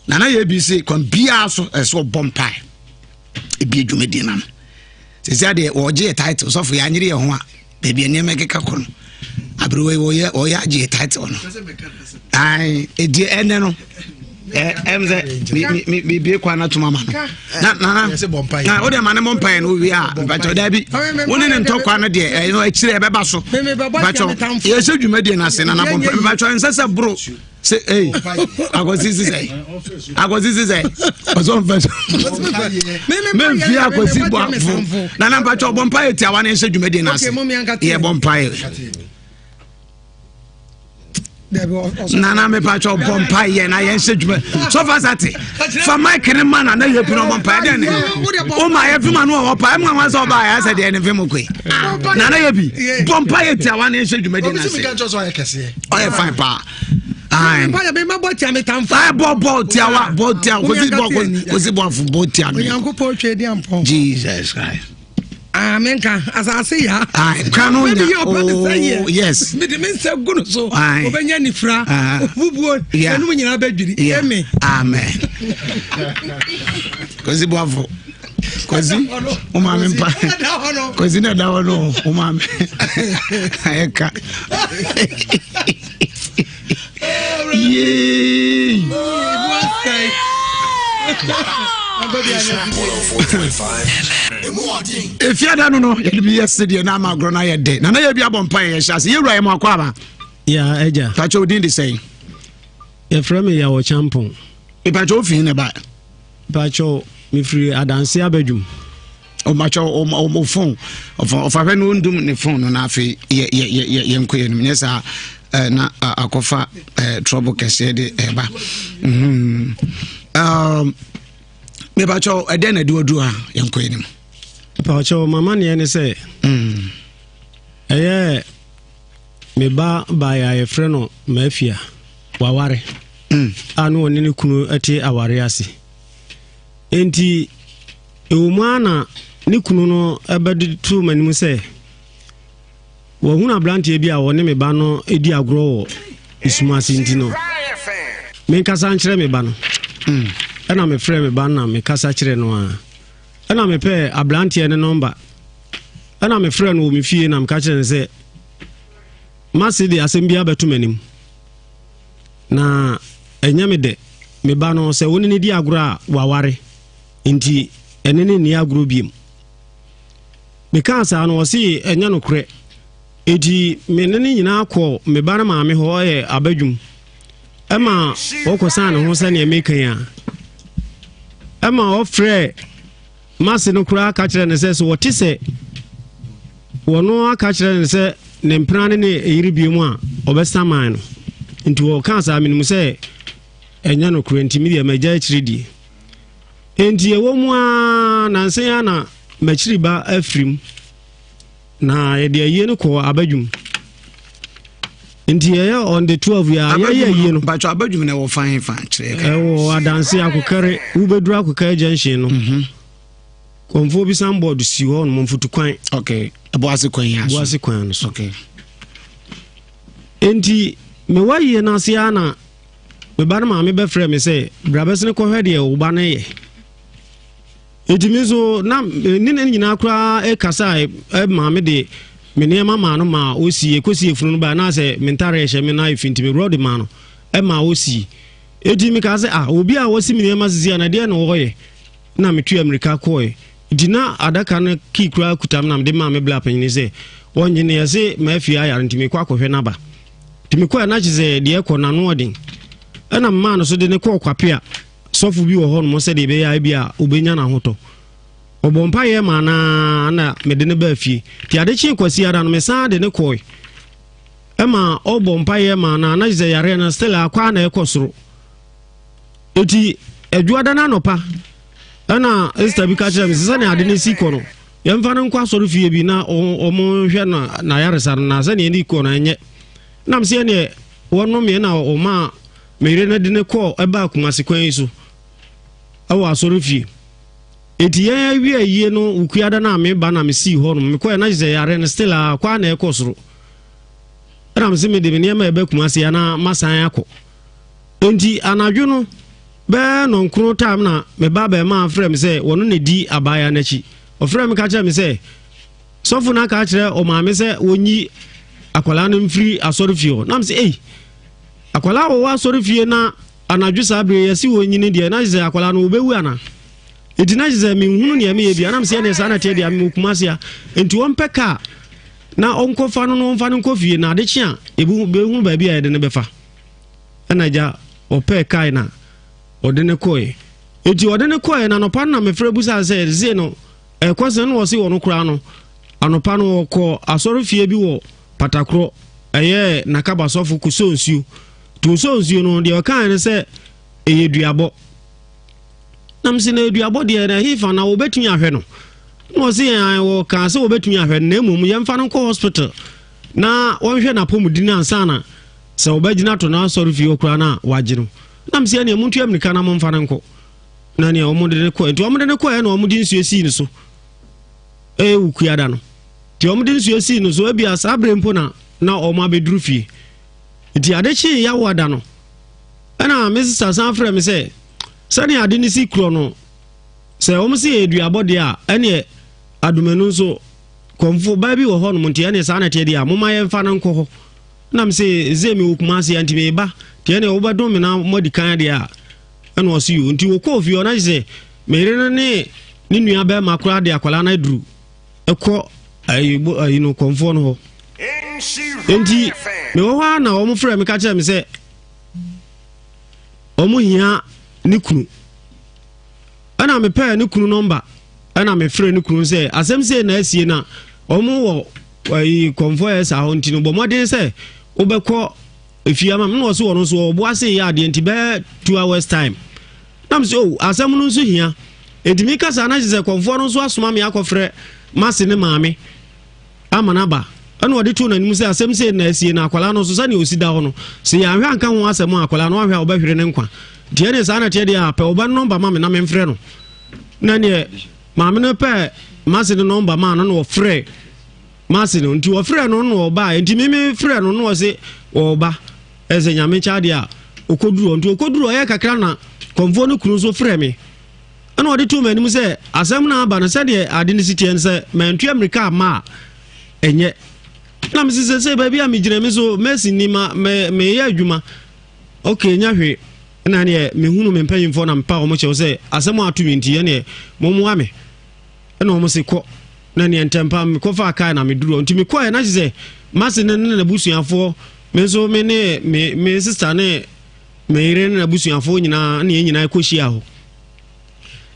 Nana yɛ bi se kwan biara so ɛsɛ ɔbɔ mpae ebi dwumadie no ano. Sɛsi adeɛ wɔgye yɛ title sɔfo yɛ anyere yɛ ho a baabi a nneɛma ɛkeka kɔ no aberewa yi wɔyɛ wɔyɛ agye yɛ title no. Ayi edi ɛnɛ no ɛm sɛ mi mi mi bie kwan na tuma ma no na nana na o de ma ne mɔ mpae no wie a mpakyɛw daabi wo ne ne ntɔkwa no deɛ ɛno akyire ɛbɛba so mpakyɛw yɛhyɛ dwumadie no ase nana bɔ mpae mpakyɛw nsɛ sɛ boro sɛ ei akwasi sisɛ akwasi sisɛ ɔsɔ nfɛ so memfie akwasi bɔ afo nana mpakyɛw bɔ mpae tiawa ne nhyɛ dwumadie no ase yɛ bɔ mpae. Nana mepakyɛ ɔbɔ mpa yɛ na yɛnhyɛ dwuma sɔfa sate fa mike ne ma nana yɛ pina ɔbɔ mpa ɛdɛn ne woma yɛ fima no ɔwɔ pa ɛmu anwa sɛ ɔba ayɛ sɛ deɛ ne mfe mu koe nana yɛ bi bɔ mpa yɛ tiawa ne nhyɛ dwuma di n'ase ɔyɛ fine paa bɔ bɔ tiawa bɔ tiawa kosi bɔ kosi bɔ afo bɔ tia mi Jesus Christ. Ah, menka asase ya. Ah, kra no nya. Oh, yes. Mede me nsa gu no so. Obenya nifra. Obubuo. Enum nyinaa bɛdwiri. Amen. Amen. Kwasi Boafo. Kwasi, wo maame mpa. Kwasi na ɛda hɔ no, wo maame. Ayɛ ka. Yay! Efiada no no yɛde bi yɛ sedeɛ na ama agorɔ no ayɛ dɛ nana yɛ bi abɔ mpa yɛ hyɛ ase yɛwura yɛ mu akɔ aba. Ya agya. Pakyɛ odin de sɛn. Yɛfrɛ me Yawɔ Kyampɔn. Pakyɛ ofin na ba. Pakyɛ mefiri Adanse abadwum. Ɔmakyɛ ɔmo fon ɔfa ɔfa hwɛ no ndum ne fon no na afei yɛ yɛ yɛ yɛ yɛnkɔ yɛn nim nyɛ saa ɛɛ na akɔfa ɛɛ trouble kɛseɛ de ɛɛba mhm ɛɛm mepakyɛ ɛdɛn na ɛde waduru ha yɛnkɔ yɛn nim. Pakyɛ mama neɛ ne sɛ ɛyɛ me ba baeɛ a yɛfrɛ no Mafia waware a na ɔne ne kunu te aware ase enti Ɛwɔ mu ara na ne kunu no bɛde too m'anim sɛ wahunu aberanteɛ bi a ɔne me ba no di agorɔ wɔ esum ase nti no, menkasa nkyerɛ me ba no. Mm. Ɛna mefrɛ me ba no na mekasa kyerɛ no a. Ɛna mepɛɛ aberanteɛ no nɔmba. Ɛna mefrɛ no wɔ me fie na meka kyerɛ no sɛ mase de asɛm bi abɛto m'anim. Na ɛnyɛ me dɛ. Me ba no sɛ wo ne no di agorɔ a waware. Enti ɛne no nni agorɔ biom. Mekaa saa no, ɔse ɛnyɛ nokorɛ. Enti me ne no nyinaa kɔɔ me ba no maame hɔ, ɔyɛ abadwum. Ɛma ɔkɔsan ne ho sɛdeɛ meka yi a. Ɛma ɔfrɛɛ m'ase no koraa ka kyerɛ no sɛ sɛ ɔte sɛ wɔno aka kyerɛ no sɛ ne mpena ne ne yere biom a ɔbɛsaman no. Nti ɔkaa saa menim sɛ ɛnyɛ nokorɛ nti me deɛ magya akyiri die. Enti ɛwɔ mu ara nansa yi ara na m'akyiri ba afiri mu na yɛde ayie no kɔɔ abadwum nti yɛyɛ on the 12 yɛ a yɛyɛ ayie no mpatwɔ abadwum na ɛwɔ fan fa kyerɛ ɛwɔ adanse akokɛre wobɛduru akokɛre junction no mhm. kɔmfoɔ bi san bɔɔdo si hɔ nom mfutu kwan okay ɛboase kwan yi aso boase kwan no so okay enti mewɔ ayie no ase ara na Me ba no maame bɛfrɛɛ me sɛ, Bra bɛsene kɔhwɛ deɛ wo ba no yɛ. Enti me nso na ne ne nyinaa koraa ɛkasa a maame de me nneɛma maa no maa ɔsii ɛkɔsi efunu no baa na sɛ me ntare ɛhyɛ me na efi nti me worɔ de maa no ɛmaa ɔsii. Enti mekaa sɛ ah obi a wɔsi me nneɛma sisi a na deɛ na ɔyɛ na metua mmirika kɔɛ. Nti na adaka no kii koraa kuta me na mede maa me bla panyini sɛ ɔngye ne yɛse maafie ayare nti mekɔ akɔhwɛ n'aba. Nti mekɔɛ na kyerɛ sɛ deɛ ɛkɔ no ano ɔden. Ɛna memaa no so de no kɔɔ Kwape a sɔfo bi wɔ hɔ nom sɛdeɛ ɛbɛyɛ a ebi a ɔbɛnya n'ahotɔ. Ɔbɔ mpaeɛ maa no ara na mede no baa fie. Nti ade kyee Kwasiada no mesan de no kɔe. Ɛma ɔbɔ mpaeɛ maa no a na kyerɛ sɛ yareɛ no still akɔ a na ɛkɔ soro. Eti Adwuada no anɔpa ɛna Esther bi ka kyerɛ me sɛ sɛnea ade no si kɔ no yɛmfa no nkɔ asɔre fie bi na wɔn hwɛ no n'ayaresa no na sɛnea ɛni kɔ no ɛnyɛ nam sɛ ɛneɛ wɔnom yɛ na wɔma me yere no de ne kɔɔ ɛbaa Kumasi kwan yi so ɛwɔ asɔre fie eti yɛn awie ayie no wukuada no a meba na mesii hɔ nom mekɔɛ na kyerɛ sɛ yare no still a kɔ a na ɛkɔ soro ɛna me sɛ mede me nneɛma ɛbɛ Kumasi anaa masan akɔ. Enti anadwo no, Bɛyɛ nɔnkron time na me ba bɛɛmaa frɛ me sɛ wɔno na ɛdi abaayaa no akyi. Ɔfrɛ me ka kyerɛ me sɛ sɔfo no aka akyerɛ ɔmaame sɛ wɔnyi akwadaa no mfiri asɔre fie hɔ. Na me sɛ ei, akwadaa wɔwɔ asɔre fie na anadwo saa bere yɛsi wɔnyi no deɛ na kyerɛ sɛ akwadaa no wɔbɛwu ana? Nti na kyerɛ sɛ menhunu nea meyɛ bia. Na me sɛ ɛneɛ saa na ɛteɛ deɛ mewɔ Kumasi a nti wɔmpɛ kaa na ɔnkɔfa no na ɔmfa no nkɔ fie na ade kye a yɛbɛhunu baabi a yɛde no bɛfa. Ɛna agya ɔpɛɛ kae na ɔde no kɔe. Enti ɔde no kɔe na anɔpa no na mefrɛ busaa sɛ se no ɛkɔ sɛ na ɔse ɔno koraa no anɔpa no ɔkɔ asɔrefie bi wɔ Patakorɔ ɛyɛ Nakaba sɔfo kɔsɔ nsuo. Nti ɔsɔ nsuo no deɛ ɔkae no sɛ ɛyɛ duabɔ. Na mese na duabɔ deɛ na ɛhefa na wɔbɛtumi ahwɛ no? Na ɔse wɔkaa sɛ wɔbɛtumi ahwɛ no na mmom yɛmfa no nkɔ hospital na wɔnhwɛ n'apɔmuden ansa na Sɛ ɔbɛgyina to n'asɔrefie hɔ koraa no a, wɔagye no. Na mese, ɛneɛ montua mmirika na momfa no nkɔ. Na neɛ wɔde no kɔɛ. Nti wɔde no kɔɛ na wɔde nsuo sii no so. Ɛyɛ wukuada no. Nti wɔde nsuo sii no so, ebia saa berɛ mpo na na wɔn abɛduru fie. Nti ade kyee yawoada no, ɛna me sista san frɛ me sɛ, sɛdeɛ ade no si korɔ no, sɛ wɔn se yɛ duabɔ deɛ a, ɛneɛ adomanu nso, kɔmfo baa bi wɔ hɔnom, nti ɛneɛ saa na ɛteɛ deɛ a, momma yɛmfa no nkɔ hɔ. Na me se, Ze mewɔ Kumasi a nti meba, nti ɛneɛ wobɛdom me na moadi kan deɛ a, ɛna ɔse yo. Nti wɔkɔɔ fie hɔ na kyerɛ sɛ me yere no ne ne nua bɛrima koraa de akwadaa no aduru ɛkɔ ayi no kɔmfoɔ no hɔ. Nti mewɔ hɔ a na wɔn frɛ me ka kyerɛ me sɛ wɔn hia ne kunu. Ɛna mepɛɛ ne kunu nɔmba ɛna mefrɛ ne kunu sɛ asɛm sei na asie na wɔn wɔ ayi kɔmfoɔ yɛ saa hɔ nti no bɔ mmɔden sɛ wobɛkɔ efie ama me na ɔso ɔno nso ɔbo ase yɛ adeɛ nti bɛyɛ 2 hours time na mesɛ o oh, asɛm no nso hia nti mi kasa na kyerɛ sɛ kɔmfoɔ no nso asoma me akɔfrɛ mase ne maame ama no aba ɛna ɔde too n'anim sɛ asɛm sei na asie na akwadaa no nso sɛnea ɔsi da hɔ no sɛ yɛanhwɛ anka ho asɛm a akwadaa no ahwɛ a ɔbɛhwere ne nkwa nti ɛne saa na ɛteɛ deɛ a pɛ ɔba no nɔmba ma me na memfrɛ no na neɛ maame no pɛ mase no nɔmba maa no na ɔfrɛ mase no nti ɔfrɛ no na ɔbaa nti meme frɛ no na ɔse ɔba ɛsɛ nyame nkyɛ adeɛ a ɔkɔduru nti ɔkɔduru ɔyɛ kakra na kɔmfoɔ no kunu nso frɛ me ɛna ɔde too m'anim sɛ asɛm no aba no sɛdeɛ ade no si teɛ no sɛ mantua mmirika amma a ɛnyɛ na mese sɛ sɛ baabi a megyina me so mɛsi ni ma meyɛ adwuma ok nya hwee ɛna neɛ mehunu me mpanyimfoɔ na mepa wɔn kyɛw sɛ asɛm a ato me nti ɛneɛ mommoa me ɛna wɔn se kɔ na neɛ ntɛmpa mekɔfa kae na meduru nti mekɔɛ na kyerɛ sɛ mase ne ne n'abusuafoɔ me nso me ne me me sista ne Me yere ne n'abusuafoɔ nyinaa ne yɛn nyinaa kɔhyia hɔ.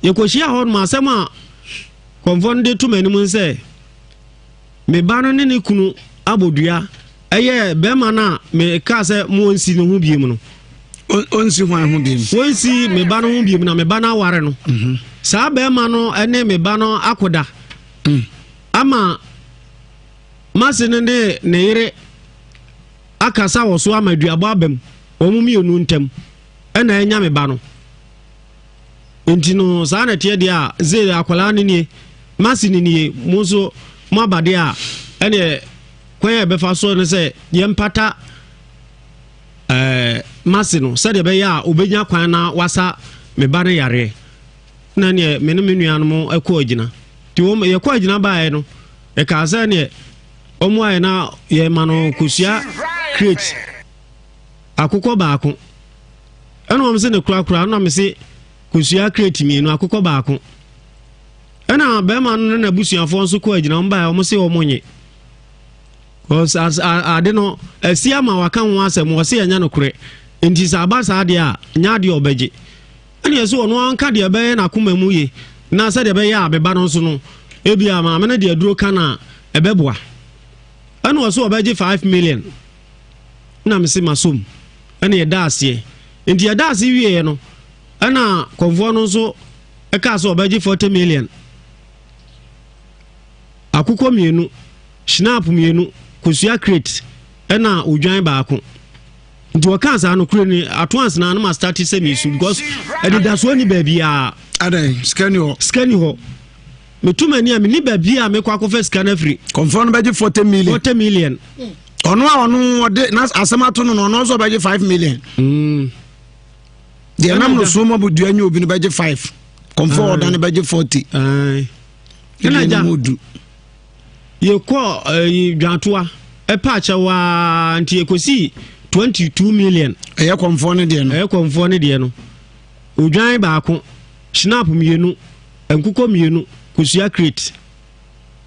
Yɛkɔhyia hɔ nom asɛm a kɔmfoɔ no de to m'anim sɛ me ba no ne ne kunu abɔ dua ɛyɛ bɛrima no a mekaa sɛ monsi ne ho biem no. Ɔnsi hwan ho biem? Wɔnsi me ba no ho biem na me ba no aware no. Mhm. Saa bɛrima no ne me ba no akoda mm. ama mase no ne ne yere akasa wɔ so ama aduabɔ aba mu wɔn mmienu ntam ɛna anya me ba no nti no saa na ɛteɛ deɛ a ze akwadaa no nie masi no nie mo nso mo aba deɛ a ɛneɛ kwan a ɛbɛfa so no sɛ yɛmpata ɛɛ masi no sɛdeɛ ɛbɛyɛ a obɛnya kwan na wasa me ba no yareɛ na neɛ me ne me nuanom ɛkɔ agyina nti wɔn yɛkɔ agyina baeɛ no ɛkaa sɛ neɛ Wɔn ayɛ na yɛma no kosua crate akokɔ baako ɛna wɔn se ne korakora ɛna wɔn se kosua crate mmienu akokɔ baako ɛna bɛrima no ne n'abusuafoɔ nso kɔ agyina wɔn baeɛ wɔn se wɔn nye cause as ade no asi ama waka ho asɛm wɔse ɛnyɛ nokorɛ nti sɛ aba saa deɛ a nyɛ adeɛ ɔbɛgye Ɛnna ɛsɛ ɔno anka deɛ ɛbɛyɛ n'akoma mu ye, na sɛdeɛ ɛbɛyɛ a bɛba no nso no, ebia maame no de aduro ka no a, ɛbɛboa. Ɛnna ɔsɛ ɔbɛgye 5 million. Ɛnna mese masom. Ɛnna yɛda aseɛ. Nti yɛda ase wieɛ no, ɛnna kɔmfoɔ no nso ɛkaa sɛ ɔbɛgye 40 million. Akokɔ mmienu, schnapp mmienu, kosua crate, ɛnna odwan baako. Nti wɔkaa saa nokorɛ ni ato ansena na ma start sɛ mesu because anidasoɔ ni baabiaa. Adɛn, sika ni hɔ? Sika ni hɔ. Metu m'ani a menni baabi a mekɔ akɔfa sika no afiri. Kɔmfoɔ no bɛgye 40 million. 40 million. Ɔno a ɔno ɔde na asɛm ato no no ɔno nso ɔbɛgye 5 million. Deɛ nam no so ma bodua nyɛ obi no bɛgye 5, kɔmfɔ ɔda no bɛgye 40. Ɛna gya yɛkɔ ɛyi dwantoa ɛpa akyɛw aa nti yɛkɔsii 22 million. Ɛyɛ kɔmfoɔ no deɛ no. Ɛyɛ kɔmfoɔ no deɛ no. Odwan baako, snap mmienu, nkokɔ mmienu, kosua crate.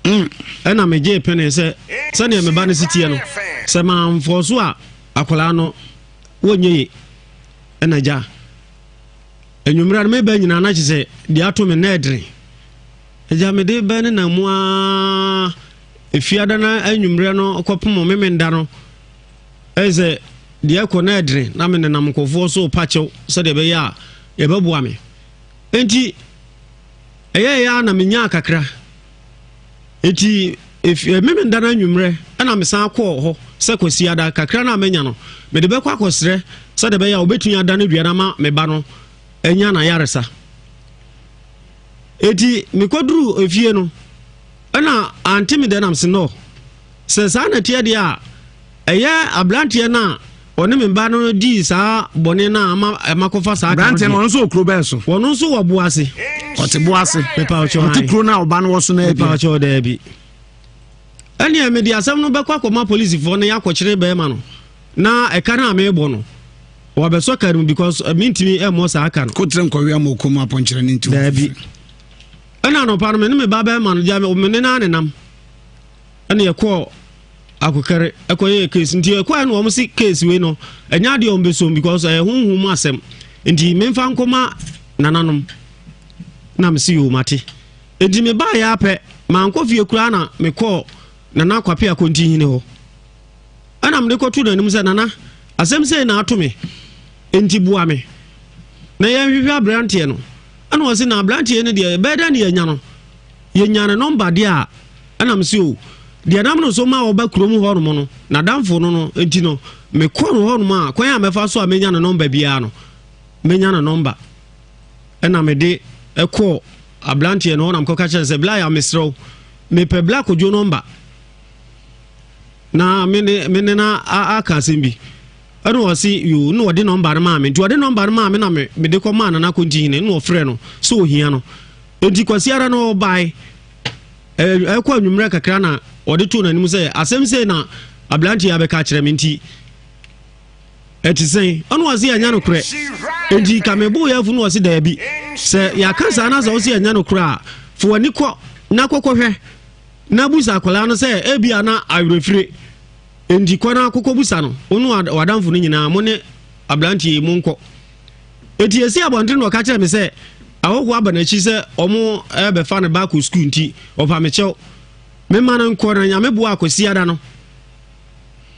Ɛna megyee pene sɛ sɛdeɛ me ba no si teɛ no, sɛ mamfɔɔ so a akwadaa no wɔnyɛ ye. Ɛna gya anwummerɛ no meba nyinaa na kyerɛ sɛ deɛ ato me na ɛdene. Agya mede bɛ ne nam mu aa efiada no anwummerɛ no kɔpem memenda no ɛyɛ sɛ deɛ ɛkɔ na ɛdene na me nenam nkurɔfoɔ so pa kyɛw sɛdeɛ ɛbɛyɛ a yɛbɛboa me. Enti ɛyɛɛyɛ a na menyaa kakra. Enti memenda no anwummerɛ ɛna mesan kɔɔ hɔ sɛ Kwasiada kakra no a manya no mede bɛkɔ akɔsrɛ sɛdeɛ ɛbɛyɛ a wɔbɛtumi ada no dua no ama me ba no anya n'ayaresa. Enti mekɔduruu efie no ɛna ante me dɛ nam se no sɛ saa na ɛteɛ deɛ a ɛyɛ aberanteɛ no a ɔne me ba no dii saa bɔne no a ama makɔfa saa ka no Aberanteɛ no deɛ. ɔno nso wɔ kuro bɛn so? Ɔno nso wɔ Boase. Ɔte Boase. Mepa ɔkyɛw Ɔte kuro no a ɔba no wɔ so no Mepa abi. ɔkyɛw daabi. Ɛneɛ mede asɛm no bɛkɔ akɔma polisifoɔ no yɛakɔkyere bɛrima no na ɛka no a mebɔ no wɔbɛsɔ ka no mu because mentumi mmɔ saa ka no. Kotere nkɔwe ama ɔkɔm apɔnkyerɛ no nti. Daabi. Ɛna anɔpa no me ne me ba bɛrima no gya me ne naa ne nam ɛna yɛkɔɔ akokɛre ɛkɔyɛɛ case nti ɛkɔɛ no wɔn se case wei no ɛnyɛ adeɛ wɔn bɛsom because ɛyɛ honhom mu asɛm nti memfa nkɔma nananom na me se yoo mate. Nti me baa yɛ apɛ mankɔ fie koraa na mekɔɔ Nana Kwape Akontihene hɔ ɛna mede kɔto n'anim sɛ Nana asɛm sei na ato me nti boa me na yɛnhwehwɛ aberanteɛ no. Ɛna ɔse na aberanteɛ no deɛ ɛbɛyɛ dɛn ne yɛnya no, yɛnya ne nɔmba deɛ a ɛna me se o deɛ nam no so ma ɔba kurom hɔnom no n'adamfo no no nti no mekɔ no hɔnom a kwan a mɛfa so a mɛnya ne nɔmba biara no mɛnya ne nɔmba. Ɛna mede ɛkɔɔ aberanteɛ no hɔ na mekɔka kyerɛ sɛ bla ya mesrɛ wo mepɛ bla kodwo nɔmba na me ne na aka asɛm bi. Ɛna ɔse yo na ɔde nɔmba no maa me nti ɔde nɔmba no maa me na mede kɔ maa Nana Kontihene na ɔfrɛ no sɛ ohia no. Nti Kwasiara no ɔbae ɛkɔ anwummerɛ kakra na ɔde too n'anim sɛ asɛm sei na aberanteɛ abɛka akyerɛ me nti ɛte sɛn. Ɔno ɔse ɛnyɛ nokorɛ nti ka mebo yɛ afu no ɔse daabi sɛ yɛaka saa na sɛ ɔse ɛnyɛ nokorɛ a fa w'ani kɔ na kɔkɔhwɛ na busa akwadaa no sɛ ebia na awerɛfire nti kɔ na kɔkɔ busa no wo ne w'adamfo no nyinaa mo ne aberanteɛ yi mo nkɔ. Eti esi abɔnten na ɔka kyerɛ me sɛ ahɔhoɔ aba n'akyi sɛ ɔmo ɛbɛfa ne ba akɔ sukuu nti ɔpa me kyɛw mema no nkɔ na Nyame boa akɔsi ada no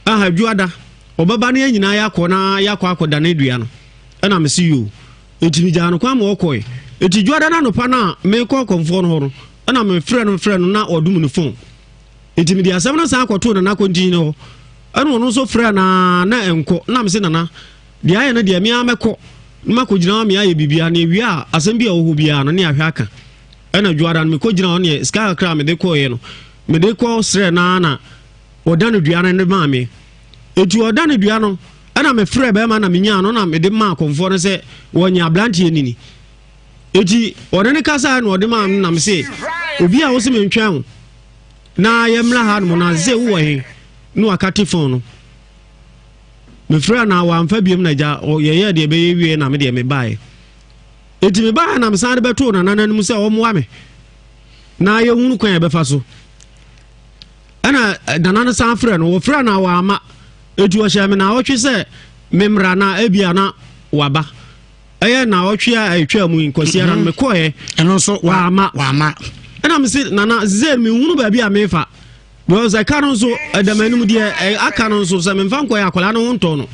aha dwoada ɔbɛba no yɛn nyinaa yɛakɔ na yɛakɔ akɔda no dua no. Ɛna me se yoo eti megyaa no kwan ma ɔkɔe. Eti dwoada no anɔpa no a mekɔ kɔmfoɔ no hɔ no ɛna mefrɛ no frɛ no na ɔdum ne fon. Enti mede asɛm no san kɔtoo Nana Kontihene hɔ. Ɛna ɔno nso frɛɛ no ara na ɛnkɔ. Na mese Nana, deɛ ayɛ no deɛ me ara mɛkɔ na makɔgyina hɔ ama ayɛ biribiara na ɛwie a asɛm bi a ɛwɔ hɔ biara no ne ahwɛ aka. Ɛna dwoada no mekɔgyina hɔ neɛ sika kakra a mede kɔeɛ no mede kɔ srɛ no ara na ɔda no dua no de maa me. Enti ɔda no dua no ɛna mefrɛ bɛrima na menyaa no na mede maa kɔmfoɔ no sɛ wɔnyɛ aberanteɛ nini. Enti ɔne no kasaeɛ na ɔde maa no na mese obi a wose mentwɛn wo na yɛmmra ha nom na sɛ wowɔ he na wakate fon no. Mefrɛ na wamfa biom na gya yɛyɛɛ deɛ ɛbɛyɛ wie na me deɛ mebaeɛ. Enti mebaeɛ na mesan de bɛtoo nana no anim sɛ ɔmmoa me na yɛhunu kwan a yɛbɛfa so. Ɛna nana no san frɛ no, wɔfrɛ na wamma. Enti ɔhyɛɛ me naawɔtwe sɛ memmra na ebia na waba. Ɛyɛ naawɔtwe a ɛtwaa mu yi Kwasiara no mekɔɛ. Ɛno nso wama. Wama. Ɛna mese nana sɛ menhunu baabi a mefa. Because ɛka no nso ɛda m'anim deɛ aka no nso sɛ memfa nkɔyɛ akwadaa no ho ntɔ no.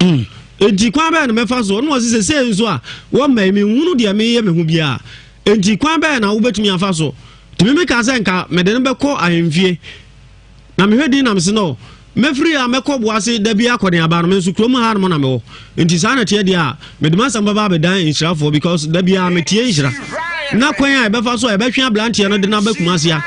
Enti kwan bɛyɛ na mɛfa so. Ɔno ɔse sɛ sei nso a wɔmma yi menhunu deɛ meyɛ me ho biara. Enti kwan bɛyɛ na wobɛtumi afa so. Nti me meka sɛ nka mede no bɛkɔ ahemfie. Na mehwɛ din na mese no mɛfiri a mɛkɔ Boase da bi akɔneaba no me nso kurom ha nom na mewɔ. Nti saa na teɛ deɛ a mede m'asɛm bɛba abɛdan nhyirafoɔ because da biara metie nhyira. Na kwan a ɛbɛfa so a ɛbɛtwe aberanteɛ no de no aba Kumasi a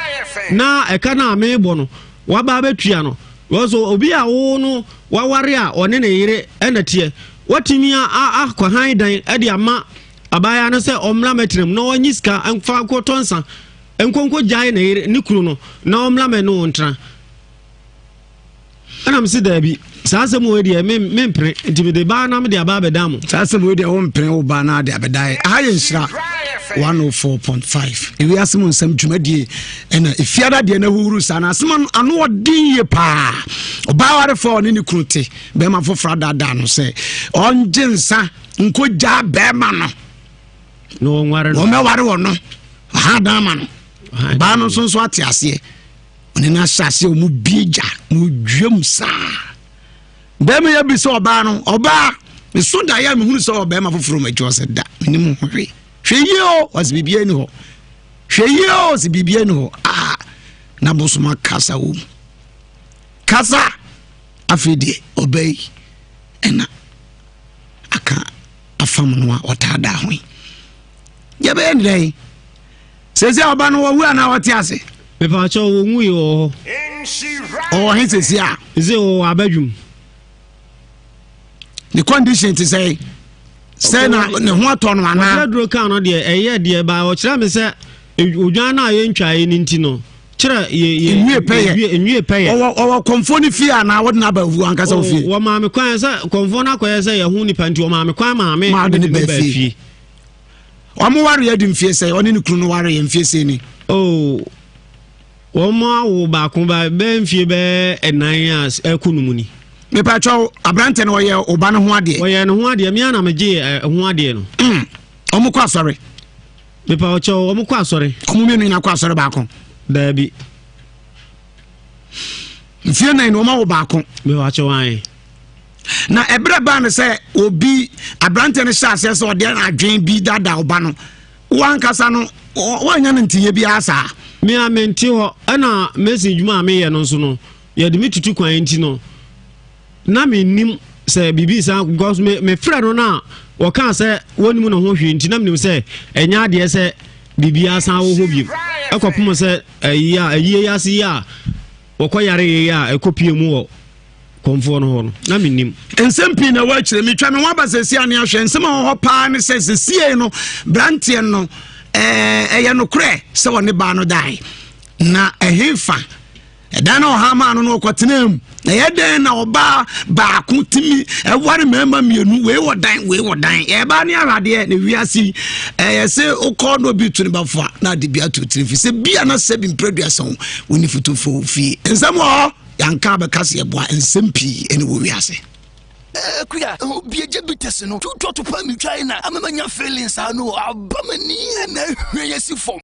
na ɛka no a mebɔ no waba abɛtua no. Because obi a wo no waware a ɔne ne yere ɛna teɛ watumi akɔhan dan de ama Abaayewa no sɛ ɔmmra mɛtena mu na ɔnyi sika mfa nkɔtɔ nsa nkonko gyae ne yere ne kunu no na ɔmmra mɛ ne wo ntena. Ɛna mese daabi, saa asɛm wei deɛ mempene, nti mede baa na mede aba abɛdan mo. Saa asɛm wei deɛ wompene, wo baa na ade abɛdan. Aha yɛ Nhyira 104.5 ewiase mu nsɛm dwumadie, ɛna efiada deɛ no ahuhuru saa na asɛm ano ɔden yie paa. Ɔbaa warefoɔ a ɔne ne kunu te, bɛrima foforɔ adaadaa no sɛ ɔngye nsa nkɔgyaa bɛrima no na wɔnware no, wɔmɛware wɔ no ɔha dan ma no. Ɔbaa no nso ate aseɛ, ɔne no ahyɛ aseɛ, ɔmu bie gya na ɔdwam saa. Bɛrima yɛ bi sɛ ɔbaa no, ɔbaa meso da yɛ a mehunu sɛ ɔbɛrima foforɔ ma adwuma sɛ da menim ho hwee. Hwɛ yie o, ɔsɛ biribiara ni hɔ. Hwɛ yie o, ɔsɛ biribiara ni hɔ. Aa, na bosom akasa wɔ mu kasa. Afei deɛ ɔbaa yi ɛna aka afam no a ɔtaadaa ho yi, yɛbɛyɛ ne dɛn? Sɛsi a ɔba no wɔwu anaa wɔte ase? Mepaakyɛ, wɔnwu yi, wɔ hɔ. Ɔwɔ he sɛsi a? Ɛsɛ wɔwɔ abadwum. Ne condition te sɛ sɛ na ne ho atɔ no anaa? Ɔkyerɛ duro kaa no deɛ ɛyɛ deɛ ba ɔkyerɛ me sɛ odwan no a yɛntwaeɛ no nti no kyerɛ yɛ nwie pɛyɛ. Nwie pɛyɛ. Ɔwɔ kɔnfoɔ no fie anaa wɔde no aba awu ankasa wo fie? Wɔmaa me kwan sɛ kɔnfoɔ no akɔyɛ sɛ yɛho nipa nti wɔmaa me kwan maa me maa de ne ba ba fie. Ɔmo ware adi mfie sɛ ɔne ne kunu no ware yɛ mfie sɛ ni? Oh, wɔn awo baako ba bɛɛ mfie bɛɛ 4 a ɛkɔ no mu ni. Mepatwɛw, aberantɛ no ɔyɛ ɔba no ho adeɛ? Wɔyɛ ne ho adeɛ, mea na megye ho adeɛ no. Ɔmo kɔ asɔre? Mepa ɔkyɛw, wɔn kɔ asɔre. Ɔmo mmienu nyinaa kɔ asɔre baako? Daabi. Mfie 4 na ɔmo awo baako? Mepa ɔkyɛw, ae. Na ɛberɛ baa no sɛ obi aberantɛ no hyɛ aseɛ sɛ ɔde adwen bi dada ɔba no, wankasa no woanya no nteyɛ biara saa? Me a mente hɔ, ɛna mesi dwuma a meyɛ no nso no yɛde me tutu kwan nti no na mennim sɛ biribi saa, because me mefrɛ no no a wɔkaa sɛ wɔnnim ne ho hwee, nti na menim sɛ ɛnyɛ adeɛ sɛ biribiara san wɔ hɔ biom ɛkɔpem sɛ ɛyi a ɛyie yi ase yi a wɔkɔ yare yi a ɛkɔpie mu wɔ kɔmfoɔ no hɔ no na mennim. Nsɛm pii na ɛwɔ akyire. Metwa me ho aba sɛsi ane ahwɛ nsɛm a ɛwɔ hɔ paa ne sɛ sɛsie no branteɛ no ɛyɛ nokorɛ sɛ ɔne baa no dae, na ɛhe fa ɛdan na ɔha maa no no ɔkɔtena mu, na ɛyɛ dɛn na ɔbaa baako tumi ɛware mmarima mmienu, wei wɔ dan, wei wɔ dan? Ɛbaa ne ahwadeɛ na wiase yi ɛyɛ sɛ wokɔ na obi to ne bafo a na ade bi ato tiri fi sɛ bia na sɛ bi mpere aduasa ho woni fotofo fie. Nsɛm wɔ hɔ yɛnka bɛka sɛ yɛboa nsɛm pii ɛne wɔ wiase. Kuya obi agye bi tɛsi no tutɔ to pa mi twa na ama manya feelings saa no aba m'ani na ehwɛ yɛ si fam.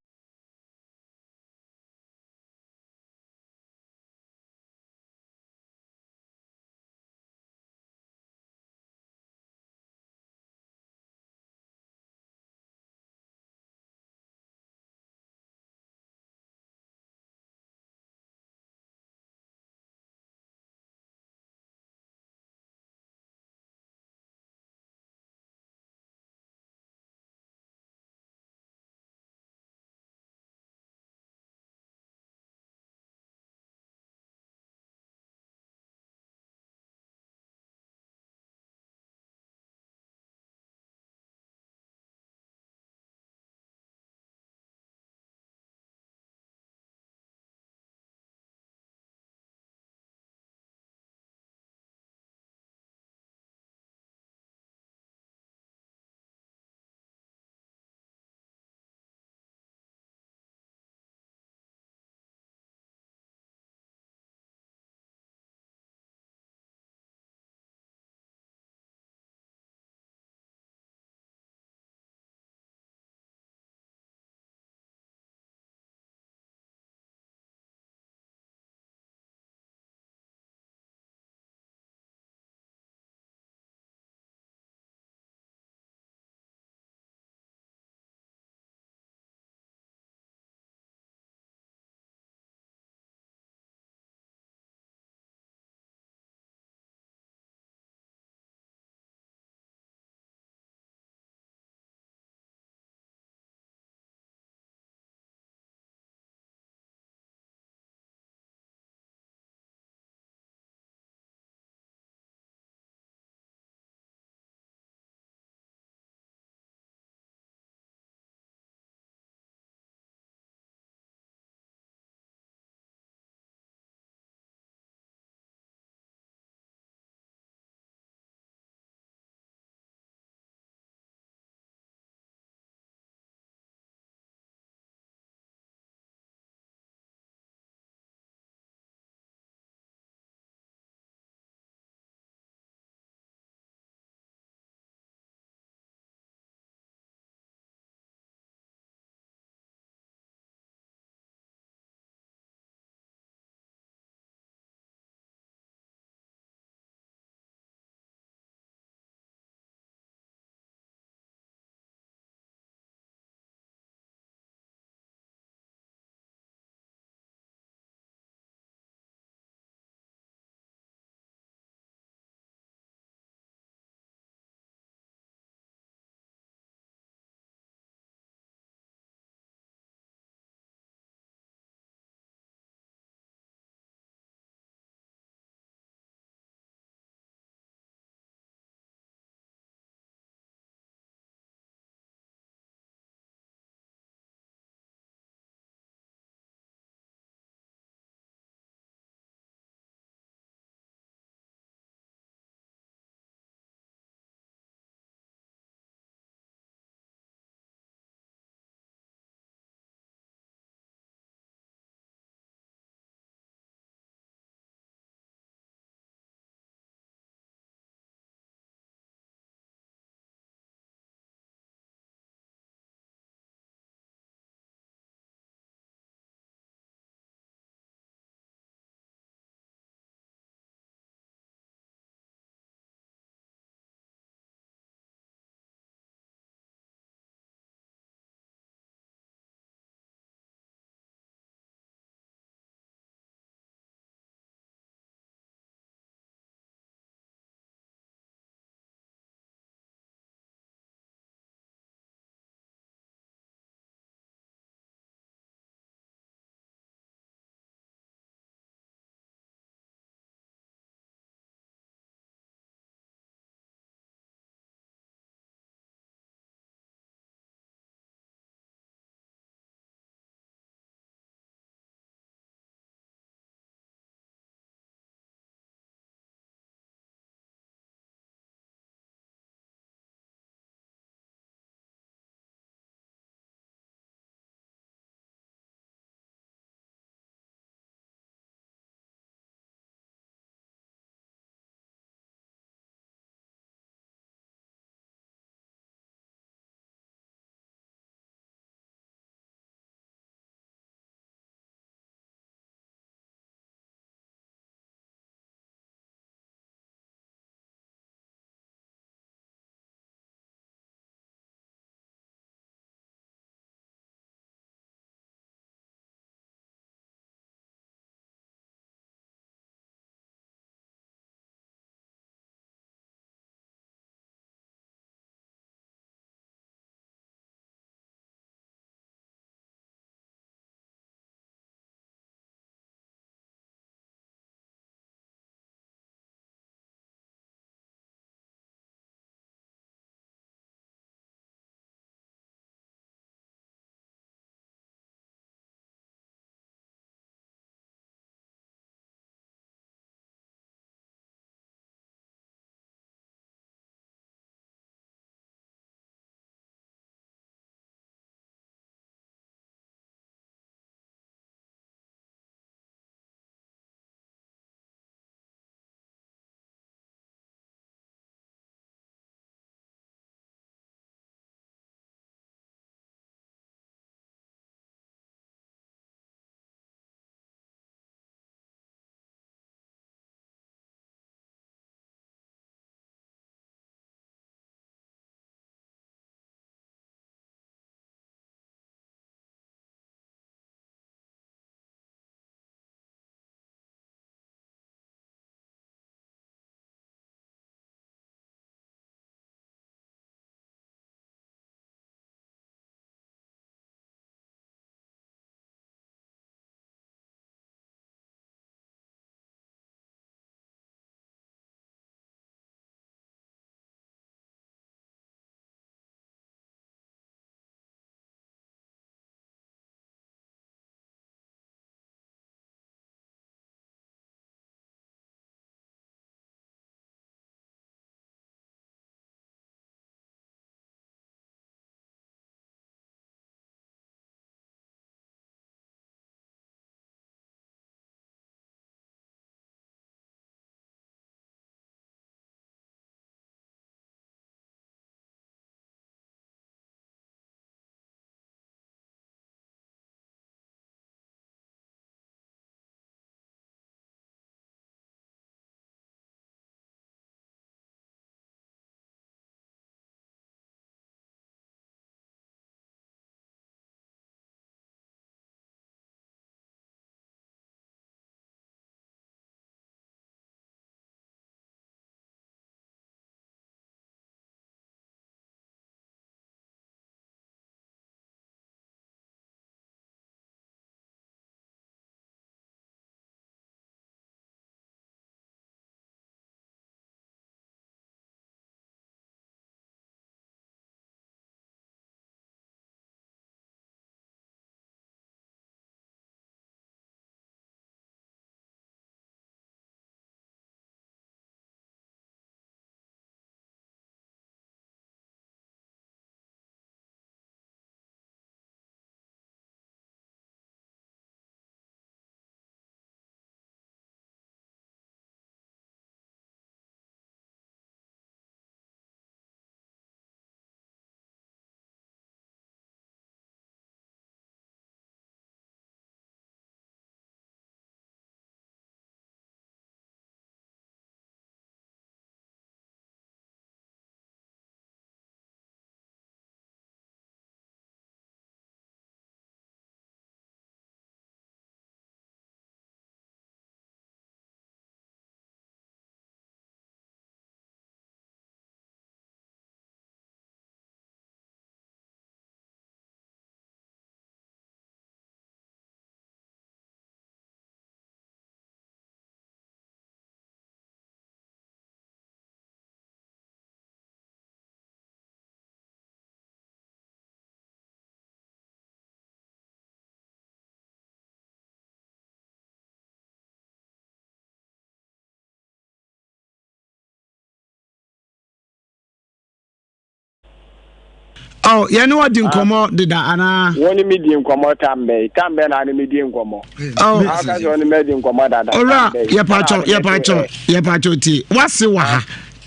Oh, yɛne wɔ di nkɔmmɔ deda anaa? Wo ne me di nkɔmmɔ tam bɛyi. Tam bɛn na ne me di nkɔmmɔ? Oh. Aka sɛ wo ne me di nkɔmmɔ dada. Owura, yɛpakyɛw, yɛpakyɛw, yɛpakyɛw tie. Wase wɔ ha.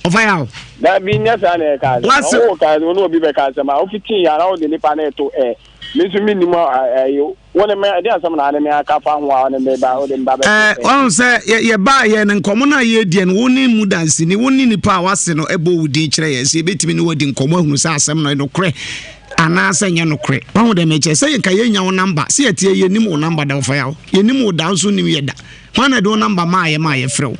Ɔfa yaw. Dabi nyɛ saa na ɛka asɛm. Wase. Wo ka wo ne obi bɛka asɛm a wofiti yɛ na wode nipa no ɛto ɛ. Me nso mennim ɛyi wo ne me ɛde asɛm na ne me aka fa ho a wo ne me ba wode me ba bɛto ɛ. Ɔn sɛ yɛbaa yɛ no nkɔmmɔ no a yɛrediɛ no wo ne mu danseni wo ne nipa a wase no ɛbɔ wo din kyerɛ yɛn sɛ yɛbɛtumi ne wadi nkɔmmɔ ahunu sɛ asɛm no nokorɛ anaasɛ nyɛ nokorɛ. Wahu dɛ mekyerɛ sɛ yɛnka yɛnya wo namba sɛ yɛteɛ yɛnim wo namba da ɔfa yaw yɛnim wo da nso nim yɛ da hwan na ɛde wo namba maa yɛ maa yɛfrɛ wo.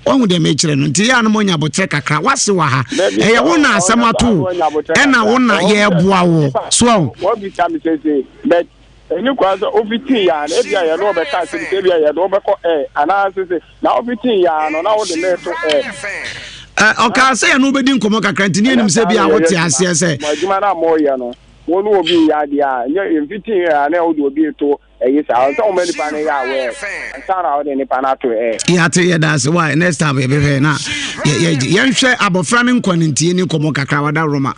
Wahu deɛ mekyerɛ no? Nti yɛ a na moanya aboterɛ kakra. Wase wɔ ha. Ɛyɛ wo na asɛm ato wo, ɛna wo na yɛreboa wo. So ahu? Wabisa me sese, but ɛni kwan sɛ ofitii yaa no, ebia yɛne wo bɛka asɛm sɛ ebia yɛde wo bɛkɔ ɛ anaa sese, na ofitii yaa no na wode me to ɛ. Ɛ, ɔkaa sɛ yɛne wo bɛdi nkɔmmɔ kakra nti ne yɛnim sɛ ebia wote aseɛ sɛ. Mo adwuma no a moreyɛ no, wo ne obi reyɛ adeɛ a, nyɛ mfitii ɛ a na wode obi reto Ɛye saa, ɔsɛ wɔma nipa no yɛ aware ansa na wode nipa no ato air. Yɛate yɛda ase why next time yɛbɛhwɛ na yɛnhwɛ abɔfra no nkwa no nti yɛni nkɔmmɔ kakra wada roma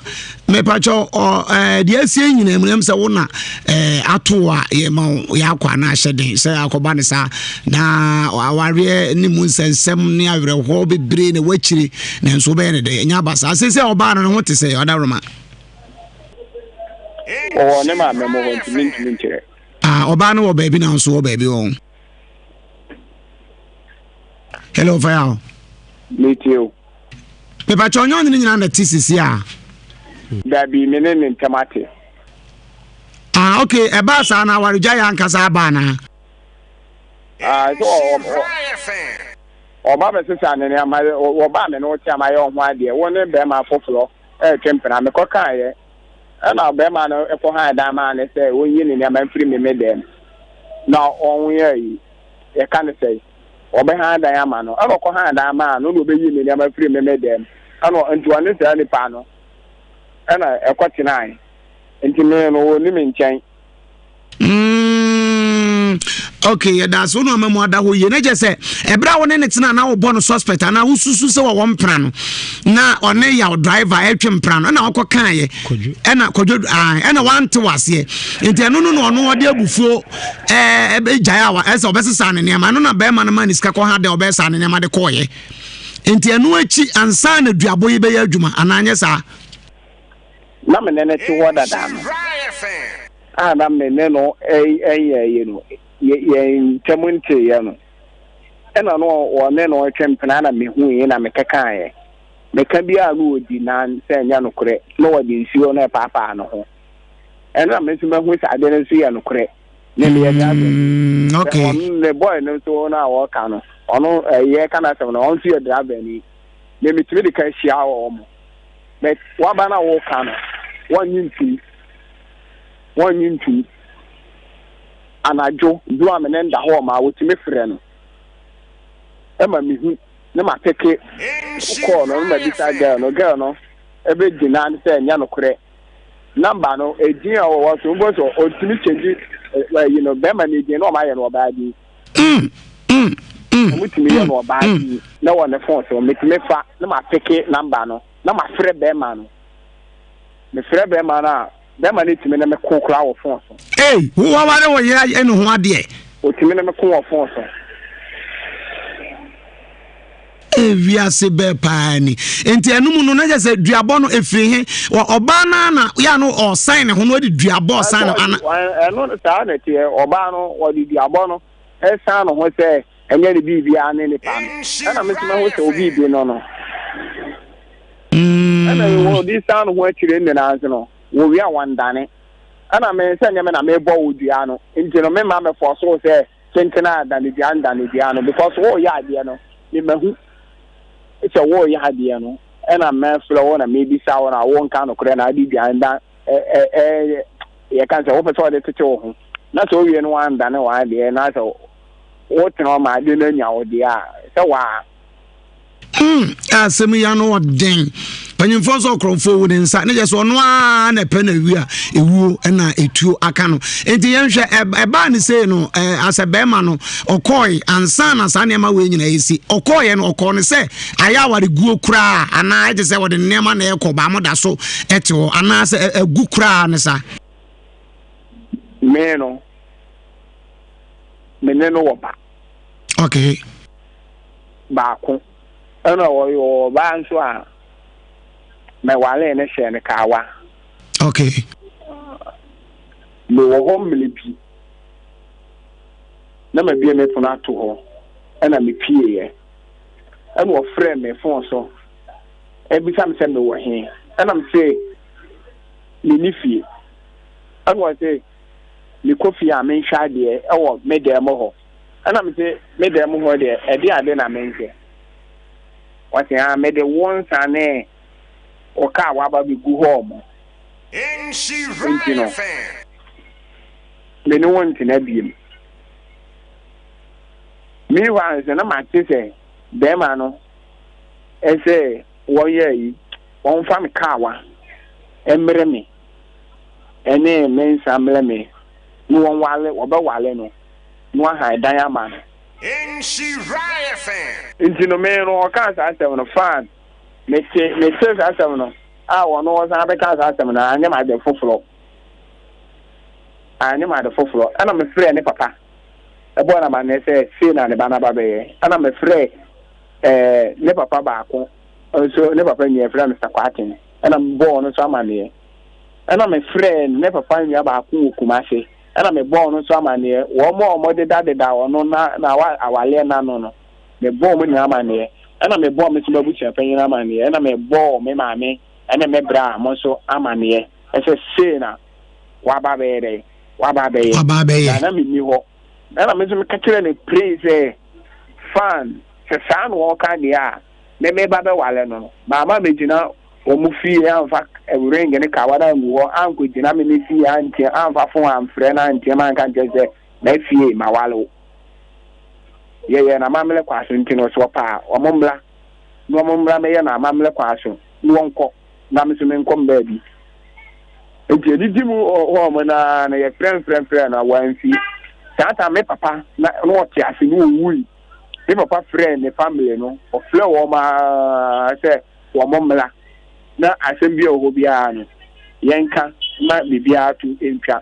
mepakyɛ deɛ asie nyina mu ɛm sɛ wo na ato a yɛma yɛakɔ anaa ahyɛ den sɛ akɔba ne saa na awareɛ ne mu nsɛnsɛm ne awerɛhoɔ bebree na wakyire nanso wobɛyɛ ne dɛ ɛnyɛ aba saa sɛ sɛ ɔbaa no ne ho te sɛ wada roma. Ɔwɔ ne maame mo hɔ nti mentumi nkyerɛ. Ah, ɔbaa no wɔ baabi na nso wɔ baabi wɔn. Hello, fire. Metie o. Mepakyɛ ɔnyɛ ɔne ne nyinaa na te sisi a. Dabi, me ne ne ntɛm ate. Ah, okay, ɛbaa saa na awaregya yɛ ankasa aba anaa? Ah, so ɔba bɛsesa ne nneɛma, ɔbaa me ne wo te ama yɛ ɔho adeɛ, wo ne bɛrima foforɔ. retwe mpena. Mekɔkaeɛ, ɛna ɔbarima no kɔhaa dan maa no sɛ ɔnyi ne nneɛma mfiri me me dan mu na ɔnyɛ ayi, yɛka no sɛn, ɔbɛhan dan ama no. Ɛna ɔkɔhaa dan maa no na ɔbɛyii ne nneɛma firii me me dan mu. Ɛna nti ɔne saa nipa no ɛna ɛkɔtenae. Nti me no ɔnni me nkyɛn. Mm, okay yɛda ase wo na ɔma mu ada hɔ yie na kyɛ sɛ ɛberɛ a wo ne ne tena na wobɔ no suspect anaa wosusu sɛ wɔwɔ mpena no na ɔne yaw driver ɛtwe mpena no ɛna wɔkɔ kaeɛ ɛna kwadwo ɛna wante waseɛ nti ɛno no na ɔno ɔde abufuo ɛɛ ɛgyae a ɛsɛ ɔbɛsesa ne nneɛma ɛno na bɛrima no ma ne sika kɔ ha dɛ ɔbɛsa ne nneɛma de kɔɔyɛ nti ɛno akyi ansa na duabɔ yi bɛyɛ adwuma anaa nyɛ saa. Na me ne no te hɔ dada no a na me ne no nyɛeɛ no, yɛn ntam nteeɛ no, ɛna no ɔne no retwe mpena na mehuiɛ na mekekaeɛ. Meka biara na ɔdi nan sɛ ɛnyɛ nokorɛ, na ɔde nsuo no repaapaa ne ho. Ɛno na me nso mahu sɛ ade no nso yɛ nokorɛ. Ne meyɛ driver ni. Okay. Ɔno ne boy no nso no a wɔka no, ɔno ɛyɛ ka n'asɛm no, ɔno nso yɛ driver ni. Me metumi de ka hyia wɔn. But waba na woka no, wɔnnye ntum. Wɔnnye ntum. Anadwo, bere a me ne no da hɔ ma wotumi frɛ no ma mihu ne ma peke kɔɔ no ma bisa girl no. Girl no ɛbɛgyina sɛ ɛnyɛ nokorɛ. Number no, edin a ɔwɔ so, wobɛhu sɛ ɔtumi change ɛyi no, bɛrima no edin na ɔma yɛ no ɔbaa din. Wɔtumi yɛ no ɔbaa din na wɔ ne phone so, metumi fa na ma peke number no. Na mafrɛ bɛrima no. Mefrɛ bɛrima no a, bɛrima no tumi ne me ko koraa wɔ fon so. Ei, wo waware wo yere ayɛ ne ho adeɛ. Otumi ne me ko wɔ fon so. Ee, wiase bɛɛ paa ni. Nti ɛno mu no, na kyerɛ sɛ duabɔ no efiri he? Ɔbaa no ara na yɛ ano ɔsan ne ho na ɔde duabɔ ɔsan ne ho ana? Ɛno saa na ɛteɛ. Ɔbaa no ɔde duabɔ no ɛsan ne ho sɛ ɛnyɛ ne biribiara ne nipa no. Ɛna me nso mahu sɛ obi bi no no. Ɛna wɔde san no ho akyire nyinaa nso no, wɔwie a wɔndane. Ɛna me sɛ nyɛ me na mebɔ wo dua no, nti no memma mɛfɔ so sɛ kyenkyen a dane dua ndane dua no, because wɔreyɛ adeɛ no, me mahu sɛ wɔreyɛ adeɛ no, ɛna mɛfrɛ wo na mebisa wo na wonka nokorɛ na ade dua nda ɛ yɛka sɛ wopɛ sɛ wɔde tete wo ho, na sɛ wowie no wandane w'adeɛ na sɛ wotena hɔ ma ade no anya wo deɛ a, sɛ waa. Mm, asɛm yi ano ɔden. Panyimfoɔ nso ɔkorɔmfoɔ wu ne nsa ne kyɛ sɛ ɔno ara na ɛpɛ na awi a ɛwuo na ɛtuo aka no. Nti yɛnhwɛ ɛbaa ne sei no asɛ bɛrima no ɔkɔe ansa na saa nneɛma wei nyinaa ɛsi. Ɔkɔeɛ no ɔkɔɔ no sɛ ayɛ awareguo koraa anaa ɛte sɛ wɔde nneɛma na ɛkɔ baa mo da so ɛte hɔ anaasɛ ɛgu koraa ne saa. Me no, me ne no wɔ ba. Okay. Baako. Ɛna ɔyɛ ɔbaa nso a mɛwalee no hyɛɛ no kaawa. Okay. Mewɔ hɔ mmere bi na mabue me pono ato hɔ ɛna mepieeɛ. Ɛna ɔfrɛɛ me fon so ɛbisa me sɛ mewɔ he. Ɛna mese menni fie. Ɛna ɔse mekɔ fie a menhwɛ adeɛ ɛwɔ me dan mu hɔ. Ɛna mese, Me dan mu hɔ deɛ, ɛdeɛn ade na menhwɛ? Ɔse, Aa, mede wo nsa ne wo kaa waba bɛgu hɔ mo. Enti no, me ne wo ntena biem. Meanwhile nso, na mate sɛ bɛrima no sɛ wɔyɛ ayi, wɔmfa me kaawa mmrɛ me ɛne me nsa mmrɛ me na wɔnwale, wɔbɛwale no. na wahan dan ama no. Nti no me no ɔkaa saa asɛm no fine mete metee saa asɛm no a ɔno ɔsan bɛkaa saa asɛm no anyɛ me ade foforɔ anyɛ me ade foforɔ ɛna mefrɛɛ ne papa ɛbɔɔ no amanneɛ sɛ sei na ne ba no aba bɛyɛ ɛna mefrɛɛ ɛɛ ne papa baako nso ne papa nua ɛfrɛ Mr. Kwaten ɛna mebɔɔ no nso amanneɛ ɛna mefrɛɛ ne papa nua baako wɔ Kumase Ɛna mebɔɔ no nso amaneɛ, wɔn a wɔdedadeda ɔno na na awaleɛ no ano no, mebɔɔ wɔn nyinaa amaneɛ. Ɛna mebɔɔ me nso m'abusuapanyin amaneɛ, ɛna mebɔɔ me maame ne me bra mo nso amaneɛ sɛ sei na waba abɛyɛ dɛn, waba abɛyɛ. Waba abɛyɛ. Na na menni hɔ. Ɛna me nso meka kyerɛɛ no pray sɛ, fan, sɛ saa na ɔreka deɛ a, me meba bɛwale no no, mamma megyina wɔn fie amfa ring ne kawa no angu hɔ, ankɔgyina me me fie anteam, amfa fon amfrɛ no anteam anka nkyerɛ sɛ m'afie mawale wo. Yɛyɛ no amammerɛ kwan so nti no, sɛ ɔpɛ a, wɔn mmra na wɔn mmra mɛyɛ no amammerɛ kwan so na wɔnkɔ na me nso menkɔ me baabi. Nti adidi mu hɔ wɔn na na yɛfrɛ mfrɛ mfrɛ no wɔamfi. Saa ta me papa na na ɔte ase na ɔwui. Me papa frɛɛ ne family no, ɔfrɛɛ wɔn ara sɛ wɔn mmra na asɛm bi a ɛwɔ hɔ biara no, yɛnka ma biribiara to ntwa.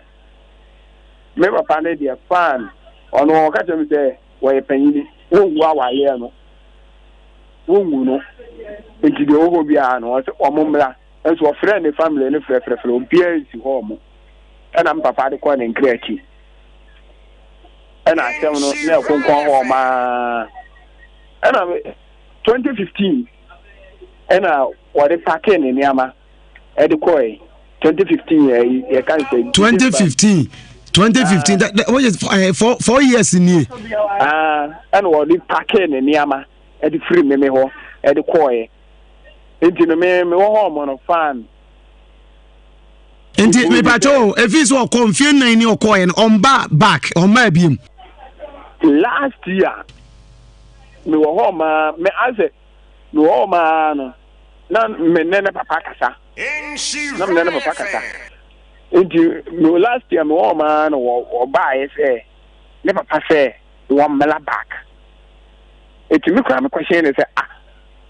Me papa no deɛ fine, ɔno ɔka kyerɛ me sɛ wɔyɛ panyini, wɔngu awareɛ no, wɔngu no, nti deɛ ɛwɔ hɔ biara no, ɔsɛ wɔn mmra. Nso ɔfrɛɛ ne family no frɛfrɛfrɛ, obiara nsi hɔ wɔn. Ɛna me papa de kɔɔ ne nkra akyi. Ɛna asɛm no na ɛkonkɔn hɔ ɔmaa. Ɛna 2015 ɛna wɔde pake ne nneɛma ɛde kɔɛ 2015 ɛyi yɛka n sɛ 2015 2015 that, that, what is, uh, 4 years nie. Ɛna wɔde pake ne nneɛma ɛde firi meme hɔ ɛde kɔɛ nti no me me wɔ hɔ ɔmo no fan. Nti mepatɛ o, efi so ɔkɔ mfie 4 ni ɔkɔɛ no, ɔmba back, ɔmba ebiem. Last year mewɔ hɔ maa me asɛ mewɔ hɔ maa no na me ne ne papa kasa na me ne ne papa kasa nti me last year mewɔ hɔ maa no wɔbaeɛ sɛ ne papa sɛ wɔmmla back. Nti me koraa mekɔhyɛn ne sɛ, ah,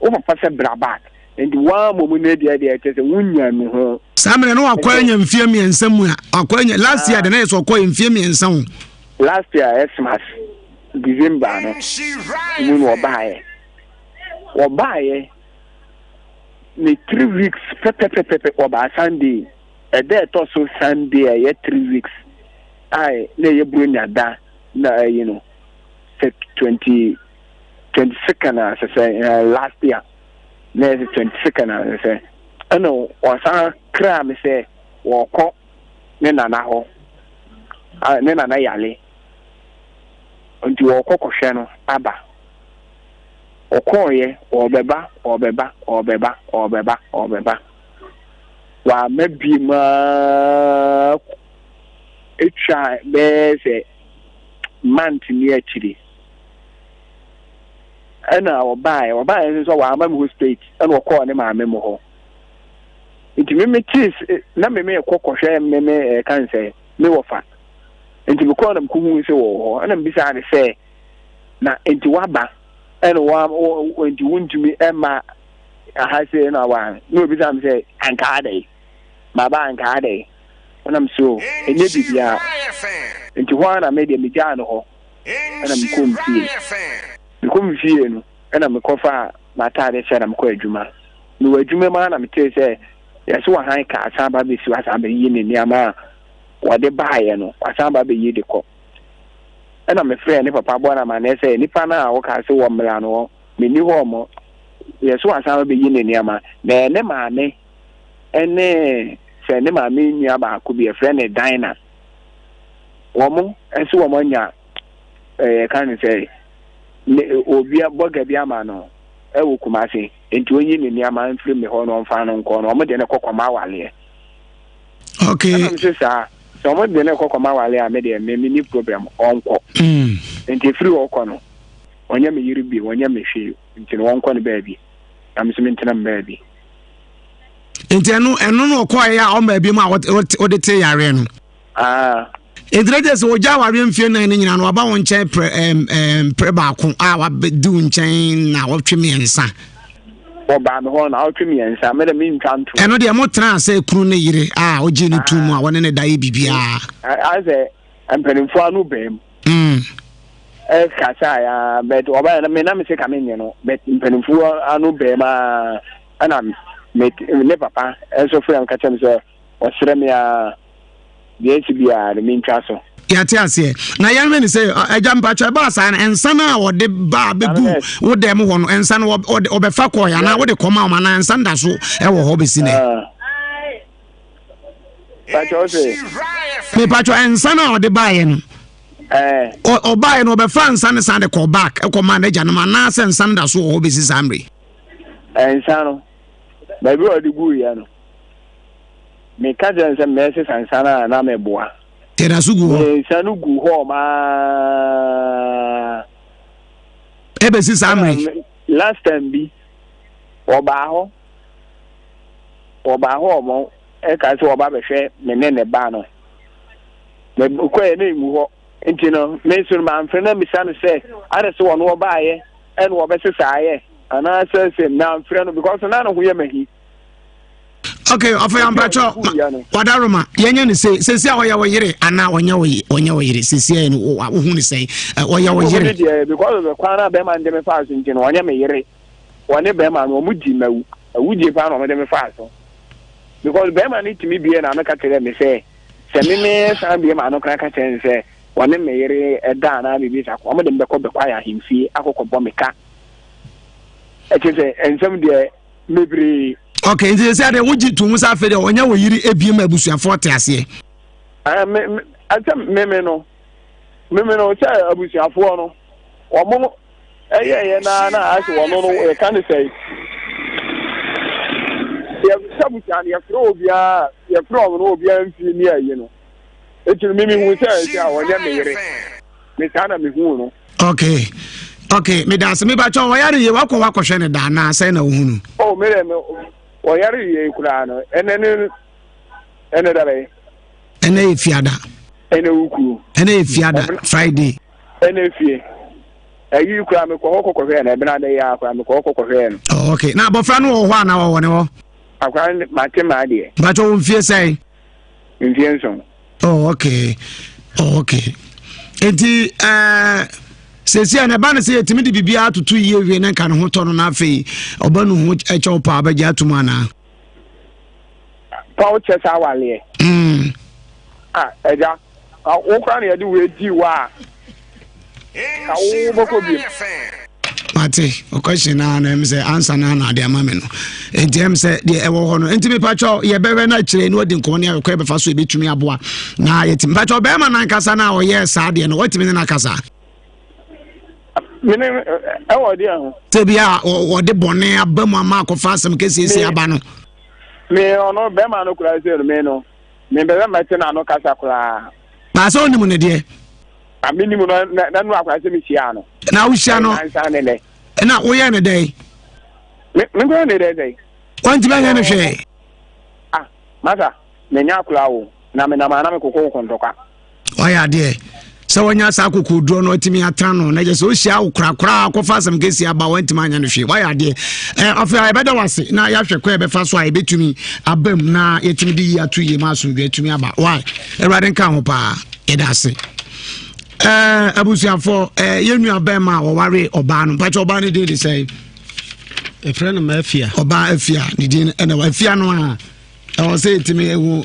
wo papa sɛ bra back, nti woa mmom no deɛ deɛ kyerɛ sɛ wonya nu ho. Saa mmerɛ no wakɔ anya mfeɛ 3 mu a wakɔ anya last year de na yɛ sɛ ɔkɔ mfeɛ 3 ho. Last year Xmas December no mu na ɔbaeɛ. Ɔbaeɛ ne 3 weeks pɛpɛpɛpɛ, ɔbaa Sunday ɛda ɛtɔ so Sunday a ɛyɛ 3 weeks a na ɛyɛ Buronya da na ɛyi no sɛ 22nd a sɛ sɛ last year na ɛyɛ sɛ 22nd a sɛ sɛ ɛna ɔsan kraa me sɛ wɔkɔ ne nana hɔ a ne nana yale nti wɔkɔ kɔhwɛ no aba. Ɔkɔɔyɛ, ɔbɛba, ɔbɛba, ɔbɛba, ɔbɛba, ɔbɛba, wama bie mu aa etwa bɛyɛ sɛ month ni akyiri. Ɛna ɔbaeɛ, ɔbaeɛ nso sɛ wamma me hɔ straight, ɛna ɔkɔɔ ne maame mo hɔ. Nti me me tee na me me kɔ kɔhwɛ me me ɛka n sɛ me wɔfa. Nti me kɔɔ na me kɔhu sɛ wɔwɔ hɔ, ɛna me bisaa ne sɛ na nti waba ɛna wa nti wontumi ɛma aha sei na wa na obisaa me sɛ anka adɛn maba anka adɛn ɛna me so ɛnyɛ biribiara nti hɔ ara na me deɛ megyaa no hɔ. Ɛna mekɔɔ me fie. Mekɔ me fie no, ɛna mekɔfaa m'ataade hyɛ na mekɔɔ adwuma. Mewɔ adwuma mu ara na metee sɛ yɛse wahan kaa asan aba abɛsi hɔ asan abɛyi ne nneɛma a wɔde baeɛ no, wasan aba abɛyi de kɔ. Ɛna mefrɛɛ ne papa bɔɔ no amanneɛ sɛ nipa no a wokaa sɛ wɔmmra no hɔ, menni hɔ ɔmɔ. Yɛse wasan aba abɛyi ne nneɛma. Na ɛyɛ ne maame ne sɛ ne maame nua baako bi, yɛfrɛ no Dinah. Wɔn nso wɔn anya ɛɛ yɛka no sɛ ne obi bɔga bi ama no ɛwɔ Kumasi nti onyi ne nneɛma mfiri mi hɔ na ɔmfa no nkɔ no wɔn de no kɔ kɔma awaleɛ. Okay. Ɛna mi sɛ saa sɛ wɔn de no kɔ kɔma awaleɛ a mi deɛ mi mi ni problem ɔnkɔ. Mm. Nti efiri hɔ kɔ no ɔnyɛ mi yiri bi ɔnyɛ mi hwee nti no wɔnkɔ ne baabi na mi nso mi ntena mi baabi. Nti ɛno ɛno no ɔkɔɛ a ɔma bi mu a wɔde te yareɛ no. Ah. Nti na kyerɛ sɛ ɔgya awareɛ mfeɛ nan no nyinaa no waba wo nkyɛn prɛ ɛm prɛ baako a wabɛdi wo nkyɛn na wɔtwe mmiɛnsa. Wɔbaa me hɔ na wɔtwe mmiɛnsa me de mentwa nto. Ɛno deɛ mo tenaa sɛ kunu ne yere a ɔgye ne tu mu a wɔne ne da yɛ biribiara. Ayɛ sɛ mpanimfoɔ ano bɛn mu. Mm. Ɛkasa ya but ɔbaa na me na me se ka me nyɛ no but mpanimfoɔ ano bɛn mu a ɛna me ne papa nso frɛ me ka kyerɛ me sɛ ɔsrɛ me a deɛ ɛsi biara no mentwa so. Yɛate aseɛ. Na yɛnhwɛ ne sɛ agya mpakyɛ ɛbaa saa no nsa no a ɔde baa bɛgu wo dɛm hɔ no nsa no ɔbɛfa kɔɛ anaa wode kɔma ɔma anaa nsa no da so ɛwɔ hɔ bɛsi nɛ? Mepakyɛ nsa no a ɔde baeɛ no ɔbaeɛ no ɔbɛfa nsa no san de kɔ back ɛkɔma n'agyanom anaasɛ nsa no da so wɔ hɔ bɛsi saa mmere? Nsa no baabi a ɔde guiɛ no Meka kyerɛ no sɛ mɛsesa nsa no a na meboa. Ɛda so gu hɔ. Me nsa no gu hɔ maa. Ɛbɛsi saa mmere. Last time bi, wɔbaa hɔ. Wɔbaa hɔ ɔmo ɛka sɛ wɔba bɛhwɛ me ne ne ba no. Mekɔɛ na emu hɔ. Nti no, me nso no mamfrɛ no ammisa no sɛ adɛ sɛ wɔn wɔbaayɛ ɛna wɔbɛsesaayɛ anaasɛ sɛ mamfrɛ no because na ne ho yɛ mahi. Ok, ɔfɛ ampakyɛ wadaroma yɛnyɛ no sei sɛsi a ɔyɛ wo yere anaa ɔnyɛ wo ɔnyɛ wo yere sɛsi a no wohu ne sɛn ɔyɛ wo yere. Deɛ because of kwan a bɛrima no de me faa so nti no ɔnyɛ me yere wɔne bɛrima no wɔn di mawu awudie paa na wɔn de me faa so because bɛrima no tumi bie na ano ka kyerɛ me sɛ sɛ me me san bie ma ano kora ka kyerɛ no sɛ wɔne me yere ɛda anaa biribi sa wɔn de me bɛkɔ bɛkɔ ayɛ ahemfie akɔkɔbɔ me ka ɛkyɛ sɛ nsɛm deɛ bebree. Ok, nti sɛ deɛ wogye to mu sɛ afei deɛ ɔnyɛ wo yere ebie ma abusuafoɔ te aseɛ. Ɛɛ me me ɛsɛ meme no meme no sɛ abusuafoɔ no wɔn ɛyɛ yɛ naa na asɛ wɔn no yɛka ne sɛ yɛ sɛ abusua no yɛfrɛ obiara yɛfrɛ wɔn no obiara mfie ne ayi no eti no mimi hu sɛ ɛsɛ a wɔnyɛ me yere me saa na me hu no. Ok ok meda ase mebakyɛ ɔyare yie wakɔ wakɔhwɛ no da anaa sɛn na wohu no. Oh me dɛ me ɔyare yie koraa no ɛnɛ ne ɛnɛ da bɛyɛ. Ɛnɛ yɛ fiada. Ɛnɛ wukuo. Ɛnɛ yɛ fiada Friday. Ɛnɛ fie ɛyi koraa mekɔ hɔ kɔkɔhwɛɛ no ɛbena dɛ yɛ a koraa mekɔ hɔ kɔkɔhwɛɛ no. Oh, ok na abɔfra no wɔ hɔ anaa wɔwɔ ne hɔ. Akora no mate maa deɛ. Mpakyɛ wo mfie sɛn. Mfie nson. Oh, okay. Oh, okay. Nti ɛɛ eh, sɛsi a na ɛba no sɛ yɛtumi de biribiara toto yie wie na nka ne ho tɔ no na afei ɔba no ho kyɛw paa bɛgye atom anaa. Pa wo kyɛ sɛ awaleɛ. Mm. Ah, ɛgya. Wo koraa na yɛde wei dii wo a, ka wo bɛkɔ bio. Mate, o question na na ɛm sɛ ansa na na ade ama me no. Enti ɛm sɛ deɛ ɛwɔ hɔ no. Enti mepakyɛw yɛbɛhwɛ no akyire na wadi nkɔmmɔ ne ayɔkɔ yɛbɛfa so yɛbɛtumi aboa. Na yɛtumi mepakyɛw bɛrima no ankasa no a ɔyɛɛ saa deɛ no watumi ne no akasa. Mene ɛwɔ deɛ ho. Sɛ bi a ɔde bɔne aba mu ama akɔfa asɛm kɛsiesie aba no. Me ɔno bɛrima no koraa sɛ no me no. Mempɛ sɛ mɛte n'ano kasa koraa. Baa sɛ wonim no deɛ? A menim no na na nura koraa sɛ mehyia no. Na wohyia no? Nansa ne nɛ. Ɛna woyɛ ne dɛn? Me me nkɔyɛ ne dɛn sɛn? Wantumi anyɛ no hwee. Ah, masa, menya akora o, na menam a na mekoko nkontɔkwa. Wayɛ adeɛ sɛ wanya saa akokoɔduro no atumi atra no na kyɛ sɛ ɔhyia wo korakoraa kɔfa asɛm kɛsi aba wantumi anyɛ no hwee. Wayɛ adeɛ. Afei a yɛbɛda wo ase na yɛahwɛ kwan a yɛbɛfa so a yɛbɛtumi aba mu na yɛtumi de yi ato yie ma asomdwoe atumi aba. Why? Awurade nka ho paa. Yɛda ase. Abusuafoɔ, yɛn nua bɛrima a wɔware ɔbaa no, mpakyɛ ɔbaa no din de sɛn? Ɛfrɛ no Mafia. Ɔbaa Afia ne din ɛna Afia no a ɛwɔ sɛ yɛtumi ehu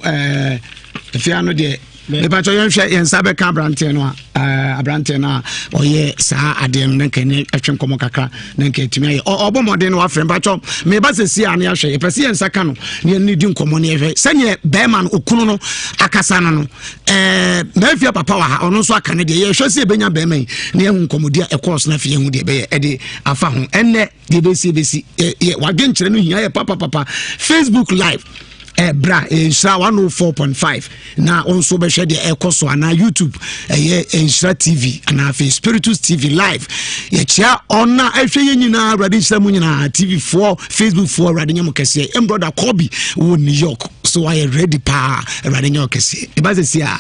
Afia no deɛ. Mepakyɛ yɛnhwɛ yɛn nsa bɛka aberanteɛ no a aberanteɛ no a ɔyɛ saa adeɛ no na nka ne ɛtwe nkɔmmɔ kakra na nka ɛtumi ayɛ ɔbɔ mmɔden no wafrɛ. Mpakyɛ meba sɛ si a ne yɛahwɛ yɛpɛ sɛ yɛn nsa ka no ne yɛne di nkɔmmɔ ne yɛhwɛ sɛneɛ bɛrima no okunu no akasa no no. Mafia papa wɔ ha, ɔno nso aka no deɛ yɛhwɛ sɛ yɛbɛnya bɛrima yi na yɛhu nkɔmmɔdi a ɛkɔɔ so no afei yɛhu deɛ ɛbɛyɛ ɛde afa ho. Ɛnnɛ deɛ ɛbɛsi ɛbɛsi wadwenkyerɛ no hia yɛ papapapa. Facebook live bra Nhyira 104.5 na wo nso bɛhwɛ deɛ ɛkɔ so, anaa YouTube ɛyɛ Nhyira TV anaa afei Spiritus TV live. Yɛkyia ɔna ɛhwɛ yɛ nyinaa. Awurade nhyira mu nyinaa, TV foɔ, Facebook foɔ, Awurade nyɛ mo kɛseɛ. M brother Kobe wɔ New York so wayɛ ready paa. Awurade nyɛ ɔkɛseɛ. Ɛba sɛ si a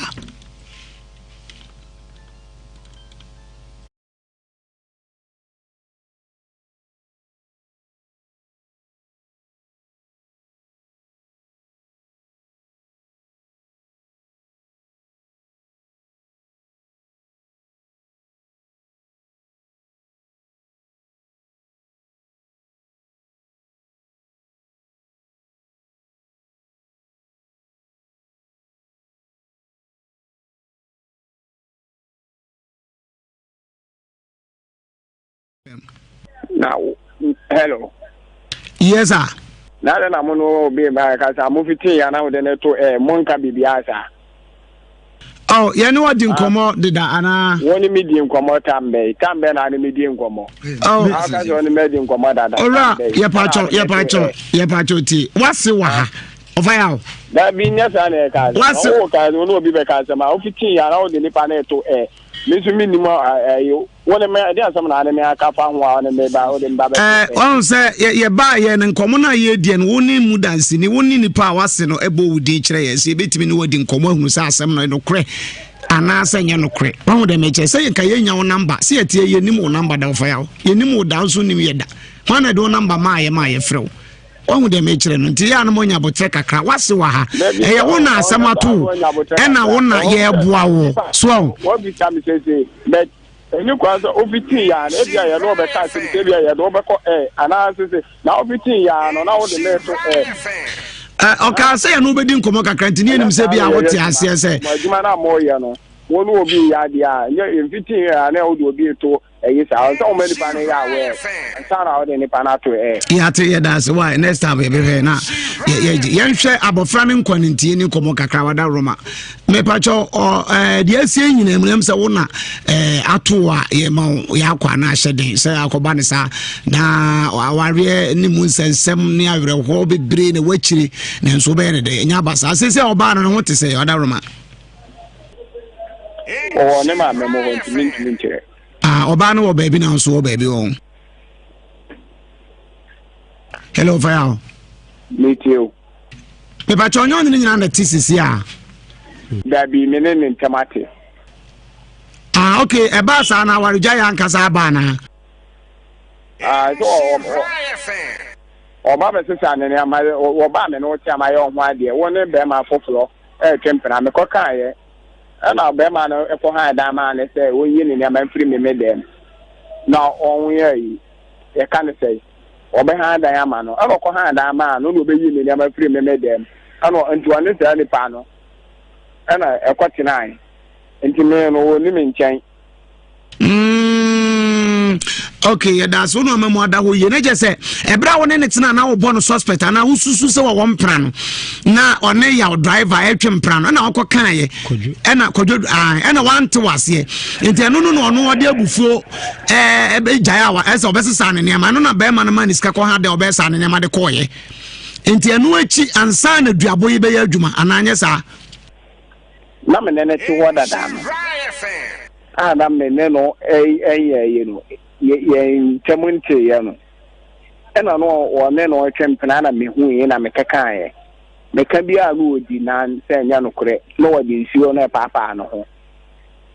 Na hello. Yes sir. Na adɛ na mo no obi ba kasa mo fiti ya na wode ne to mo nka biribiara saa. Oh, yɛne wadi nkɔmmɔ deda anaa? Wo ne me di nkɔmmɔ tam bɛyi. Tam bɛyi na ne me di nkɔmmɔ. Oh. Aka sɛ wo ne me di nkɔmmɔ dada. Owura, yɛpakyɛw, yɛpakyɛw, yɛpakyɛw tie. Wase wɔ ha. Ɔfa yaw. Dabi nyɛ saa na ɛka. Wase. Wo ka wo ne obi bɛka asɛm a wofiti ya na wode nipa no to Me nso mennim ɛyi wo ne me ɛde asɛm na ne me aka fa ho a wo ne me ba wo de me ba bɛ. Ɛɛ ɔn sɛ yɛ yɛbaa yɛ no nkɔmɔ no a yɛrediɛ no wo ne mu danseni wo ne nipa a wase no ɛbɔ wo din kyerɛ yɛn sɛ yɛbɛtumi ne wadi nkɔmɔ ahunu sɛ asɛm no nokorɛ anaasɛ nyɛ nokorɛ. Wahu dɛ mekyerɛ sɛ yɛnka yɛnya wo namba sɛ yɛteɛ yɛnim wo namba da ɔfa yaw yɛnim wo da nso nim yɛ da hwan na ɛde wo namba maa yɛ maa yɛfrɛ wo. Wahu deɛ mekyerɛ no nti yɛ a no moanya aboterɛ kakra. Wase wɔ ha ɛyɛ wo na asɛm ato wo ɛna wo na yɛreboa wo so ahu. Wabisa me sese but ɛni kwan sɛ ofitii yaa no ebia yɛde wɔbɛka asɛm sɛ ebia yɛde wɔbɛkɔ ɛ anaa sese na ofitii yaa no na wode me to ɛ. Ɔkaa sɛ yɛne wobɛdi nkɔmmɔ kakra nti ne yɛnim sɛ bia wote aseɛ sɛ. Adwuma no a moyɛ no wo ne obi yɛ adeɛ a nyɛ mfitii yaa na wode obi to ɛyi saa ɔsɛ wɔn nipa no yɛ awɛ nsa na ɔde nipa no ato ɛ. yàtɛ yɛ daase wa next time yɛ bɛhwɛ na yɛ yɛ yɛnhwɛ abɔfra ne nkwa ne ntie ne nkɔmɔ kakra wada roma mɛpakyɛ ɔ ɛɛ deɛ esie nyinaa mu ɛmu sɛ wo na ɛɛ ato a yɛ ma yɛ akɔ ana ahyɛ den sɛ akɔba ne saa na awareɛ ne mu nsɛnsɛm ne awerɛhoɔ bebree na wakyire na nso wobɛyɛ ne dɛ ɛnyɛ aba saa sɛ sɛ ɔbaa no ne ho te sɛ wada roma. Ɔwɔ ne maame mo hɔ nti mentumi nkyerɛ. Ah, ɔbaa no wɔ baabi na nso wɔ baabi wɔ. Hello, Fire. Metie o. Mepakyɛ ɔnyɛ ɔne ne nyinaa na te sisi a. Dabi, me ne ne ntɛm ate. Ah, okay, ɛbaa saa na awaregya yɛ ankasa aba anaa? Ah, so ɔba bɛsesa ne nneɛma, wɔbaa me ne wo te ama yɛ ɔho adeɛ, wo ne bɛrima foforɔ ɛretwe mpena, mekɔkaeɛ. Ɛna ɔbarima no kɔhan dan maa no sɛ ɔnyi ne nneɛma mfiri me me dan mu na ɔnyɛ ayi, yɛka no sɛn, ɔbɛhan dan ama no. Ɛna ɔkɔhan dan maa no na ɔbɛyi ne nneɛma firi me me dan mu. Ɛna nti ɔne saa nipa no ɛna ɛkɔtenae. Nti me no ɔnni me nkyɛn. Ok, yɛda ase. Wo na ɔma mu ada hɔ yie na kyɛ sɛ ɛberɛ a wo ne ne tena na wobɔ no suspect anaa wosusu sɛ wɔwɔ mpra no na ɔne yaw driver ɛtwe mpra no ɛna wɔkɔ kaeɛ ɛna kwadwo ɛna wante waseɛ nti ɛno no na ɔno ɔde abufuo ɛgyae a ɛsɛ ɔbɛsesa ne nneɛma ɛno na bɛrima no ma ne sika kɔ ha dɛ ɔbɛsa ne nneɛma de kɔɔyɛ nti ɛno akyi ansa na duabo yi bɛyɛ adwuma anaa nyɛ saa. Na me ne no te hɔ dada no a na me ne no ɛnyɛ yi no. Yɛn ntam nteeɛ no, ɛna no ɔne no retwe mpena na mehuiɛ na mekekaeɛ. Meka biara no ɔdi nan sɛ ɛnyɛ nokorɛ na ɔde nsuo no repaapaa ne ho.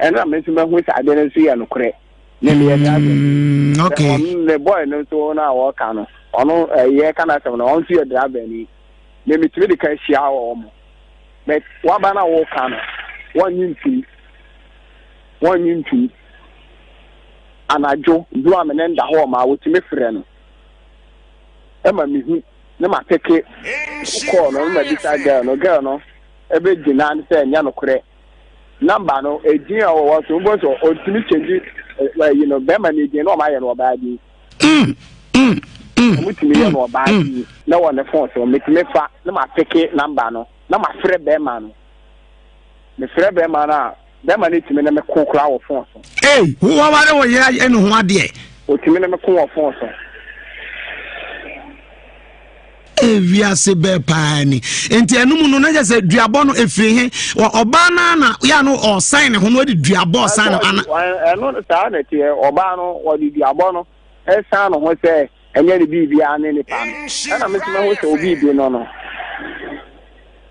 Ɛna me nso mahu sɛ adeɛ no nso yɛ nokorɛ. Ne meyɛ driver ni. Okay. Ɔno ne boy no nso no a wɔka no, ɔno ɛyɛ ka n'asɛm no, ɔno nso yɛ driver ni. Me metumi de ka hyia wɔn. But waba na wɔka no, wɔnnye ntum. Wɔnnye ntum. Anadwo, bere a me ne no da hɔ ma wotumi frɛ no ma mihu ne mateke kɔɔ no na mabisa girl no, girl no ɛbɛgyina no sɛ ɛnyɛ nokorɛ. Number no, edin a ɔwɔ so, wobɛhu sɛ ɔtumi change ɛyi no, bɛrima no edin na ɔma ayɛ no ɔbaa din. Ɔmotumi yɛ no ɔbaa din na wɔ ne phone so, metumi fa na mateke number no na mafrɛ bɛrima no. Mefrɛ bɛrima no a, bɛrima no tumi ne me ko koraa wɔ fon so. Ei, wo waware wo yere ayɛ ne ho adeɛ. Otumi ne me ko wɔ fon so. Ee, wiase bɛɛ paa ni. Nti ɛno mu no na kyerɛ sɛ duabɔ no efiri he? Ɔbaa no na yɛ no ɔsan ne ho no ɔde duabɔ ɔsan ne ho ana. Ɛno saa na ɛteɛ, ɔbaa no ɔde duabɔ no ɛsan ne ho sɛ ɛnyɛ ne biribiara ne nipa no. Ɛna me nso mahu sɛ obi bi no no.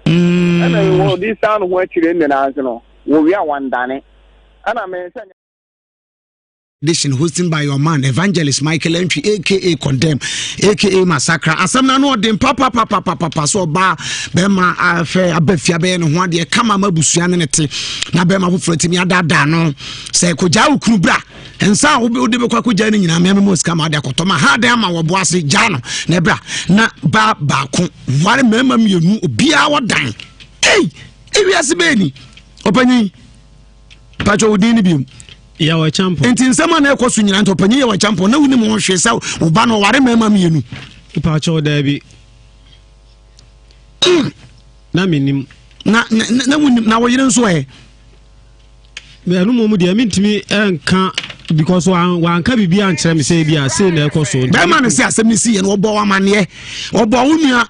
Ɛna wɔde san ne ho akyire nyinaa nso no, wɔwie a wɔndane. Ɛna me sɛ. Edition hosting by your man Evangelist Michael Entry aka Condemn aka Massacre. Asɛm na no ɔden papapapapapa so ɔbaa bɛrima afɛ aba fie abɛyɛ ne ho adeɛ kama ma abusua ne ne te na bɛrima foforɔ atumi adaadaa no sɛ kɔgyaa wo kunu bra nsa a wode bɛkɔ akɔgyaa no nyinaa meame mu sika ma ade akɔtɔ ma ha dɛn ama wɔbo ase gyaa no na ɛbra na ba baako ware mmarima mmienu obiara wɔdan ei ewiase bɛɛ ni ɔpanyin patwɛ wo din no biom yɛwɔ kyampɔn nti nsɛm a na ɛkɔ so nyinaa nti ɔpanyin yɛwɔ kyampɔn na wonim ho hwee sɛ wo ba no ɔware mmarima mmienu. Patwɛ daabi na menim na na na wonim na wo yere nso ɛ. Ɛno mmom deɛ mentumi nka because wanka biribi ankyerɛ me sɛ bi a sei na ɛkɔ so. Bɛrima no sɛ asɛm no si yɛ no ɔbɔ amaneɛ ɔbɔ wo nua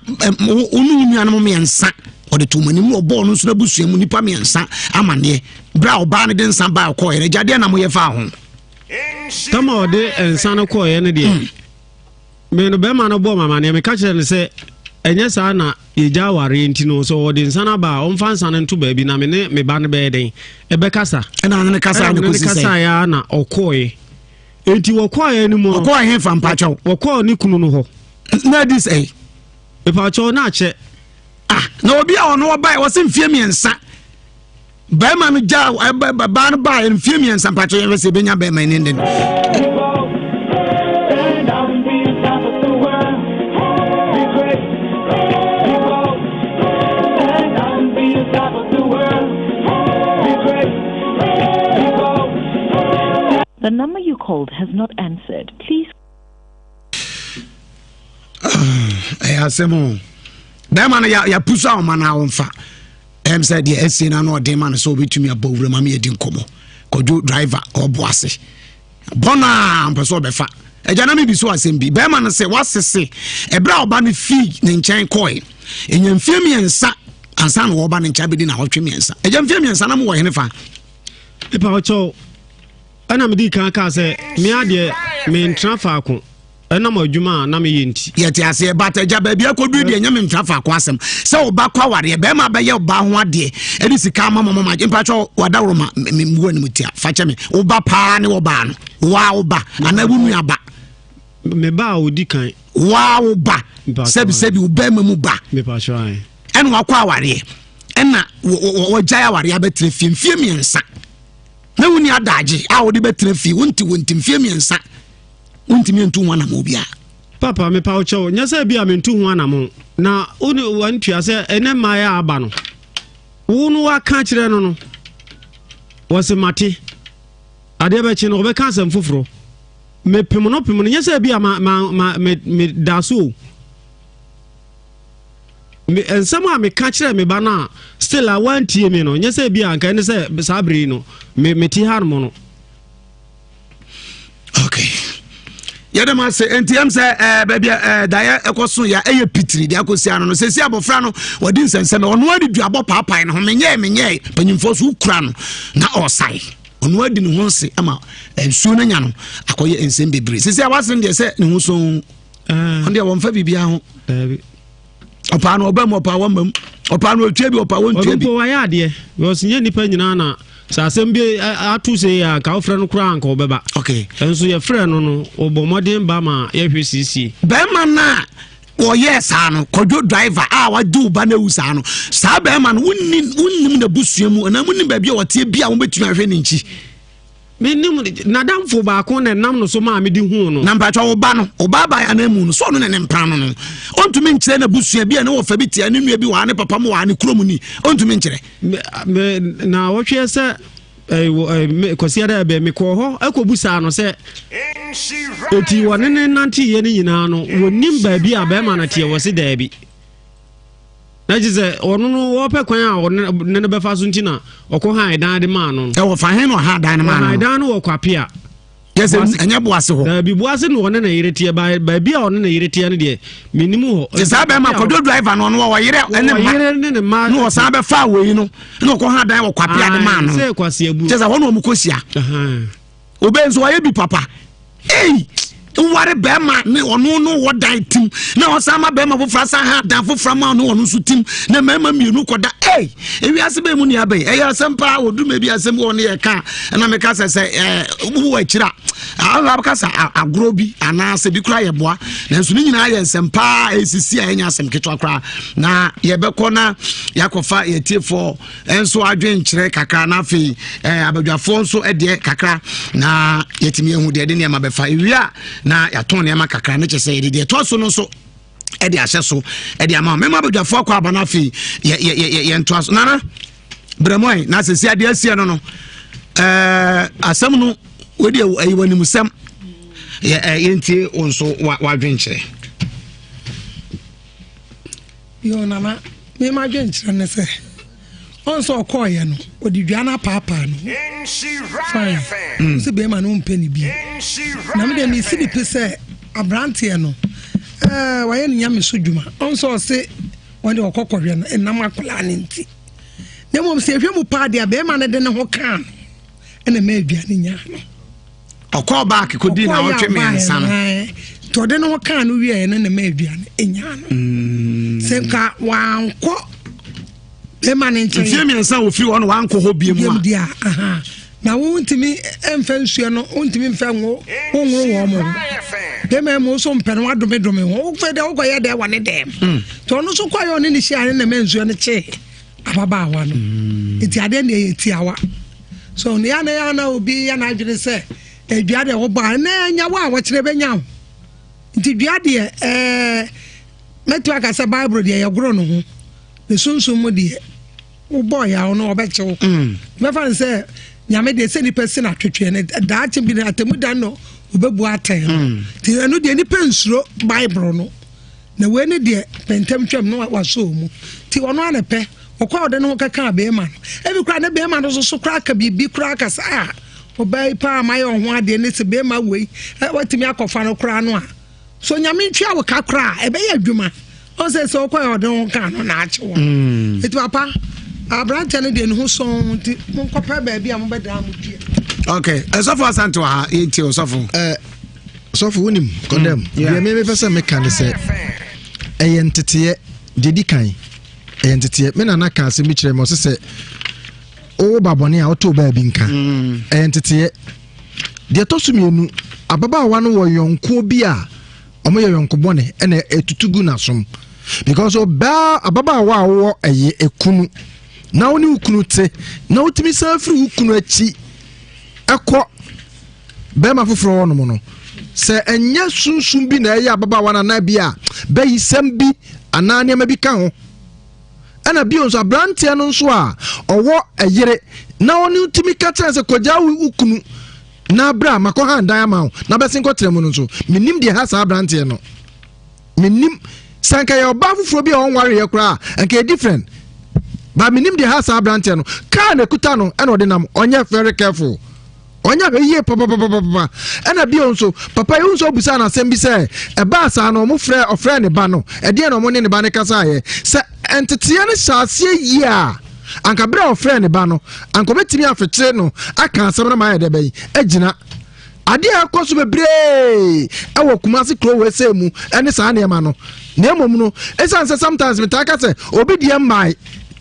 wo ne wo nuanom mmiɛnsa ɔde to anim na ɔbɔɔ no nso n'abusua mu nnipa mmiɛnsa amaneɛ berɛ a ɔbaa no de nsa baa ɔkɔɔyɛ no agyadeɛ na moyɛ faa ho. Tama ɔde nsa no kɔɔyɛ no deɛ Me no bɛrima no bɔɔ me amaneɛ, meka kyerɛɛ no sɛ ɛnyɛ saa na yɛgya awareɛ nti no sɛ ɔde nsa no aba a ɔmfa nsa no nto baabi na me ne me ba no bɛyɛ dɛn ɛbɛkasa. Ɛna ɔne no kasaeɛ no kɔsi sɛ? Kasaeɛ a na ɔkɔɔeɛ. Enti wɔkɔɔeɛ no mu no. Ɔkɔɔ he fa mpakyɛw? Wɔkɔɔ ne kunu no hɔ. Na adi sɛ? Mepakyɛw na akyɛ. Ah, na obi a ɔno ɔbaeɛ wɔse mfeɛ mmiɛnsa. Bɛrima no gya baa no baa mfie mmiɛnsa mpakyɛ yɛhwɛ sɛ ɛbɛnya bɛrima ne ndɛ no. The number you called has not answered. Please. Ɛyɛ asɛm o. Bɛrima no yɛapu so a ɔma no a wɔmfa. Ɛm sɛ deɛ asie no ano ɔden ma no sɛ ɔbɛtumi abɔ wura ma meyɛdi nkɔmmɔ. Kwadwo driver ɔbo ase. Bɔ no a mpɛ sɛ ɔbɛfa. Agya na mebi so asɛm bi. Bɛrima no sɛ wasese ɛberɛ a ɔba no fii ne nkyɛn kɔe. Ɛnya mfie mmiɛnsa ansa na wɔba ne nkyɛn abɛdi na ɔtwe mmiɛnsa. Agya mfie mmiɛnsa na mowɔ hene fa? Epa ɔkyɛw ɛna medi kan kaa sɛ me adeɛ mentena faako. Ɛnam adwuma a na meyɛ nti. Yɛte aseɛ but agya baabi akɔduru deɛ ɛnyɛ me mfra faako asɛm sɛ ɔba kɔ awareɛ bɛrima bɛyɛ ɔbaa ho adeɛ ɛde sika ama mama ma mpakyɛ wadaworoma memu anim tia fa kyɛ me woba paa ne wɔbaa no waa woba anaa wo nua ba me ba a ɔdi kan waa wo ba sɛbi sɛbi wo bɛrima mu ba ɛna wakɔ awareɛ ɛna wɔgyae awareɛ abɛtena fie mfie mmiɛnsa na wonni adagye a wode bɛtena fie wonte wonte mfie mmiɛnsa Wontumi ntu ho anammɔn biara. Papa, mepa wo kyɛw, nyɛ sɛ bi a mentu ho anammɔn, na wo ne wantua sɛ ɛnɛ mmaeɛ a aba no, wo no waka kyerɛ no no, wɔse mate, adeɛ bɛkye no wɔbɛka asɛm foforɔ. Mepem no pem no, nyɛ sɛ bi a ma, ma, ma, me, me da so o. Me, nsɛm a meka kyerɛ me ba no a, still a wantie me no, nyɛ sɛ bi a nka ɛne sɛ saa bere yi no, me, mete hanom no. Okay. Yɛde ma se nti ɛm sɛ ɛɛ baabi ɛɛ daeɛ ɛkɔ so ya ɛyɛ pitiri deɛ akɔsi ano no sɛsi abɔfra no wɔde nsɛnsɛm ɔno adi duabɔ paapae ne ho menyɛɛ menyɛɛ mpanyinfoɔ so wokura no na ɔsae. Ɔno adi ne ho nse ama nsuo no anya no akɔyɛ nsɛm bebree. Sisi a wasɛm deɛ sɛ ne ho so ɔno deɛ wɔmfa biribiara ho. Ɔpaa no ɔba mu, ɔpaa wɔmma mu, ɔpaa no ɔtua bi, ɔpaa wɔntua bi. Ɔno mpo wayɛ adeɛ because nyɛ nnipa nyinaa na sɛ asɛm bi ato sei a nka wofrɛ no koraa nka ɔbɛba. Okay. Nso yɛfrɛ no no ɔbɔ mmɔden ba ma yɛhwɛ siesie. Bɛrima no a wɔyɛɛ saa no, Kwadwo driver a wagye wo ba no awu saa no, saa bɛrima no wonnim wonnim n'abusua mu anaa monim baabi a ɔteɛ bi a wobɛtumi ahwɛ ne nkyi? Menim n'adamfo baako na ɛnam no so maa mede huu no. Na mpatwa wo ba no, wo ba aban anan mu no, so ɔno na ne mpena no no, ɔntumi nkyerɛ n'abusua bi a ne wɔfa bi tia ne nua bi wɔ ha, ne papa mu wɔ ha, ne kurom ni, ɔntumi nkyerɛ. Na wɔtweɛ sɛ Kwasiada ɛbɛ mekɔɔ hɔ ɛkɔbusaa no sɛ eti wɔne ne nanteeɛ no nyinaa no wɔnim baabi a bɛrima no teɛ, wɔ se daabi. Na kyerɛ sɛ ɔno no wɔpɛ kwan a ɔne ne no bɛfa so nti na ɔkɔ han dan de maa no. Ɛwɔ fa he na ɔha dan no maa no? Ɔhan dan no wɔ Kwapea. Kyɛ sɛ ɛnyɛ Boase hɔ. Daabi, Boase na ɔne ne yere teɛ, baabi a ɔne ne yere teɛ no deɛ menim hɔ. Te saa bɛrima Kwadwo driver no, ɔno ɔwɔ yere ne mma. Ɔyere ne ne mma. Na ɔsan bɛfa wei no na ɔkɔ ha dan wɔ Kwapea de maa no. Sɛ Kwasi Aburo. Kyɛ sɛ hɔ na ɔmo kɔ hyia. Obe nso ɔyɛ bi papa. Ei! Woware bɛrima ne ɔno no wɔ dan tim na ɔsan ma bɛrima foforɔ asan ha dan foforɔ ma ɔno ɔno nso tim na mmarima mmienu kɔda. Ei! Ewiase bɛn mu ni abɛn? Ɛyɛ asɛm paa wɔ duma bi asɛm wɔ ne yɛ ka ɛna meka sɛ sɛ ɛɛ wowɔ akyiri a abɛka sɛ agorɔ bi anaasɛ bi koraa yɛ boa, nanso ne nyinaa yɛ nsɛm paa ɛsisi a ɛnyɛ asɛm ketewa koraa. Na yɛbɛkɔ na yɛakɔfa yɛtiefoɔ nso adwenkyerɛ kakra na afei eh, abadwafoɔ nso deɛ kakra na yɛtumi ahu deɛ de nneɛma bɛfa ewie a na yɛatɔn nneɛma kakra ne kyɛ sɛ yɛde deɛ ɛtoa so no nso ɛde ahyɛ so ɛde ama mɛma abadwafoɔ akɔ aba no afei yɛntoa so. Nana brɛmɔe na sɛsi adeɛ asie no no ɛɛ asɛm no wodi ɛyi wɔ animsɛm yɛntie wo nso wadwenkyerɛ. Yo nana, me ma dwenkyerɛ ne sɛ ɔn sɛ ɔkɔɔyɛ no ɔde dua no apaapaa no fine mm. Sɛ bɛrima no mpɛ ne bi na me deɛ mesi ne pe sɛ aberanteɛ no ɛɛ wayɛ ne nyame so dwuma. Ɔn sɛ ɔse wɔn de ɔkɔ kɔhwɛ no ɛnam akwadaa no nti, na mmom sɛ ehwɛ mu paa deɛ bɛrima no de ne ho kaa no ɛna mɛ aduane nyaa no. Ɔkɔɔ baak kɔdii na ɔtwe mmiɛnsa no nti ɔde ne ho kaa no wieɛ no na ma aduane ɛnyaa no mm. Sɛ nka wankɔ bɛma ne nkyɛn mfie mmiɛnsa a wɔfiri hɔ no wankɔ hɔ bie mu a na wontumi mfa nsuo no, wontumi mfa ngo wonworo wɔn mo ho bɛma mu nso mpɛ no wadomedome ho wofɛ dɛ wokɔyɛ dɛ wɔ ne dɛm mm. Nti ɔno nso kɔyɛ ɔne ne hyia ne na ma nsuo no kyee ababaawa no mm. Nti adeɛ ne ɛyɛ tiawa so ne yana yana obi yɛ n'adwene sɛ dua deɛ wobɔ a na ɛnya wo a wɔkyerɛ bɛnya wo nti dua deɛ ɛɛ mɛtu aka sɛ Bible deɛ yɛgoro no ho ne sunsum mu deɛ wobɔ yaw no ɔbɛkye wo mm. Mɛfa no sɛ nyame deɛ sɛ nipa si no atwetweɛ no daakye bi no atemu da no wobɛbu atɛn no mm. Nti ɛno deɛ nipa nsuro Bible no na wei ne deɛ pɛntɛm twam no wasɔ mu nti ɔno ana pɛ ɔkɔ a ɔde ne ho kɛka bɛrima no ebi koraa ne bɛrima no nso koraa ka biribi koraa kasa a ɔbaa yi paa mayɛ ɔho adeɛ ne sɛ bɛrima wei watumi akɔfa no koraa no a so nyame ntua wo ka koraa ɛbɛyɛ adwuma ɔn sɛ sɛ ɔkɔ yɛ ɔde ho ka no na akye wɔ mm. Nti papa aberanteɛ no deɛ ne ho sɔn nti monkɔpɛ baabi a mobɛdaa mo dua. Ok, ɛsɔfo Asante wɔ ha, yɛntie ɔsɔfo. Sɔfo wonim kɔdɛm mm, deɛ mepɛ sɛ meka ne sɛ ɛyɛ nteteɛ deɛ di kan ɛyɛ nteteɛ. Me nana ka asɛm bi kyerɛ me, ɔse sɛ wowo ba bɔne a woto baabi nka mm. Ɛyɛ nteteɛ. Deɛ ɛtɔ so mmienu, ababaawa no wɔ yɔnkoɔ bi a ɔmoyɛ yɔnko bɔne ɛna ɛtutu gu n'asom because ɔbaa ababaawa a wowɔ ɛyɛ ekunu na wo ne wo kunu te na wotumi san firi wo kunu akyi ɛkɔ bɛrima foforɔ hɔ nom no, sɛ ɛnyɛ sunsum bi na ɛyɛ ababaawa no anaa bi a bɛyisɛm bi anaa nneɛma bi ka ho. Ɛna bio nso aberanteɛ no nso a ɔwɔ ɛyere na ɔne tumi ka kyerɛ sɛ kɔgya wo kunu na bra makɔ ha dan ama wo na bɛsen kɔtena mu no nso, menim deɛ ha saa aberanteɛ no. Menim sɛ nka yɛ ɔbaa foforɔ bi a ɔnwareeɛ koraa nka yɛ different, but menim deɛ ha saa aberanteɛ no. Kaa na ɛkuta no ɛna ɔde nam, ɔnyɛ very careful, ɔnyɛ hwɛ yie papapapapa. Ɛna bio nso papa yi nso ɔbusa no asɛm bi sɛ ɛbaa saa no ɔmo frɛ ɔfrɛ ne ba no, ɛdeɛ na ɔmo ne ne ba no kasaeɛ sɛ nteteɛ no hyɛ aseɛ yie a. Anka berɛ a ɔfrɛɛ ne ba no, anka ɔbɛtumi afekyere no aka asɛm no ma ayɛ dɛ bɛn agyina. Adeɛ a ɛkɔ so bebree ɛwɔ Kumasi kuro wei sɛ mu ɛne saa nneɛma no. Na mmom no, ɛsiane sɛ sometimes metaa ka sɛ obi deɛ mmae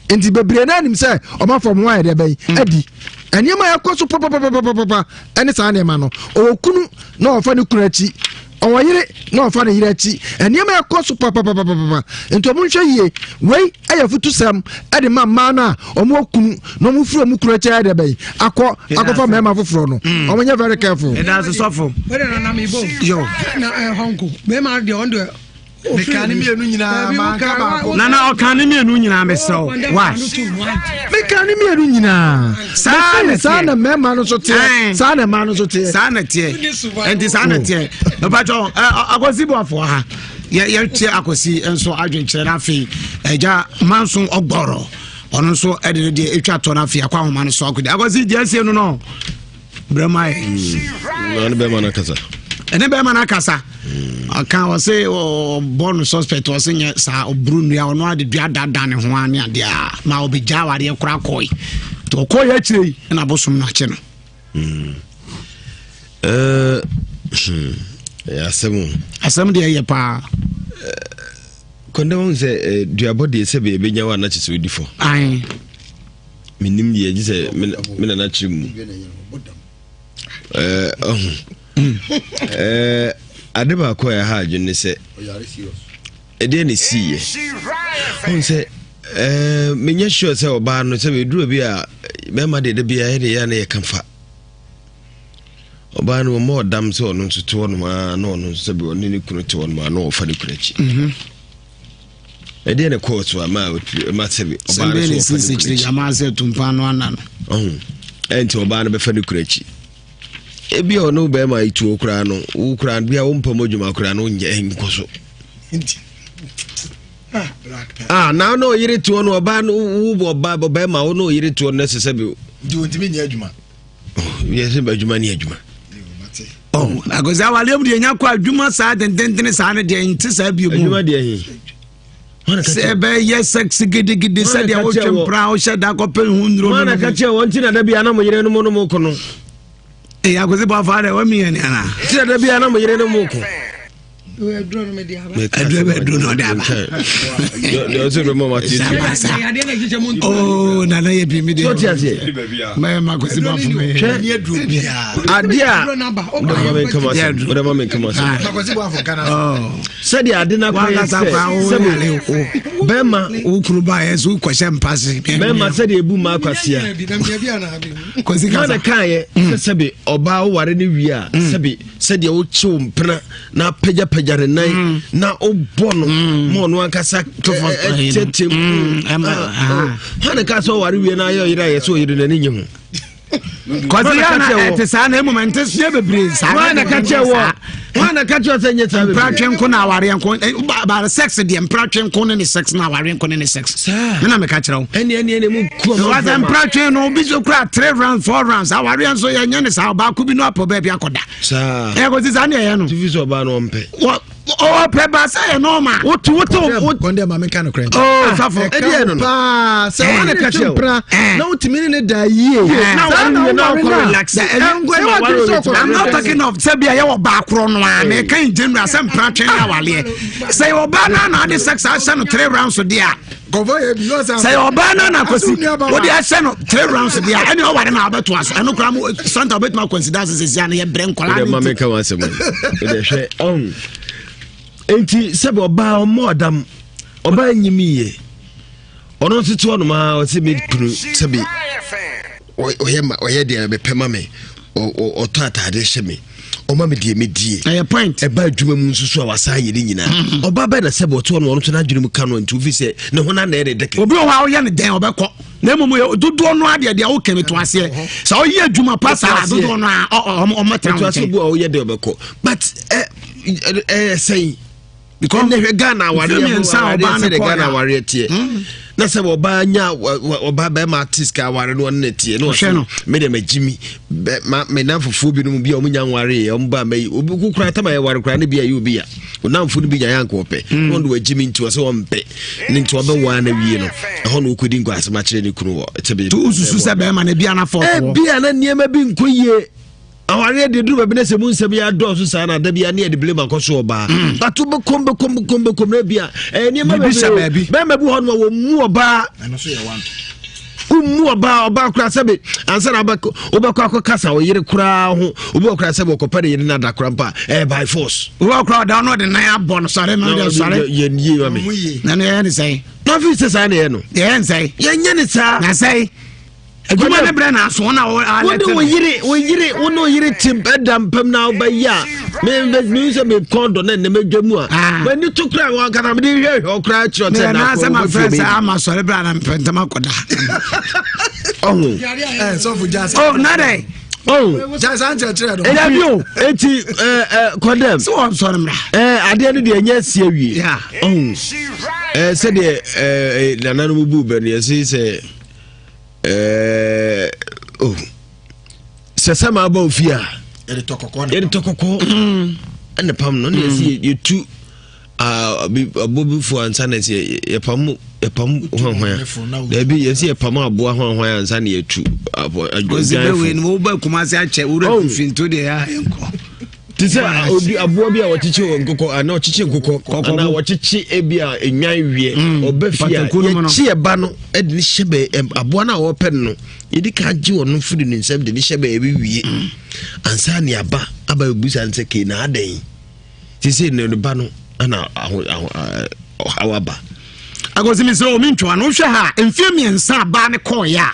nti bebree no anim sɛ ɔma fam ho ayɛ dɛ bɛn mm. adi. Nneɛma a ɛkɔ so papapapapapa ɛne saa nneɛma no. Ɔwɔ kunu na ɔfa ne kunu akyi ɔwɔ yere na ɔfa ne yere akyi nneɛma ɛkɔ so papapapapa nti ɔmo nhwɛ yie wei ɛyɛ futusɛm ɛde ma mmaa no a ɔmo okunu na ɔmo firi ɔmo kunu akyi ayɛ dɛ bɛyi akɔ akɔfa mmarima foforɔ no mm. ɔmo nyɛ very careful. ɛda ase sɔfo. wɛrɛ nana mi bɔ. yo. na ɛ hɔnko bɛrima deɛ ɔn deɛ. meka ne mmienu nyinaa manka baako nana ɔka ne mmienu nyinaa mesrɛ wo why meka ne mmienu nyinaa saa na saa na mmarima no nso teɛ saa na mmaa no nso teɛ saa na teɛ nti saa na teɛ mpatwɔ akwasi boafoɔ ha yɛtie akwasi nso adwenkyerɛ no afei agya manso ɔgbɔrɔ ɔno nso ɛde ne deɛ ɛtwa tɔ no afei akɔ ahoma no so akɔdi akwasi deɛ asie no no brɛ ma yɛ hmm. ne bɛrima no akasa ɛne bɛrima no akasa hmm. ɔka ɔse ɔbɔ no suspect ɔse nyɛ saa ɔburu nnua ɔno ade dua dada ne ho ane adeɛ a ma ɔbɛgya awareɛ kora kɔe nti ɔkɔeɛ akyire yi ɛna abosom no akye no hmm. eh, ɛyɛ asɛm o asɛm deɛ ɛyɛ paa eh, kɔndɛ wahu sɛ eh, duabɔ deɛ sɛ bɛyɛ bɛnya wo ana kyɛ sɛ wodi fɔ menim deɛ gye sɛ me nana kyerɛ mu ɔho ade baako a ɛha adwene ne sɛ ɛdeɛ ne siiɛ ɔhu sɛ menyɛ sure sɛ ɔbaa no sɛ bɛduru bi a bɛrima deɛ da biara yɛde yɛ na yɛka fa ɔbaa no ɔma ɔdam sɛ ɔno nso te hɔnom a na ɔno nso sɛ ɔne ne kunu te hɔnom a na ɔfa ne kunu akyi mhm. Ɛdeɛ na ɛkɔɔ so ama ma sɛbi ɔbaa no so ɔfa ne kunu akyi. Ama sɛ tumpa no ana no. Ɔho ɛnti ɔbaa no bɛfa ne kunu akyi. Ebi a ɔne bɛrima yi tuo koraa no wo koraa bi a wo mpam adwuma koraa no nyɛ nkɔ so. Ah na na ɔyere tuo no ɔbaa no wo ɔbaa bɛrima wo na ɔyere tuo no ɛsɛ sɛ bi. Nti wɔntumi nyɛ adwuma. Yɛ sɛ adwuma ne adwuma. Oh, agosi awale mu deɛ nya kɔ adwuma saa dendendene saa no deɛ nte saa bio mu. Adwuma deɛ he. Sɛ ɛbɛyɛ sex gidigidi sɛdeɛ wotwe mpra wohyɛ da kɔpɛ ho nnuro no. Wọn ka kyerɛ wɔn ti na da bi anam yere no mu no mu ko no. Ee agosi bɔ afa dɛ wɔn mi yɛ ni ana. Ti na da bi anam yere no mu ko. Aduro bɛ duro na ɔde aba. Oh, nana yɛ bi mi de. Sɔti aseɛ. Mɛ ma kwasi ba fún mi. Hwɛ adeɛ a ɔdɛ ma mi nkama sɛm ɔdɛ ma mi nkama sɛm. Sɛdeɛ ade na kɔ yɛ sɛ sɛbi bɛrima. O kunu ba yɛ so kɔhyɛ mpaase. Bɛrima sɛdeɛ ebu maa kwasia. Kwasi kasa. Ghana kan yɛ sɛ sɛbi ɔbaa oware ne wie a sɛbi sɛdeɛ wokyew mpena. na apagyapagya ne nan mm. na wobɔ no mm. ma ɔno ankasa kyɛkyɛ mu hane ka sɛ ɔware wie no ayɛ ɔyere ayɛ sɛ ɔyere n'ani nye ho kɔsi yɛ na ɛte saa na emom ɛnte yɛ bebree saa wọn na ka kyerɛ wɔ wọn na ka kyerɛ sɛ nyɛ saa bebree mpratwe nko na awareɛ nko ba sex deɛ mpratwe nko ne ne sex na awareɛ nko ne ne sex saa ne na meka kyerɛ wo ɛne ɛne ɛne mu ku ɔmo wɔsɛ mpratwe no obi so kura three rounds four rounds awareɛ nso yɛ nyɛ ne saa ɔbaako bi no apɔ baabi akɔda saa ɛ kò sisan ne yɛ no. tifi sɛ ɔbaa no ɔmpɛ. wɔ ɔpɛ ba sɛ yɛ nɔɔma. wotu wotu wotu. kɔn dɛ maame nka no korɛ. oo sɔfo ɛdi yɛ no no. paa sɛ wɔn ne twe mpira na wotumi ne ne da yie. na wɔn wie na ɔkɔ relax. I'm not talking of sɛ bi a yɛ wɔ baakorɔ no a mɛ kan general sɛ mpira twɛn na awaleɛ sɛ yɛ ɔbaa naa na ade sex ahyɛ no three rounds deɛ a. sɛ yɛ ɔbaa no na akwasi wode ahyɛ no three rounds deɛ a ɛne ɔware na wobɛtoa so ɛno koraa mo santa wobɛtumi akɔnsida ase sɛsia no yɛbrɛ nkɔla ma menka w'asɛm wode hwɛ ɔn enti sɛbi ɔbaa ɔmmɔ ɔdam ɔbaa nyimi yɛ ɔno nso te ɔnom a ɔsɛ me kunu sɛbi ɔyɛ ma ɔyɛ deɛ mepɛ ma me ɔtɔ ataadeɛ hyɛ me ɔma me deɛ medie ɛyɛ point ɛba adwuma mu nso so a wasan yɛ ne nyinaa mm-hmm. ɔba bɛ na sɛ bɔtɔ no ɔno nso n'adwene mu ka no nti ofi sɛ ne ho na na ɛde dɛkɛ obi wɔ hɔ a ɔyɛ ne dɛn ɔbɛkɔ na mmom dodoɔ no adeɛ deɛ wokɛ me to aseɛ sɛ ɔyɛ adwuma pa saa dodoɔ no a ɔmɔtena wo nkyɛn bu a ɔyɛ dɛn ɔbɛkɔ but ɛ ɛ sɛn because ɛnɛ hwɛ ghana awareɛ awareɛ sɛdeɛ ghana awareɛ teɛ hmm. na sɛ ɔbaa nya ɔbaa bɛrima ate sika aware no ɔne ne teɛ na ɔsɛ me deɛ magyi mi ma me nan fufuo binom bi a ɔmo nya nwareɛ ɔmo ba mɛyi obi kura tama yɛ ware kura ne bi a yɛ obi ya. Ɔnamfo no bi nya yɛ anka ɔpɛ mm. na ɔde wagye me nti ɔsɛ ɔmpɛ ne nti ɔbɛwaa no awie no ɛhɔ na ɔkɔdi nkwaasɛm akyerɛ ne kunu wɔ sɛbi to wosusu sɛ bɛrima no bia na fɔtoɔ bia na nneɛma bi nkɔ yie. Awareɛ deɛ duru baabi na sɛ mu nsɛm yɛ adɔɔso saa na da bia ne yɛde blame akɔ so ɔbaa mm. but wobɛkɔm bɛkɔm bɛkɔm bɛkɔm na bia ɛyɛ nneɛma bebree. Bɛrima bi hɔ no a wɔmmu ɔbaa, wommu ɔbaa ɔbaa koraa sɛbe ansa na wobɛkɔ akɔkasa wo yere koraa ho. Obi wɔ koraa sɛbe ɔkɔpɛ ne yere no ada koraa mpa ɛyɛ by force. Wowɔ koraa ɔda no ɔde nan abɔ no sɔre ma deɛ sɔre yɛn yie ma me na no yɛyɛ ne sɛn na afei sɛ saa ne yɛ no yɛyɛ ne sɛn yɛnyɛ ne saa na sɛn adwuma ne brɛ na aso na wode wo yere wo yere wo ne wo yere te ɛda mpam na wobɛyɛ a me me sɛ me kɔn dɔ na nnɛ madwa mu a ah. m'ani to kora wɔn ankasa mede hwɛhwɛ wo koraa kyerɛ sɛ na sɛ mafrɛ sɛ ama sɔre berɛ na mepɛ ntɛm akɔda. Ɔho oh na dɛn. Oh. Dabi o. Eti kɔdɛm. Sɛ wɔn sɔrɔ mra. Ɛɛ adeɛ no deɛ ɛnyɛ si awie. Ɔhun ɛɛ sɛdeɛ ɛɛ nananom bu bɛ no yɛsi sɛ ɛɛ oh sɛ sɛ maa ba ofie a yɛde tɔ kɔkɔɔ yɛde tɔ kɔkɔɔ ɛna pam no ɛna yɛsi yɛtu aboa bi fo ansa na yɛsi yɛpam yɛpam hwanhwan a daabi yɛsi yɛpam aboa hwanhwan ansa na yɛtu aboa adwan fo. Ɔsi wo ba Kumasi akyɛ wura oh. fifi nto deɛ yɛ ayɛ nkɔ. Te sɛ obi aboa bi a wɔkyekye wɔ nkokɔ anaa ɔkyekye nkokɔ anaa wɔkyekye ebi a enwan wiɛ mm. ɔbɛ fie a yɛkye ɛba no ɛde ne hyɛ bɛ aboa no a wɔpɛ no no yɛde ka gye wɔn firi ne nsam de ne hyɛ bɛ ebi wie mm. ansa ne aba aba ebusa ne sɛ kee na adɛn sese ne ne ba no ɛna aho aho ɔhaw aba. Agosi mi sɛ omi ntwa no wohwɛ ha mfie mmiɛnsa a baa ne kɔɔeɛ a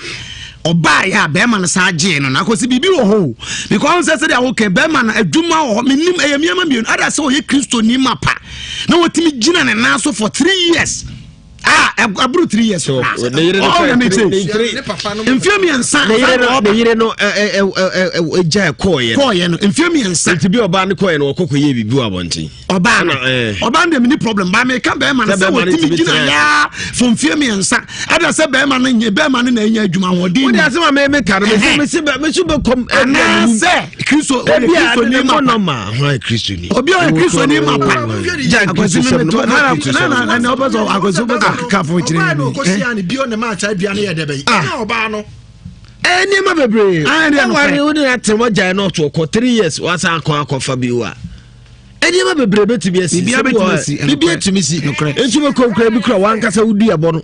ɔbaeɛ a bɛrima no saa gyee no na akosi biribi wɔ hɔ o because sɛ sɛdeɛ wokɛ bɛrima no adwuma wɔ hɔ menim ɛyɛ mmiɛma mmienu ada sɛ ɔyɛ kristoni ma pa na wɔtumi gyina ne nan so for 3 years ah aburu 3 years koraa ne yere no ɔwɔ na mete mfie mmiɛnsa. Ne yere no ne yere no ɛgya kɔɔyɛ no kɔɔyɛ no mfie 3. Nti bi ɔbaa no kɔɔyɛ no ɔkɔ kɔyɛ biribi wɔ abɔnten. Ɔbaa no ɔbaa no deɛ meni problem baa meka bɛrima no sɛ wɔtumi gyina yaa fo mfie 3 ɛda sɛ bɛrima no nyɛ bɛrima no na ɛnya adwuma ahoɔden. Wode asɛm a meka no mese mese bɛkɔm. Anaasɛ kristo ɔyɛ kristoni ma pa kristoni obi ɔyɛ kristoni ma pa akwasi mi to na na na na ɔbɛ sɔ akwasi ɔbɛ sɔ keka fo kyerɛ mi. Ɔbaa no bio ne maa saa dua no yɛ dɛ bɛyi ɛna ɔbaa no. Ɛɛ nneɛma bebree ɛware wo ne atɛm wagyae no ɔto ɔkɔ 3 years wasan akɔ akɔfa bi wa nneɛma bebree bɛtumi asi. Biribiara bɛtumi asi. Biribiara tumi si nso bɛkɔ nkura bi kura wankasa wodi ɛbɔ no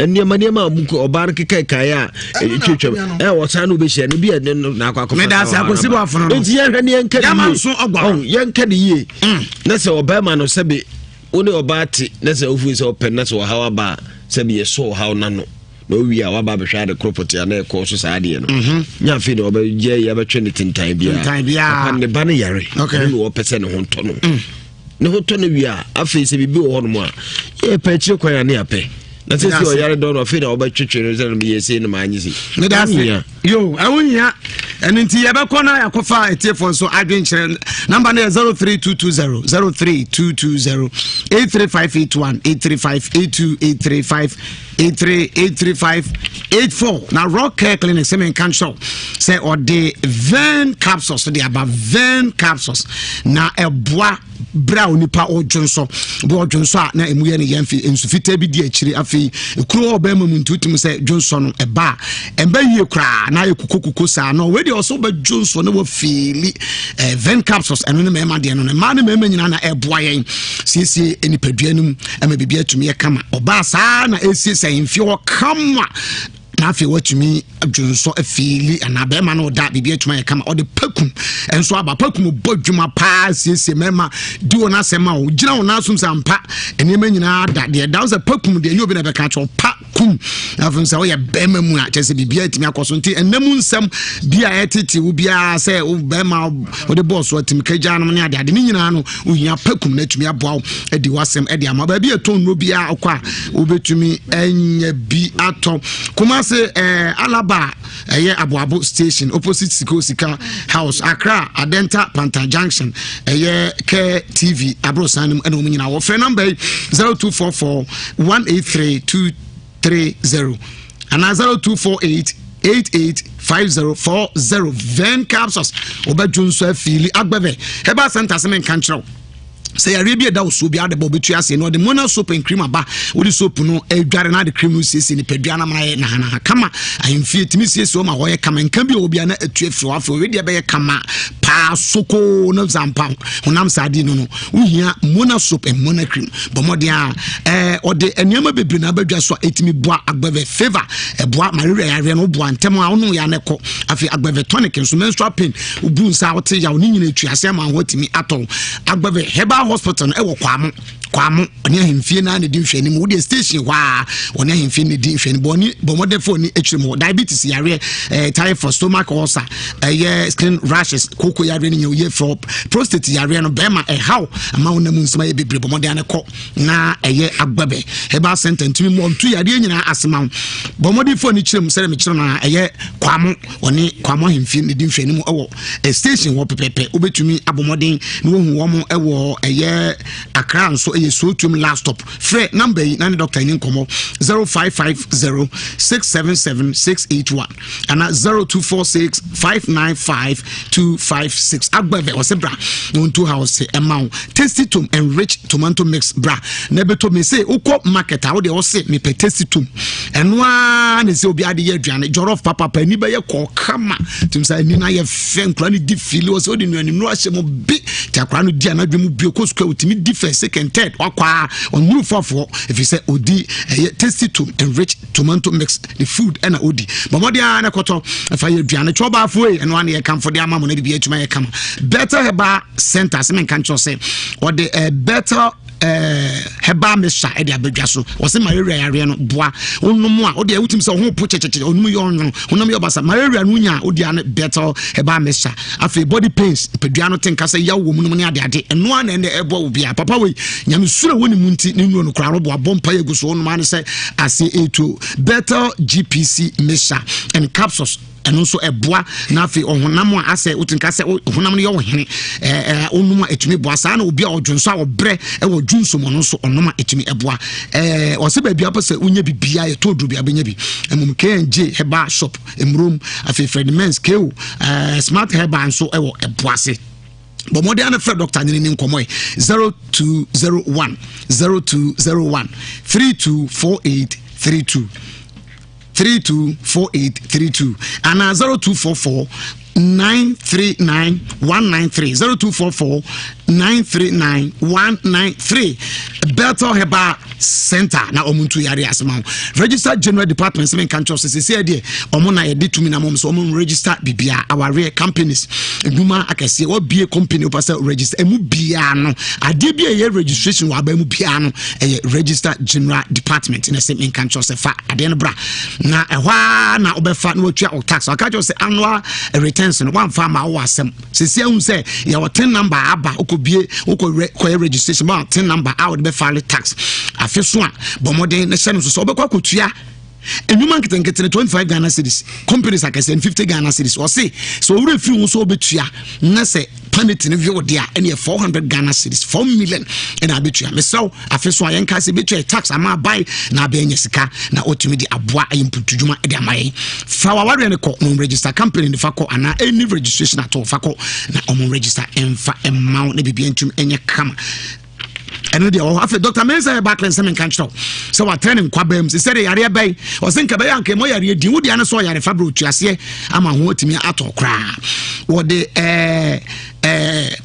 nneɛma nneɛma a mu ɔbaa no keka kaeɛ a ɛtwatwam ɛ wɔsan no wobɛhyia no bi a ne no na akɔ akɔfa. Meda ase akɔsi bɔ afono no. Nti yɛhwɛ ne yɛnka ne yie yɛnka ne yie mm. Na sɛ ɔbarima no sɛbe wo ne ɔbaa te na sɛ wofiri sɛ ɔpɛ na sɛ ɔhaw aba a sɛbe yɛsɔ ɔhaw no ano na owie a waba abɛhwɛ ade koro pɔtee a na ɛkɔɔ so saa adeɛ no mhm. nya afei na ɔbɛgye yi abɛtwe ne tentan biara papa ne ba no yare ɛno na ɔpɛ sɛ ne ho ntɔ no mm. Ne ho tɔ no wie a afei sɛ biribi wɔ hɔnom a yɛpɛ akyire kwan a ne yɛapɛ na sɛ sɛ ɔyare dɔn no afei na wɔbɛtwetwe no sɛ no meyɛ sei no maanye sei. Meda ase yo ɛho hia ɛno nti yɛbɛkɔ na yɛakɔfa atiefoɔ nso adwenkyerɛ. Number no yɛ 03220 03220 83581 83582 835 83 835 84. Na Rock Care Clinic sɛ menka nkyerɛw sɛ ɔde ven capsules de aba. Ven capsules na ɛboa berɛ a onipa ɔdwonsɔ bi ɔdwonsɔ a na ɛmu yɛ ne yɛn fi nsu fitaa bi di akyire. Afei ekuro wɔ bɛrima mu nti wotumi sɛ dwonsɔ no ɛba a ɛmba yie koraa na ayɛ kukokuko saa no. Wei deɛ ɔsɛ wobɛdwonsɔ na wafeeli eh, ven capsules. Ɛno ne mmarima deɛ no no mmaa ne mmarima nyinaa na ɛboa yɛn siesie nipadua no mu ɛma biribi atumi yɛ kama. Ɔbaa saa na ɛsiesie ahemfie hɔ kama na afei watumi dwonsɔ afiili anaa bɛrima no ɔda biribi atumi ayɛ kama. Ɔde pakum nso aba. Pakum bɔ dwuma paa siesie mmarima di wɔn asɛm a gyina wɔn asom sɛ ampa nneɛma nyinaa da deɛ da sɛ pakum deɛ nyɛ obi na ɛbɛka kyerɛ pa kum. Afei sɛ woyɛ bɛrima mu a kyerɛ sɛ biribiara atumi akɔ so nti ɛnna mu nsɛm bi a ɛtete wo biara sɛ wo bɛrima wode bɔɔ so atim kagya nom ne adeade ne nyinaa no wohia pakum no atumi aboa wo adi w'asɛm de ama. Baabi a ɛtɔn nnuro biara wokɔ a wobɛtumi anya bi atɔ. Kumase eh, Alaba ɛyɛ Aboabo station opposite Siko Sika House. Accra Adenta Panta Junction ɛyɛ Care TV aborosan no mu ɛna wɔn nyinaa wɔfrɛ number yi 0244 183 230 anaa 0248 885040. Ven capsules wobɛdwo nso afiili. Agbɛvɛ Herbal Center sɛ menka nkyerɛ wo. Sɛ yareɛ bi ɛda wo soɔ bi ade bɔ wobɛtu aseɛ na ɔde mona soap and cream aba. Wode soap no adware na ade cream no siesie nipadua no amana yɛ nahanaha kama. Ahemfie tumi siesie ɔma hɔ yɛ kama, nka bi a wɔ bia na atu afiri hɔ. Afei ɔwedeɛ bɛyɛ kama paa sokoo na zampa honam saa ade no wohia mona soap and mona cream. Bɔ mmɔden a ɔde nneɛma bebree na abadwa so a ɛtumi boa. Agbɛvɛ favor ɛboa malaria yareɛ no, woboa ntɛm a wonom yɛ anɛkɔ. Afei agbɛvɛ tonic nso, menstrual pain, wobu nsa a wote yaw ne nyina atwi ase ama ho atumi atɔ. Agbɛvɛ Herbal Hospital no ɛwɔ Kwamo, Kwamo ɔne ahemfie naa ne di nhwɛanim. Wodeɛ station hɔ a ɔne ahemfie ne di nhwɛanim. Bɔne bɔ mmɔden fo ne akyire mu. Diabetes yareɛ, typhoid, stomach ulcer, ɛyɛ skin rashes, koko yareɛ no nyɛ oyɛ frɔ, prostate yareɛ no, bɛrima ɛhaw ama wo nam nsɛm ayɛ bebree, bɔ mmɔden ane kɔ na ɛyɛ Agbɛbɛ Herbal Center ntumi mu ɔnto yareɛ nyinaa asema wo. Bɔ mmɔden fo ne kyerɛ mu sɛdeɛ mekyerɛ no a, ɛyɛ Kwamo, ɔne Kwamo ahemfie ne di nhwɛanim ɛwɔ station hɔ pɛpɛpɛ. Wobɛtumi abɔ mmɔden na wohu wɔn ɛwɔ ɛyɛ Accra nso, ɛyɛ Sootum last stop. Frɛ number yi na ne doctor ni nkɔmmɔ: 0550 677 681 ana 0246 595 256. Agbɛvɛ ɔsɛ bra na ɔntu house ɛma wo Tasty Tom enrich tomato mix. Bra na ɛbɛtɔ mi sɛ wokɔ market a, wodeɛ wɔse mepɛ Tasty Tom. Ɛno ara ne sɛ obi ade yɛ aduane jollof papapa, ani bɛyɛ kɔɔ kama, tum sɛ ani no ayɛ fɛ. Nkora no di fili wɔ sɛ wode nnuane nnuro ahyɛ mu bi nti akora no di anadwo mu bio kɔ sukuu a, wotumi di first, second, third, wakɔ a ɔnuru fɔfoɔ ɛfiri sɛ ɔdi ɛyɛ Tasty Tom enrich tomato mix ne food ɛna ɔdi. Bɔmmɔden a ne kɔtɔ ɛfa yɛ aduane twɛ ɔbaafoɔ yi, ɛno a ne yɛkamfo de ama mo no de bi atuma yɛ kama. Better Herbal Center sɛ menka nkyerɛ sɛ ɔde Better herbal mixture ɛde abadwa so. Wɔsɛ malaria yareɛ no boa, wonom a wode wotumi sɛ wo ho po kyɛkyɛkyɛ, ɔnom yɛ ɔnwono, honam yɛ ɔbasa, malaria no wonya a wode ane Better Herbal mixture. Afei body pains, padua no te nka sɛ yaw wɔ mu nom ne adeade, ɛno a na ɛnɛ ɛboa wo bia. Papa wei Nyame suro wɔ ne mu nti ne nnuro no koraa no boa. Bɔ mpa yɛ gu so, wonom ane sɛ ase ɛtuo. Better GPC mixture and capsules, ɛno nso ɛboa. Na afei ɔhonam a asɛ wotinka sɛ honam no yɛ ɔhene, wonom a ɛtumi boa saa. Na obi a ɔdwo nso a ɔbrɛ ɛwɔ dwonso mu no nso, ɔnom a ɛtumi ɛboa. Ɔsɛ baabi apɛ sɛ wonya bibia yɛtɔ duro bi abɛnya bi mmom KNJ Herbal Shop mmurom. Afei Fred Mens ko Smart Herbal nso ɛwɔ ɛboase. Bɔ mmɔden ano frɛ doctor nyene ne nkɔmmɔ yi: 0201 0201 3248 32 324832 anaa 0244 939 193, 0244 939 193. Bethel Herbal Center na ɔmo ntu yare asɛm ho. Register General Department sɛ menka nkyerɛ sɛ sɛsɛ deɛ ɔmo na yɛde tumi na mom sɛ ɔmo register bibia, awareɛ, companies, nnwuma akɛseɛ, wɔbie company wopɛ sɛ register ɛmu biara no, adeɛ bi a ɛyɛ registration wɔ aba mu biara no, ɛyɛ Register General Department. Na sɛ menka nkyerɛ sɛ fa adeɛ no bra na ɛhɔ a na wobɛfa na watua wo tax. Ɔka kyerɛ sɛ annual returns no woamfa ama wowɔ asɛm. Sɛsi ahu sɛ yɛwɔ TIN number aba, wokɔbie wokɔyɛ registration ma TIN number a wode bɛfile tax. Afe so a, bɔ mmɔden na hyɛ no so sɛ wobɛkɔ akɔtua nnwuma nketenkete 25 Ghana cedis, companies akɛseɛ no 50 Ghana cedis. Ɔse sɛ ɔwerɛ firi ho sɛ wobɛtua na sɛ penalty no hwɛ wo de a, ɛne 400 Ghana cedis, 4 million ɛna abɛtua. Mesrɛ wo, afe so a yɛnka sɛ bɛtua tax ama abae na abɛanya sika na ɔtumi de aboa ayɛ mputudwuma de ama yɛn. Fa wawareɛ no kɔ na ɔm register company no fa kɔ anaa any registration at all, fa kɔ na ɔmo register ɛmfa ɛmma wo na biribia ntumi ɛnyɛ kama. Ɛno deɛ wɔ hɔ. Afei Dr Mensa yɛ baakle nsɛm nka nkyerɛw sɛ watɛn ne nkwabaa mu sɛ sɛdeɛ yareɛ bɛyi ɔsɛ nka bɛyɛ anka ɛmɔ yareɛ din wodeɛ no sɛ ɔyare fa berɛ ɔtuaseɛ ama ho atumi atɔ koraa. Wɔde ɛɛ ɛɛ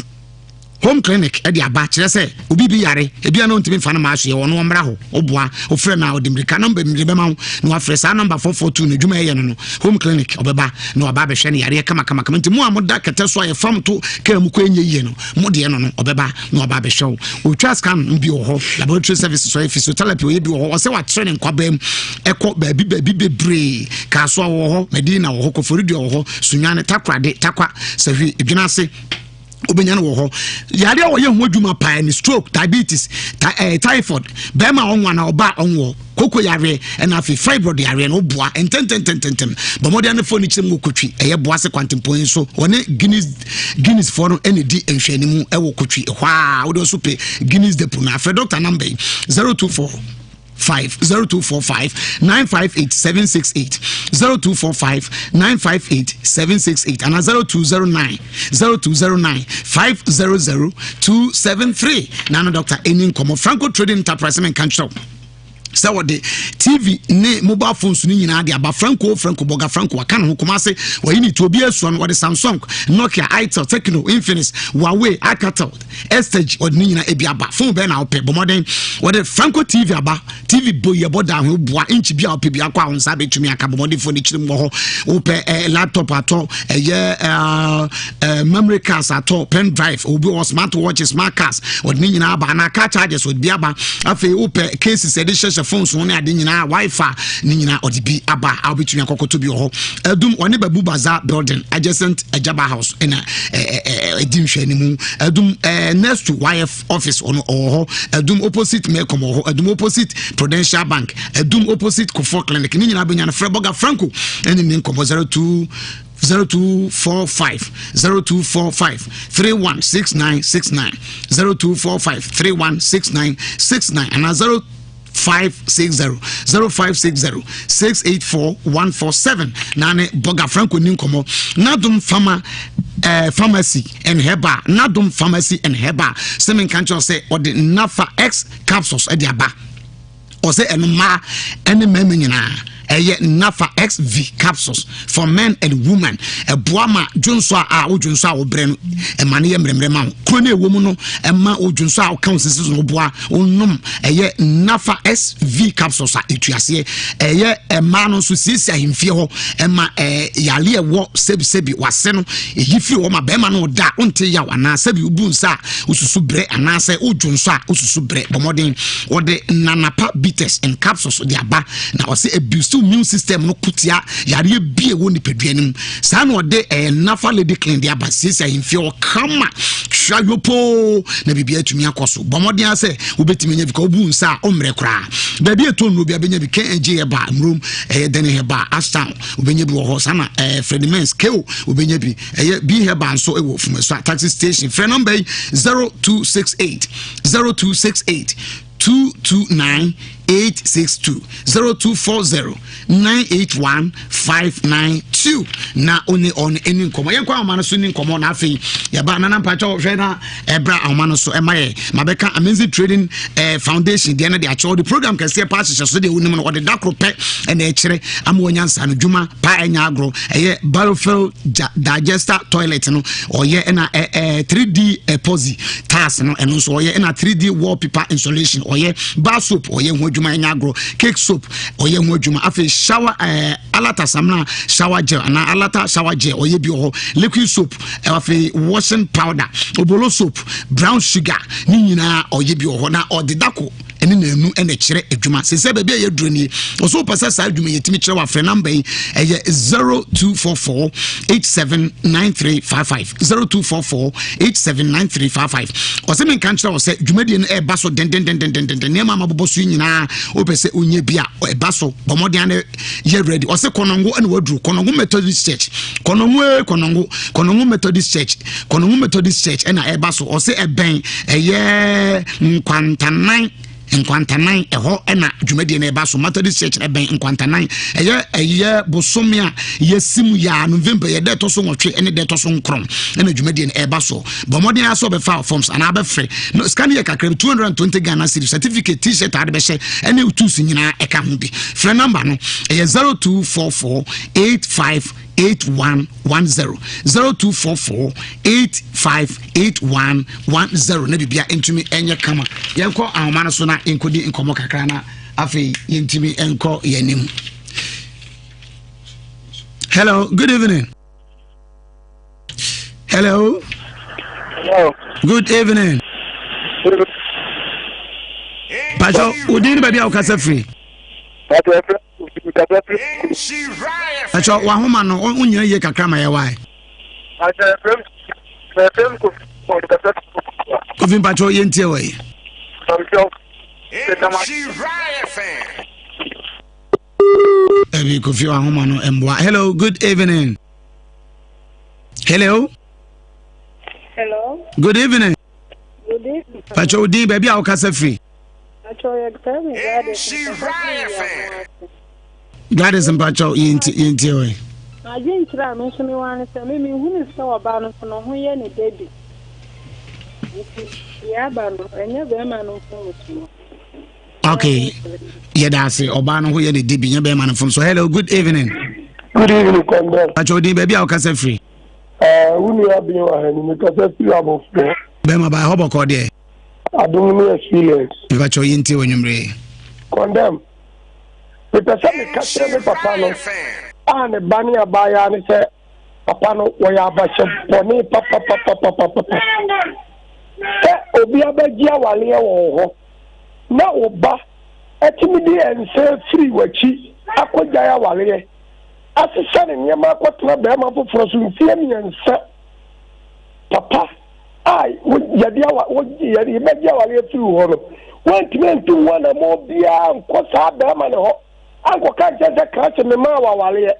home clinic ɛde aba, kyerɛ sɛ obi bi yare ebi a na ɔntumi nfa no maa so yɛ ɔno ɔmmra hɔ. Ɔboa ɔfrɛ no a, ɔde mmirika number mmiri bɛma wo na wafrɛ saa number 442 no adwuma ɛyɛ no. Home clinic, ɔbɛba na waba abɛhwɛ no yareɛ kama kama kama. Nti mo a moda kɛtɛ so a yɛfam to kaa mu kɔ ɛnyɛ yie no, mo deɛ no ɔbɛba na waba abɛhwɛ wo. Ɔtwa scan bi wɔ hɔ, laboratory services, ɔyɛ physiotherapy, ɔyɛ bi wɔ hɔ. Ɔsɛ wakyerɛ ne nkwabaa mu ɛkɔ baabi baabi bebree. Kaasoa wɔ hɔ, Madina wɔ hɔ, Koforidua wɔ hɔ, Sunyane, Takorade, Takwa, Sahwi, Edwina ase wobɛnya no wɔ hɔ. Yadeɛ a wɔyɛ ho adwuma paa ne stroke, diabetes, typhoid, bɛrima a ɔnwa na ɔba ɔnwɔ, koko yareɛ, ɛna afei fibroid yareɛ no woboa ntɛntɛntɛntɛntɛm. Bɔmmɔden ne fo no kyerɛ mu wɔ Kotwi, ɛyɛ boa se kwantempɔn yi so. Wɔne Guinness foɔ no ɛna di nhwɛanimu ɛwɔ Kotwi hɔ a wode nso pɛ Guinness Depot no. Afrɛ doctor number yi: 024 5 0245 958 768 0245 958 768 ana 0209 0209 500 273 na no doctor ɛni nkɔmmɔ. Franco Trading Enterprise, menka nkyerɛ wo sɛ wɔde TV ne mobile phones no nyinaa de aba. Franco, Franco Bɔga, Franco aka ne ho. Kumase wɔyi ne to obi asua no, wɔde Samsung, Nokia, Itel, Tecno, Infinix, Huawei, Alcatel, Estage, ɔde ne nyinaa ebi aba. Phone bɛɛ na wopɛ, bɔ mmɔden. Wɔde Franco TV aba. TV bo yɛ bɔ da ho boa inch bi a wopɛ bi akɔ a wo nsa bɛtumi aka. Bɔ mmɔden phone kyerɛ mu wɔ hɔ. Wopɛ laptop atɔ, ɛyɛ memory cards atɔ, pen drive, obi wɔ smart watch, smart cars, wɔde ne nyinaa aba, anaa car chargers, wɔde bi aba. Afei wopɛ cases yɛde hyehyɛ phones ho ne ade nyinaa, wifi ne nyinaa, ɔde bi aba a wobɛtumi akɔkɔtɔ bi wɔ hɔ. Adum ɔne Babu Bazaar building adjacent Ajaba House ɛna ɛdi nhwɛ mu. Adum next to YF office, ɔno ɔwɔ hɔ. Adum opposite Melcom wɔ hɔ. Adum opposite Prudential Bank. Adum opposite Kofoɔ Clinic ne nyinaa bɛnya no. Frɛ Bɔga Franco ɛne ne nkɔmmɔ 02 0245 0245 316969, 0245 316969, anaa 0560 0560 684 147 na ne Bɔga Franco ni nkɔmmɔ. Nadom Fama Pharmacy and Herbal, Nadom Pharmacy and Herbal, sɛ menka nkyerɛ sɛ ɔde Nafa X capsules ɛde aba. Ɔsɛ ɛno mmaa ɛne mmarima nyinaa. Ɛyɛ Nafa XV capsules for men and women. Ɛboa ma dwonso a wodwonso a wobrɛ no, ɛma no yɛ mmerɛmmerɛ ma wo. Kuro no ɛwɔ mu no, ɛma wodwonso a woka wo sisi so no woboa. Wonom ɛyɛ Nafa SV capsules a, ɛtu aseɛ. Ɛyɛ ɛmaa no nso siesie ahemfie hɔ, ɛma yale ɛwɔ sɛbisɛbi wase no ɛyi firi hɔ ma bɛrima no da wonte yaw, anaa sɛbi wobu nsa a wosusu brɛ, anaasɛ wodwonso a wosusu brɛ. Bɔ mmɔden, wɔde Nanapa bitters and capsules de aba na ɔsɛ ɛboost immune system no, kutia yareɛ bie wɔ nipadua no mu. Saa na ɔde Nafa Lady Clean de aba, siesie ahemfie hɔ kama hwa yopoo na biribi atumi akɔ so. Bɔ mmɔden sɛ wobɛtumi anya bi ka wobu nsa a ɔmmerɛ koraa. Baabi ɛtɔ nnuro bi abɛnya bi. KNG ɛba mmurom, ɛyɛ dɛne hɛba Ashtown, wobɛnya bi wɔ hɔ. Saa na Fredimens keo wobɛnya bi. Ɛyɛ bi hɛba nso ɛwɔ Fumaso taxi station. Frɛ number yi, 0268 0268 229 862, 0240 981 592 na one ɔno ɛni nkɔmmɔ. Yɛnkɔ ahoma no so ni nkɔmmɔ na afei yɛba. Nana mpakyɛw, hwɛ na ɛbra ahoma no so ɛma yɛ mabɛka Amazing Trading Foundation deɛ no de akyɛ. Ɔde program kɛseɛ paa hyehyɛ so deɛ wonim no, ɔde da koro pɛ ɛna ɛkyerɛ ama wɔnya nsa no dwuma paa. Ɛnya agorɔ. Ɛyɛ biofill digester toilet no ɔyɛ, ɛna 3D epoxy tiles no ɛno nso ɔyɛ, ɛna 3D wallpaper installation ɔyɛ, bar soap ɔyɛ ho adwuma, ɛnya agorɔ, cake soap ɔyɛ ho adwuma. Afei shower alata samina shower gel anaa alata shower gel ɔyɛ bi wɔ hɔ, liquid soap, afei washing powder, obolo soap, brown sugar ne nyinaa ɔyɛ bi wɔ hɔ. Na ɔde dako ɛne nanu ɛna kyerɛ adwuma sɛ baabi a yɛduro nie. Ɔso wopɛ sɛ saa adwuma yɛtumi kyerɛ wɔ, afrɛ number yi, ɛyɛ 0244 879355, 0244 879355. Ɔsɛ menka nkyerɛ wɔ sɛ dwumadie no ɛba so dendendendendenden. Nneɛma a mabobɔ so yi nyinaa, wopɛ sɛ wonyɛ bi a, ɛba so. Bɔ mmɔden ane yɛ ready. Ɔsɛ Kɔnɔngo ɛna waduru Kɔnɔngo Methodist Church. Kɔnɔngo e Kɔnɔngo, Kɔnɔngo Methodist Church, Kɔnɔngo Methodist Church ɛna ɛba so. Ɔsɛ ɛbɛn ɛyɛ Nkwantanan, Nkwantanan ɛhɔ ɛna dwumadie no ɛba so. Methodist Church ɛbɛn Nkwantanan. Ɛyɛ bosome a yɛsi mu yɛ November, yɛ dɛ ɛtɔ so 8 ɛne dɛ ɛtɔ so 9 ɛna dwumadie no ɛba so. Bɔ mmɔden asɛ ɔbɛfa forms anaa bɛfrɛ no. Sika no yɛ kakra bi, 220 Ghana cedis. Certificate, T-shirt a wode bɛhyɛ ɛne tools nyinaa ɛka ho bi. Frɛ number no, ɛyɛ 0244 85 8110, 0244 858110 na biribia ntumi ɛnyɛ kama. Yɛnkɔ ahoma no so na yɛnkɔdi nkɔmmɔ kakra na afei yɛntumi nkɔ yɛn. Hello, good evening. Hello. Hello. Good evening. Pacho, wodin ne baabi a wokasa firi? Pacho, wahoma no wonyina yie kakra ma yɛwae. Kofi, mpacho, yɛntie wɔ yi. Ɛbi Kofi, wahoma no mboa. Hello, good evening. Hello. Hello. Good evening. Good evening. Pacho, wodin, baabi a wokasa firi? Mpakyɛw yɛfrɛ me Gladys mekasa firi Wiamoase. Gladys mpakyɛw yɛntie wɔ. M'adwenkyerɛ a me nso mewɔ ara ne sɛ me menhunu sɛ ɔbaa no nso ne ho yɛ ne dɛ bi nti deɛ aba no ɛnyɛ bɛrima no mfomsoɔ. Okay, yɛda ase ɔbaa no ho yɛ ne dɛ bi nyɛ bɛrima no mfomsoɔ. Hello, good evening. Good evening, Kɔndɛm. Mpakyɛw din baabi a wokasa firi. Uh, wo nua ben wɔ ha ni mekasa firi abɔfoɔ. Bɛrima baa hɔ bɔkɔɔ deɛ. Adom ne experience. Mepakyɛw yɛntie wɔ nwummere yi. Condemn. Mepɛ sɛ meka kyerɛ me papa no a ne ba ne abaayaa ne sɛ papa no wɔyɛ abahyɛ bɔne papapapapapa. Sɛ obi abɛgye awaleɛ wɔ wo hɔ na wo ba atumi de nsa firi w'akyi akɔgyae awaleɛ asesa ne nneɛma akɔtena bɛrima foforɔ so mfeɛ mmiɛnsa papa a yɛde awa yɛde yɛbɛgye aware afiri wo hɔ no woantumi antu ho anammɔn biara nkɔ saa bɛrima ne hɔ ankɔka nkyɛn sɛ krakye memaa wo awareɛ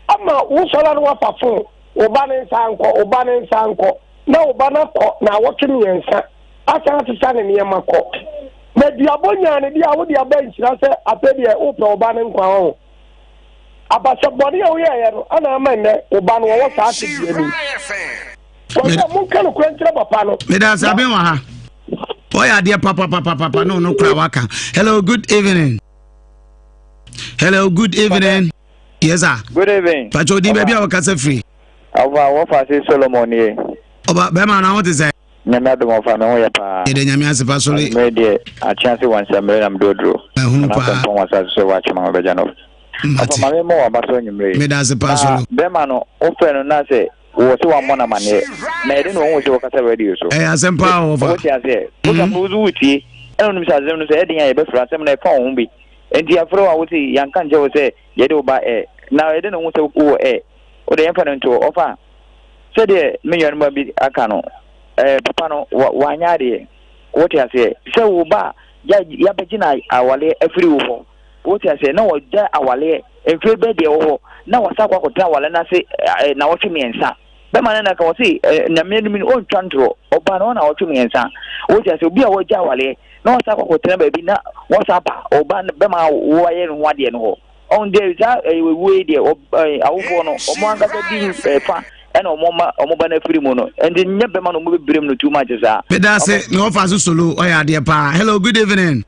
ama wosɔre no wafa fon wo ba ne nsa nkɔ wo ba ne nsa nkɔ na wo ba no akɔ na awɔtwe mmiɛnsa asan asesa ne nneɛma kɔ na duabɔ nyaa ne deɛ a wode aba nhyira sɛ afei deɛ wopɛ wo ba no nkwa ho abasɛ bɔne a woyɛeɛ no ana ama nnɛ wo ba no wɔwɔ saa tebea no Kɔsɛ monka nokorɛ nkyerɛ papa no. Meda ase aben wɔ ha. Ɔyɛ adeɛ papapapapa ne ɔno kora waka. Hello, good evening. Hello, good evening. Yes, sir. Good evening. Pacho di baabi a wɔkasa firi. Ɔfa wɔfa se Solomon nie. Ɔba bɛrima na ho te sɛ. Nyame adom ɔfa me ho yɛ paa. Yɛde nyame ase pa sore. Mmere deɛ akye ase wɔ nsɛmmere na mede oduro. Ɛhunu paa. Anasɛ mpɔn wɔ asase so wɔ atwema ho bɛgya no. Ɔfa ma me mmɔ wɔ aba so anwummere yi. Meda ase pa solo. Na bɛrima no wofrɛ no na sɛ Wɔ sɛ wammɔ no amaneɛ. Na yɛde na wɔhu sɛ wɔkasa radio so. Ɛyɛ asɛm paa wɔ fa. Wote aseɛ. Program no woso wotie. Ɛna wonim sɛ asɛm no sɛ ɛden a yɛbɛfrɛ asɛm no ɛfa wo ho bi. Enti yɛafrɛ wo a wose yɛanka nkyerɛ wo sɛ yɛde wo ba ɛ. Na yɛde na wohu sɛ wowɔ ɛ. Wode yɛmfa no nto hɔ. Ɔfa sɛdeɛ me nuanom bi aka no, ɛɛ papa no wanyɛ adeɛ. Wote aseɛ. Sɛ wo ba a yɛabɛgye no awaleɛ afiri wo hɔ. Wote aseɛ? Na wɔgya awaleɛ mfeɛ bɛɛ deɛ wɔ hɔ na wɔsan akɔ akɔtena awale no ase nnawɔtwe mmiɛnsa. Bɛma no na ka wɔse Nyame anim no ɔntwa ntorɔ. Ɔbaa no hɔ nnawɔtwe mmiɛnsa. Wote aseɛ? Obi a wɔagya awaleɛ na wɔsan akɔ akɔtena baabi na wɔsan aba ɔba no bɛma wɔayɛ ne ho adeɛ no hɔ. Ɔn deɛ saa ɛwuo yi deɛ awofoɔ no wɔn ankasa di fa ɛna wɔn ma wɔn ba no afiri mu no nti nyɛ bɛma no wɔn bɛbrɛ mu no too much saa. Meda ase na wɔfa so solo ɔyɛ adeɛ paa. Hello, good evening.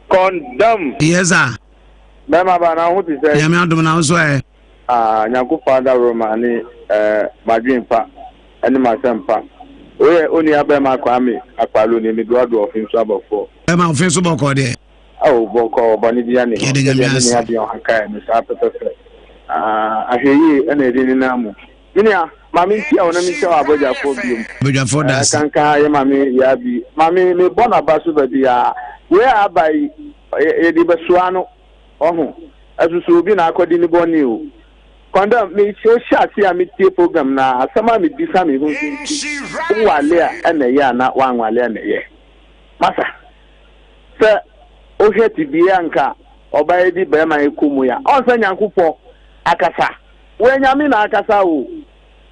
Condemn. Yes sir. Bɛrima ba na ho te sɛ. Nyame adom na nso ɛ. Ah, Nyankopɔn adaworo ma ne eh, madwen pa ɛne masɛm pa. Woyɛ onua bɛrima Kwame Akpalo ne me doadoa ɔfe nso abɔfoɔ. Bɛrima ɔfe nso bɔkɔɔ deɛ. Awo bɔkɔɔ bɔne bia ne hɔ. Yɛde Nyame ase. Sɛdeɛ me nua Bion kaeɛ no saa pɛpɛpɛ. Ah, ahwɛyie ɛna ɛde nenam mu. Me nua, ma me nkyia wo na me nkyia wɔ abɔdwafoɔ biom. Abɔdwafoɔ da ase. Kankan yɛ maame yaa bi. Maame, me bɔ n'aba so baabi aa. Wei a aba yi, yɛde bɛsoa no. Ɔho. Ɛsoso obi na akɔdi ne bɔne o. Kɔndɔm, me hyɛ ase a me tie program no a, asɛm a me bisa me ho nso nti, wo wale a ɛna ɛyɛ ana woanwale a na ɛyɛ? Masa, sɛ wohwɛ tebea a nka ɔbaa yi de barima yi kɔ mu yi a, ɔn sɛ Nyankopɔ akasa. Wei Nyame na akasa o,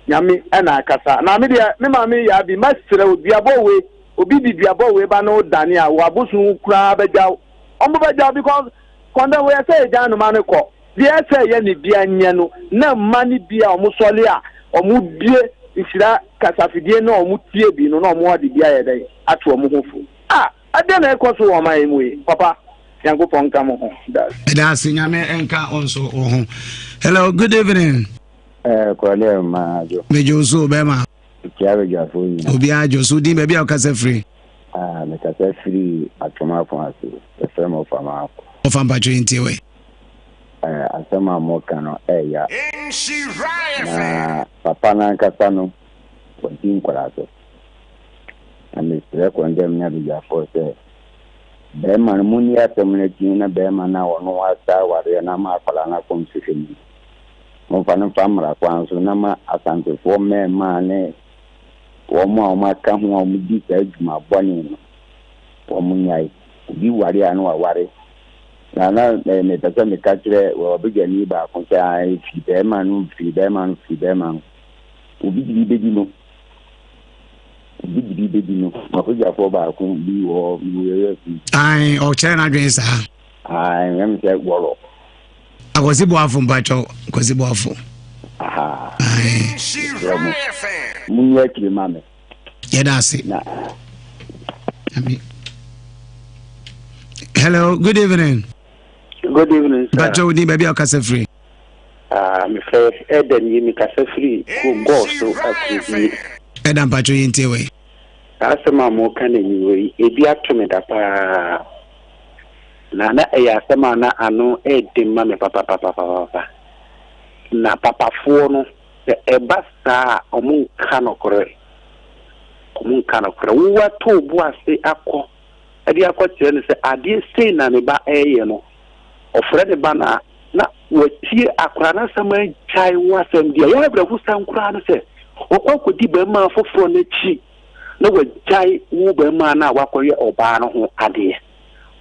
Nyame na akasa. Na me deɛ me maame yaa bi, mɛsrɛ wo duabɔ wei, obi di duabɔ wei ba ne wo dane a, wo abosom koraa bɛgya wo. Ɔmo bɛgya wo because kɔndɛm wei ɛsɛ yɛgya anoma no kɔ. Deɛ ɛsɛ yɛ ne bia nyɛ no na mma ne bi a ɔmo sɔle a ɔmo bie nhyira kasafidie na ɔmo tie bi no na ɔmo ade bi ayɛ dɛn ato ɔmo ho fo. Ah! Ɛdeɛn na ɛkɔ so wɔ ɔman yi mu yi? Papa, Nyankopɔn nka mo ho. Dase. Meda ase Nyame nka wo nso wo ho. Hello, good evening. Eh, Kɔlɛ ma jo. Mejo so bɛma. Mekyia badwafoɔ nyinaa. Obiara jo so din baabi a wokasa firi. Ah, mekasa firi Atwom Afo ase. Yɛfrɛ me Ɔfa Maako. Ɔfa mpatwo yi ntie wɛ. Eh, asɛm a moka no ɛya. Na papa no ankasa no, wadi nkwadaa so. Na mesrɛ kɔndɛm ne abadwafoɔ sɛ, barima no, monni asɛm no akyi na barima no a ɔno asa awareɛ no ama akwadaa no akɔ nsɔhwɛ mu no, momfa no mfa mmara kwan so na ma Asantefoɔ mmarima ne wɔn a wɔaka ho a wɔdi saa adwuma bɔne no, wɔnnyae. Obi ware a na waware. Na na mepɛ sɛ meka kyerɛ ɔbadwani baako sɛ, firi barima no, firi barima no, firi barima no. Obi de bi bɛdi no. Obi de bi. bi bɛdi no. M'akodwafoɔ baako bi wɔ hɔ, mewura fi. Ae, ɔkyerɛ n'adwene saa. Ae, mɛm sɛ wɔlɔ. Akwasi Boafo mpakyɛw, Kwasi Boafo. Aha. Ae. Mesrɛ mo, monni akyire ma me. Yɛda ase. Na. Hello, good evening. Good evening, sir. Mpakyɛw, din baabi a ɔkasa firi. Ah, mefrɛ Ɛda nie, mekasa firi kuro Gɔɔ so Akurubie. Ɛda mpakyɛw yɛntie wei. Saa asɛm a moka no anwummerɛ yi, ebi ato me da paa. Na na ɛyɛ asɛm a na ano ɛden ma me papapapapapa. Na papafoɔ no, sɛ ɛba saa a, wɔn nka nokorɛ. Wɔn nka nokorɛ. Wo ato wo bo ase akɔ de akɔkyerɛ no sɛ adeɛ sei na ne ba reyɛ no, ɔfrɛ ne ba no a, na watie akwadaa no asɛm agyae wo asɛm. Deɛ ɛyɛ awerɛhosɛm koraa ne sɛ, ɔkɔ akɔdi barima foforɔ no akyi na wagyae wo barima no a wakɔyɛ ɔbaa no ho adeɛ.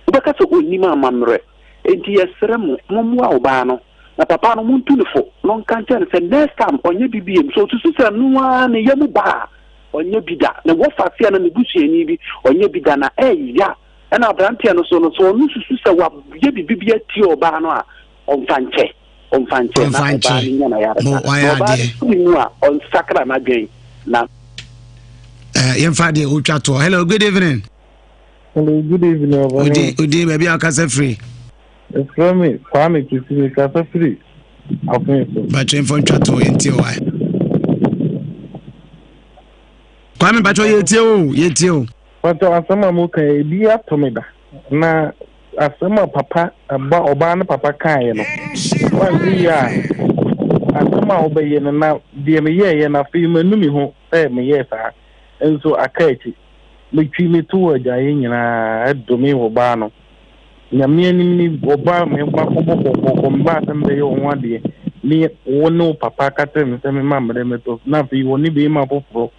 Wobɛka sɛ ɔnnim amammerɛ. Enti yɛsrɛ mo, mommoa ɔbaa no, na papa no montu no fo na ɔnka nkyerɛ no sɛ next time ɔnyɛ bi biom. Sɛ ɔsusu sɛ ɛno ara ne yam ba a, Ɔnyɛ bi da. Ne wɔfase anaa ne busuani bi, ɔnyɛ bi da, na ɛya. Ɛna aberanteɛ no so no, sɛ ɔno susu sɛ wayɛ biribi bi atia ɔbaa no a, ɔmfa nkyɛ. Ɔmfa nkyɛ na ɔbaa no nya n'ayaresa. Na ɔbaa no firi mu a, ɔnsakra n'adwene na. Eh, yɛmfa deɛ ɔtwa toɔ. Hello, good evening. Hello, good evening, Ɔbɔne. Odi baabi a ɔkasa firi. Efrɛ me Kwame Kwesi, mekasa firi Afei so. Bàtchɛ nfa ntwa to yɛn tie wa. Kwame bàtchɛ yɛ tie o yɛ tie o. Bàtchɛ asɛm a mo ka yɛ ebi ato me da na asɛm a papa ba ɔbaa ne papa kaeɛ no wanhwɛ yie a asɛm a wobɛyɛ no na deɛ meyɛɛyɛ no afei manu me ho sɛ meyɛɛ saa nso aka akyi. Metwi me too agyaeɛ nyinaa domee ɔbaa no. Nyame anim ni, ɔbaa me makɔbɔ kɔkɔkɔ, mebaa sɛ mebɛyɛ wo ho adeɛ, ne wo ne wo papa ka kyerɛ me sɛ mema mmerɛ mɛtɔ so, na afei wɔne beema foforɔ.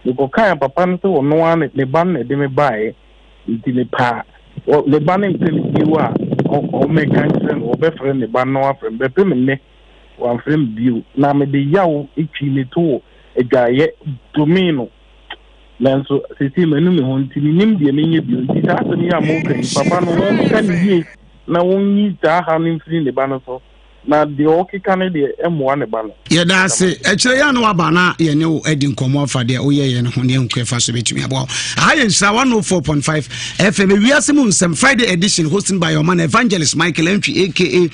Mekɔkaa papa no sɛ ɔno ara ne ba no na ɛde me baeɛ, nti mepaa ne ba no mpɛ me bio a, ɔmmɛka nkyerɛ no, ɔbɛfrɛ ne ba no na wafrɛ me. Bɛpem nnɛ, wamfrɛ me bio, na mede yaw twi me too adwaeɛ domee no. Nanso seesei manu me ho nti mennim deɛ menyɛ bio. Nti saa asɛm yi a moreka yi, papa no wɔnka no yie na wɔnyi saa haw no mfiri ne ba no so, na deɛ ɔrekeka no deɛ ɛmmoa ne ba no. Yɛda ase. Akyire yi a na waba na yɛne wo adi nkɔmmɔ afa deɛ woyɛyɛ no ho ne ɛho ɛfa so bɛtumi aboa wo. Aha yɛ Nhyira 104.5 FM ewiase mu nsɛm Friday edition hosted by your man Evangelist Michael Antwi aka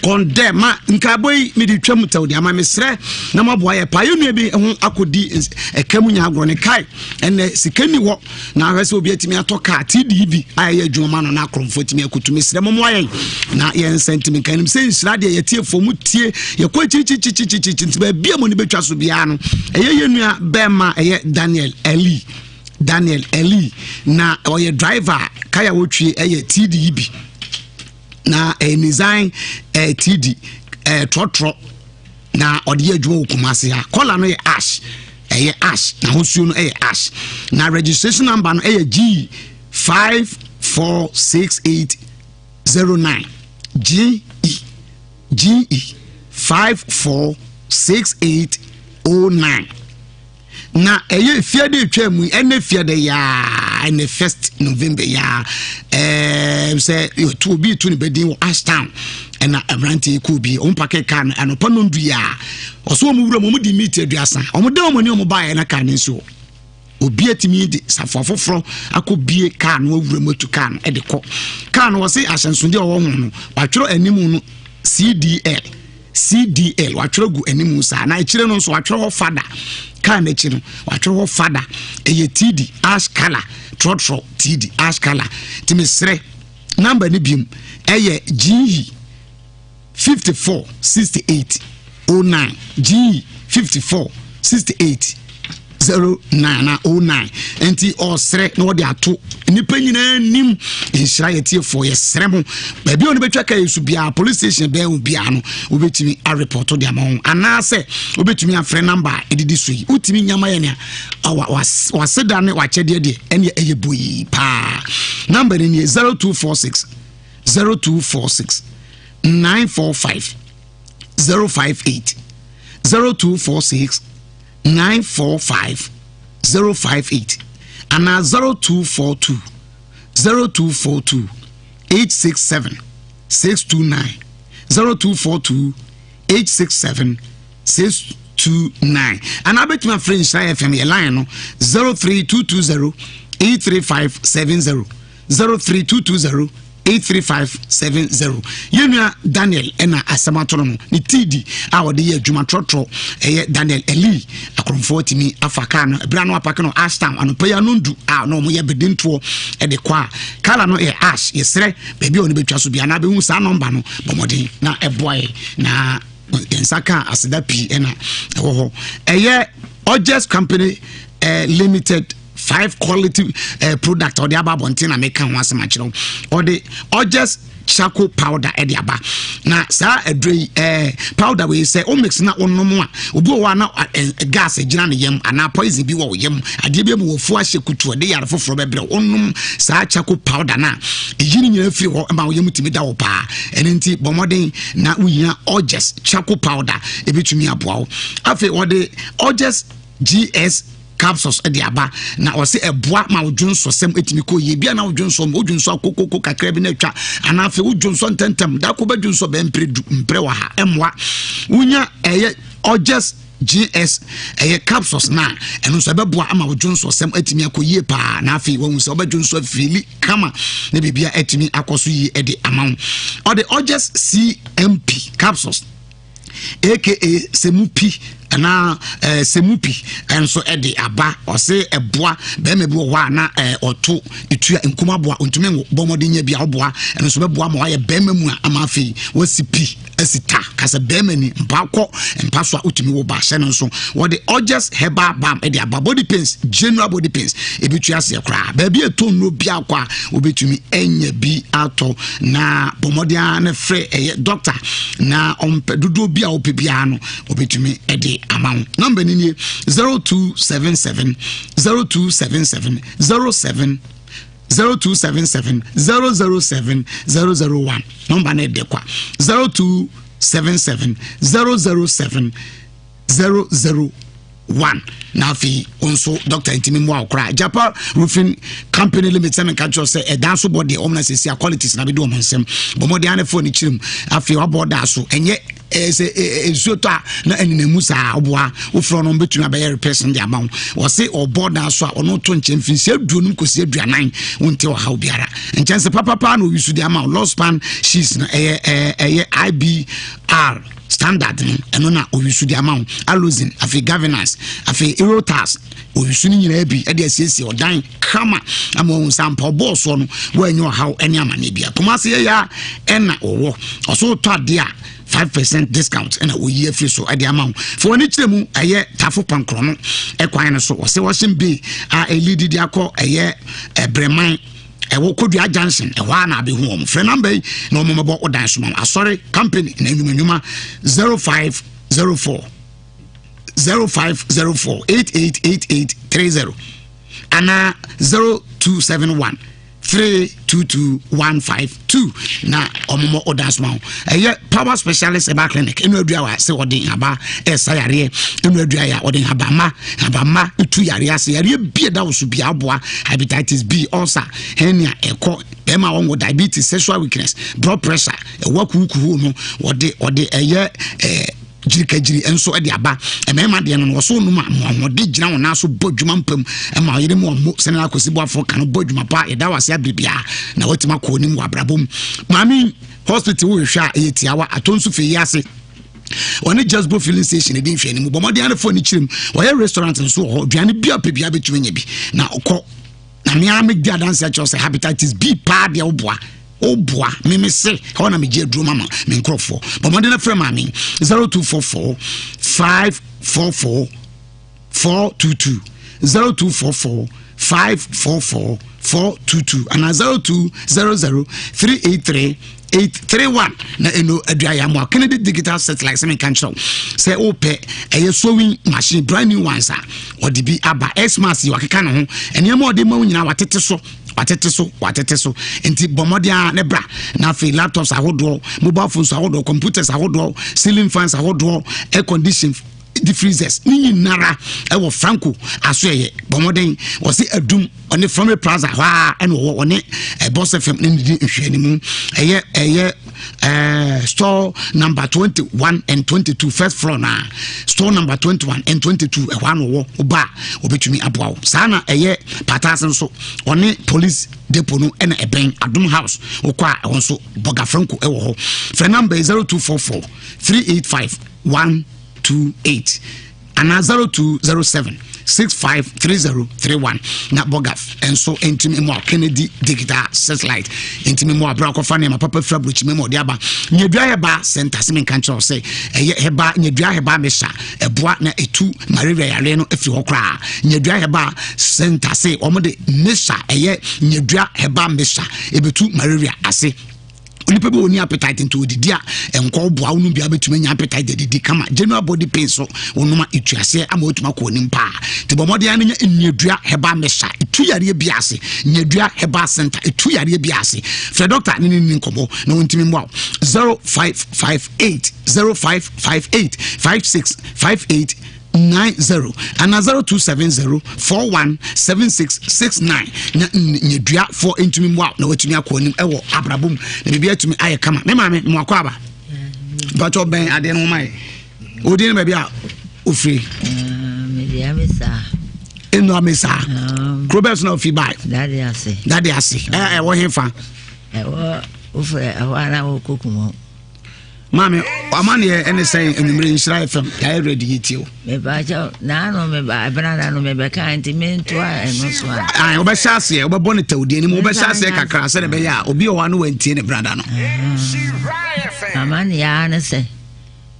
Kɔndɛ ma nkaebɔ yi mede twam tɛw de ama mesrɛ na moaboa yɛ paa yɛ nua bi ho akɔdi ɛka mu nya agorɔ ne kae ɛnɛ sika ni hɔ na ahwɛ sɛ obi atumi atɔ kaa td bi a ɛyɛ adwuma ma no na akorɔmfoɔ atumi akɔtu mesrɛ momoa yɛn na yɛn nsa ntumi nka nim sɛ nhyira deɛ yɛtiefoɔ mu tie yɛkɔ akyirikyirikyirikyiri nti baabi a mo ani bɛtwa so biara no ɛyɛ yɛ nua bɛrima ɛyɛ Daniel Eli Daniel Eli na ɔyɛ driver kaya wɔtwie ɛyɛ td yi bi na ɛyɛ Nissan ɛɛ TD ɛɛ trɔtrɔ na ɔde yɛ adwuma wɔ Kumasi ha kɔla no yɛ ash ɛyɛ ash n'ahosuo no ɛyɛ ash na registration number no ɛyɛ G 546809 GE GE 546809. Na ɛyɛ fiada etwa mu ɛnɛ fiada yaa ɛnɛ first november yaa ɛɛ sɛ etu obi etu ne bɛdin wɔ ashtown ɛna mmeranteɛ kɔ obi wɔn pake kaa no anɔpa nondu yaa ɔso wɔn wura mu wɔn di miiti aduasa wɔn dan wɔn ani wɔn baeɛ na kaa ne nso obi atumi de safoa foforɔ akɔ bie kaa no awura mu atu kaa no ɛde kɔ kaa no wɔse ahyɛnsodeɛ ɔwɔ ho no watwerɛ anim no cdl CDL watwerɛ gu anim saa na akyire no nso watwerɛ hɔ fada kaa n'akyi no watwerɛ hɔ fada ɛyɛ TD ash color trɔtrɔ TD ash color nti mesrɛ namba no biom ɛyɛ GE 54 68 09 GE 54 68 09 na 09 nti ɔsrɛ na ɔde ato nnipa nyinaa nim nhyira yɛ tiefoɔ yɛsrɛ mo baabi a ɔno bɛtwa ka yɛ so biara police station bɛn wo biara no wobɛtumi arepɔto de ama ho anaasɛ wobɛtumi afrɛ namba a ɛdidi so yi wotumi nyama yɛ nea waseda ne wakyɛdeɛ deɛ ɛneɛ ɛyɛ boyi paa namba no nie 0246 0246 945 058 0246 945 058. Anaa 0242 0242 867 629 0242 867 629 anaa bɛtumi afrɛ Nhyira FM yɛ line no 03220 83570 03220 83570. Yɛnua Daniel ɛna asɛm ato no no ne tiidi a ɔde yɛ adwuma trɔtrɔ ɛyɛ Daniel Eli akorɔmfoɔ tumi afa kaa no ɛberɛ no apake no Ashtown anɔpa yi anondu a na ɔmo yɛ bedentoɔ ɛde kɔ a kala no yɛ ash. Yɛsrɛ baabi a ɔno bɛtwa so bia na bɛhu saa nɔmba no, bɔ mmɔden na ɛboa yɛ na nsa ka aseda pii ɛna ɛwɔ hɔ. Ɛyɛ Orges Company Limited five quality product ɔde aba abɔnten na meka ho asɛm akyerɛ wo. Ɔde Orges charcoal powder ɛde aba na saa aduro yi powder wei sɛ o mix na onom a, obi wɔ hɔ a na gas gyina ne yam anaa poison bi wɔ wo yam, adeɛ bi mu wɔ fu ahyɛ kutu, ɔde yare foforɔ bɛbrɛ. Onom saa charcoal powder na eyi ne nyinaa firi hɔ ma wo yam tumi da wɔ paa. Ɛno nti bɔ mmɔden na wohia Orges charcoal powder, ebitumi aboa wo. Afei wɔde Orges GS capsules de aba na ɔsɛ ɛboa ma wodwo nsɔsɛm ɛtumi kɔ yie bia na wodwo nsɔ wodwo nsɔ akokoko kakra bi na atwa anaa afei wodwo nsɔ ntɛntɛm dako bɛdwo nsɔ bɛɛ mpere du mpere wɔ ha ɛmmoa. Wonya ɛyɛ Orges GS ɛyɛ capsules na ɛno nso ɛbɛboa ama wodwo nsɔsɛm atumi akɔ yie paa na afei wahu sɛ wobɛdwo nsɔ afiri kama na biribia atumi akɔ so yie ɛde ama wo. Ɔde Orges CMP capsules aka semupi anaa semupi nso de aba. Ɔse ɛboa bɛrima bi wɔ hɔ a na ɔto etua nkumaboa ntumi ngo, bɔ mmɔden nya bi a ɔboa. Ɛno nso bɛboa ma wayɛ bɛrima mu a ama afei wasi pi asi ta kasa bɛrima ni mpa kɔ mpa so a wotumi wo ba hyɛ no nso. Wɔde Orges herbal balm de aba, body pains, general body pains ebi tu aseɛ koraa. Baabi a ɛtɔ nnuro bi akɔ a wobɛtumi anya bi atɔ na bɔ mmɔden a ne frɛ ɛyɛ doctor na ɔmpɛ dodoɔ bi a wopɛ biara no wobɛtumi de ama wo. Number ni nie: 0277 0277 07 0277 007 001. Number no ɛdɛ kwa: 0277 007 001. Na afei wo nso doctor ntumi mmoa wo koraa. Japa Roofing Company Limited sɛ menka kyerɛ sɛ ɛdan so bɔ deɛ ɔmna sɛsi a qualities na bɛdi ɔmo nsɛm. Bɔ mmɔden ane fo ne kyerɛ mu. Afei wabɔ daa so ɛnyɛ sɛ nsuo tɔ a na ɛnenamu saa. Woboa wofrɛ no bɛtumi abɛyɛ repairs no de ama wo. Wɔse ɔbɔ daa so a ɔno to nkyɛn mfinsia 50 kɔsi 40, wonte ɔhaw biara. Nkyɛnse papapa na oyi so de ama wo. Lospan sheets no ɛyɛ IBR standard no, ɛno na oyi so de ama wo. Aluxin, afei governance, afei erotas, oyi so no nyinaa bi ɛde asiesie ɔdan kama ama wɔn nsa mpa ɔbɔɔ soɔ no wɔanyɛ ɔhaw ɛne amaneɛ bia. Kumase yɛ ya ɛna ɔwɔ ɔso tɔ adeɛ a 5% discount ɛna oyi afiri so ɛde ama wo. Fo wɔn kyerɛ mu ɛyɛ Tafo Pankorɔ no ɛkwan no so, wɔsɛ wɔhyɛn bay a ɛli didi akɔ ɛyɛ ɛbrɛman ɛwɔ Kodua Junction ɛhɔ a na abɛhu wɔn. Frɛ number yi na wɔn mɛbɔ ɔdan so ma wo. Asɔre Company na enyuma 0504 0504 888830 anaa 0271 322152 na ɔmomɔ ɔda soma ho. Ɛyɛ Power Specialist Herbal Clinic ɛnu adua wa sɛ ɔde nhaba ɛsa yareɛ. Ɛnu adua yɛ a ɔde nhabama nhabama etu yareɛ ase. Yareɛ bi ɛda wo so bi aboa hepatitis B, ulcer, hernia, ɛkɔ bɛrima a wɔn diabetes, sexual weakness, blood pressure ɛwɔ kuhukuhu no. Wɔde ɛyɛ gyirikagyiri nso de aba. Mmarima deɛ no wɔso nom a mo ahoɔden gyina wɔn nan so bɔ adwuma mpam ma ɔyere mu ɔmo sɛnɛ akɔsi boafoɔ ka no bɔ adwuma pa. Yɛda wase abere biara na watumi akɔ anim wɔ abrabɔ mu. Maame hospital wohwehwɛ a ɛyɛ tiawa atɔ nso fɛ yi ase wɔne Jasbo filling station ɛdi nhwɛ anim. Bɔ mmɔden anefoɔ ne kyerɛ mu. Wɔyɛ restaurant nso wɔ hɔ. Aduane bi a pɛ bia bɛtumi anya bi na ɔkɔ na mea medi adanse akyerɛw sɛ hepatitis B paa deɛ woboa woboa meme se ɛhɔ na megye aduro ma ma me nkurɔfoɔ. Bɔ mmɔden no frɛ maame 0244 544 422, 0244 544 422 anaa 0200 383 831 na ɛno aduayɛ amoa. Kennedy Digital Satellite sɛ menka nkyerɛ wo sɛ wopɛ ɛyɛ sewing machine, brand new ones a ɔde bi aba. Xmas yi wakeka ne ho nneɛma a ɔde ma wo nyinaa watete so, watete so, watete so. Nti bɔ mmɔden a ne bra. Na afei laptops ahodoɔ, mobile phones ahodoɔ, computers ahodoɔ, ceiling fans ahodoɔ, air condition. deep freezers ne nyinara ɛwɔ Franco asoɛyɛ. Bɔ mmɔden, wɔse adum ɔne Family Plaza hɔ a ɛna ɔwɔ ɔne Boss FM ne ne di nhwɛanimu. Ɛyɛ ɛyɛ store number 21 and 22, first floor na store number 21 and 22 ɛhɔ ano wɔ. Ɔba a ɔbɛtumi aboa wo saa. Na ɛyɛ Pataase nso, ɔne police depot no ɛna ɛbɛn Adom House. Wokɔ a, ɛwɔ nso Bɔga Franco ɛwɔ hɔ. Frɛ number 0244 385 128 anaa 0207 653031 na Bɔga nso ntumi mu a Kennedy Digital Satellite ntumi mu abira akɔfa nneɛma papa fira burokyima mu ɔde aba. Nyadua Herbal Center sɛ menka nkyerɛ wo sɛ ɛyɛ herbal, Nyadua Herbal Mixture ɛboa na ɛtu malaria yareɛ no afiri hɔ koraa. Nyadua Herbal Center sɛ wɔn de mixture, ɛyɛ Nyadua Herbal Mixture, ɛbɛtu malaria ase. Onipa bi wɔ ni appetite nti odidi a nkɔ boa wo no bia bɛtumi anya appetite adidi kama. General body pain so wɔnom a ɛtuaseɛ ama watumi akɔ anim paa. Nti bɔ mmɔden no nya Nnuadua Herbal Mixture, ɛtu yareɛ bi ase. Nnuadua Herbal Center ɛtu yareɛ bi ase. Frɛ doctor ne ne ni nkɔmmɔ na wɔntumi mmoa wo. 0558 0558 56 58 90 ana 0270 41 76 69 na nyaduafoɔ ntumi mmoa na watumi akɔ anim ɛwɔ abrabɔ mu na biribi atumi ayɛ kama. Me maame, mmoakɔ aba mpatwɛ bɛn adeɛ no ho ma yɛ odin no baabi a ofiri. Enu amesa kuro bɛɛ so na ofi bae? Dade Ase. Dade Ase, ɛwɔ he fa? Ɛwɔ wofrɛ ɛhɔ ara wɔ kokumɔ. Maame, amaneɛ ɛne sɛn anwummere? Nhyira FM, yɛayɛ ready, yɛtie o. Mepakyɛw, naano meba ɛbena no mebɛka nti mentoa ɛno so a. Ae, wobɛhyɛ aseɛ, wobɛbɔ ne tawdeɛ no mu, wobɛhyɛ aseɛ kakra sɛne ɛbɛyɛ a obi wɔ hɔ a ne wantie ne brada no. Amaneɛ ara ne sɛ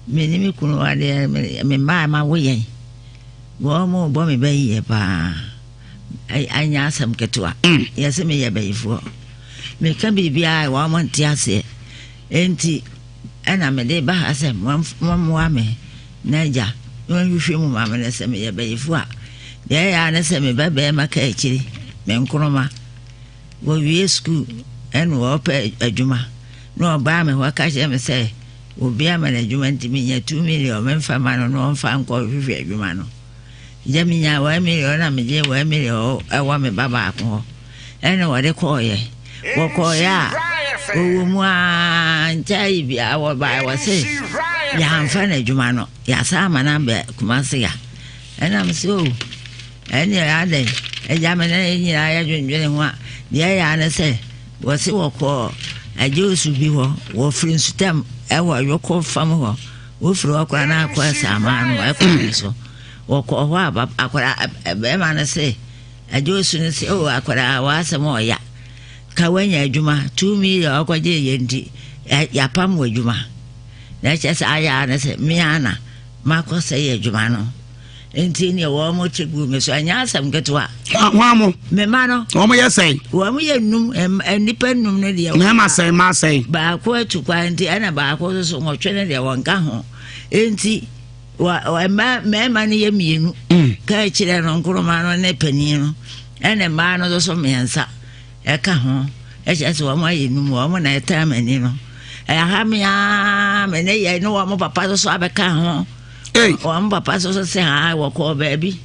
me ne me kunu adeɛ, me mmaa ma wo yɛn wɔn mo bɔ me bɛyɛ paa, anyɛ asɛm ketewa. Yɛsɛ meyɛ bɛyifoɔ, meka biribiara wɔn mo nte aseɛ. Enti ɛna mede ba ha sɛ mommoa me na agya na wɔnhwehwɛ mu ma me no sɛ meyɛ bayifo a. Deɛ ɛyɛ ara ne sɛ me ba barima ka akyiri, me nkoroma. Wɔwie sukuu ɛna wɔpɛ adwuma na ɔbaa me hɔ ka kyerɛ me sɛ obi ama no adwuma nti menya 2 million memfa ma no na ɔmfa nkɔ hwehwɛ adwuma no. Gya menya 1 million na megye 1 million ɛwɔ me ba baako hɔ ɛna wɔde kɔɔyɛ. Wɔkɔɔyɛ a wɔwɔ mu a nkyɛn yi bia wɔbae wɔ se yɛamfa no adwuma no, yɛasa ama no abɛ Kumase ya. Ɛnam sɛ o ɛne adɛn agya me ne nyinaa yɛdwendwene ho a, deɛ ɛyɛ a ne sɛ wɔse wɔkɔɔ agye osu bi hɔ, wɔfiri nsutam ɛwɔ Yɔkɔ fam hɔ, wofiri hɔ koraa na akɔ Asamaa no ɛkɔ ne so. Wɔkɔɔ hɔ a akwadaa bɛrima no se agye osu no sɛ o akwadaa w'asɛm ɔya ka woanya adwuma 2 million ɔkɔgye yɛ nti yɛapam wɔ adwuma na ɛkyɛ sɛ ayɛ a ne sɛ mea na makɔ sɛ yɛ adwuma no nti neɛ wɔn mo te gu me so, ɛnyɛ asɛm ketewa. Wɔn mo me ma no. Wɔn yɛ sɛn? Wɔn yɛ num, nnipa num no deɛ. Mmarima sɛn, mmaa sɛn? Baako atu kwan nti ɛna baako nso so nwɔtwe no deɛ wɔn ka ho nti mmaa mmarima no yɛ mmienu. Ka akyerɛ no nkoroma no ne panin no ɛna mmaa no nso so mmiɛnsa ɛka ho, ɛkyɛ sɛ wɔn ayɛ num. Wɔn na ɛtaa m'ani no ɛha me aa me ne yɛ ne wɔn papa nso so abɛka ho. Wɔn papa nso so sɛ ha wɔkɔɔ baabi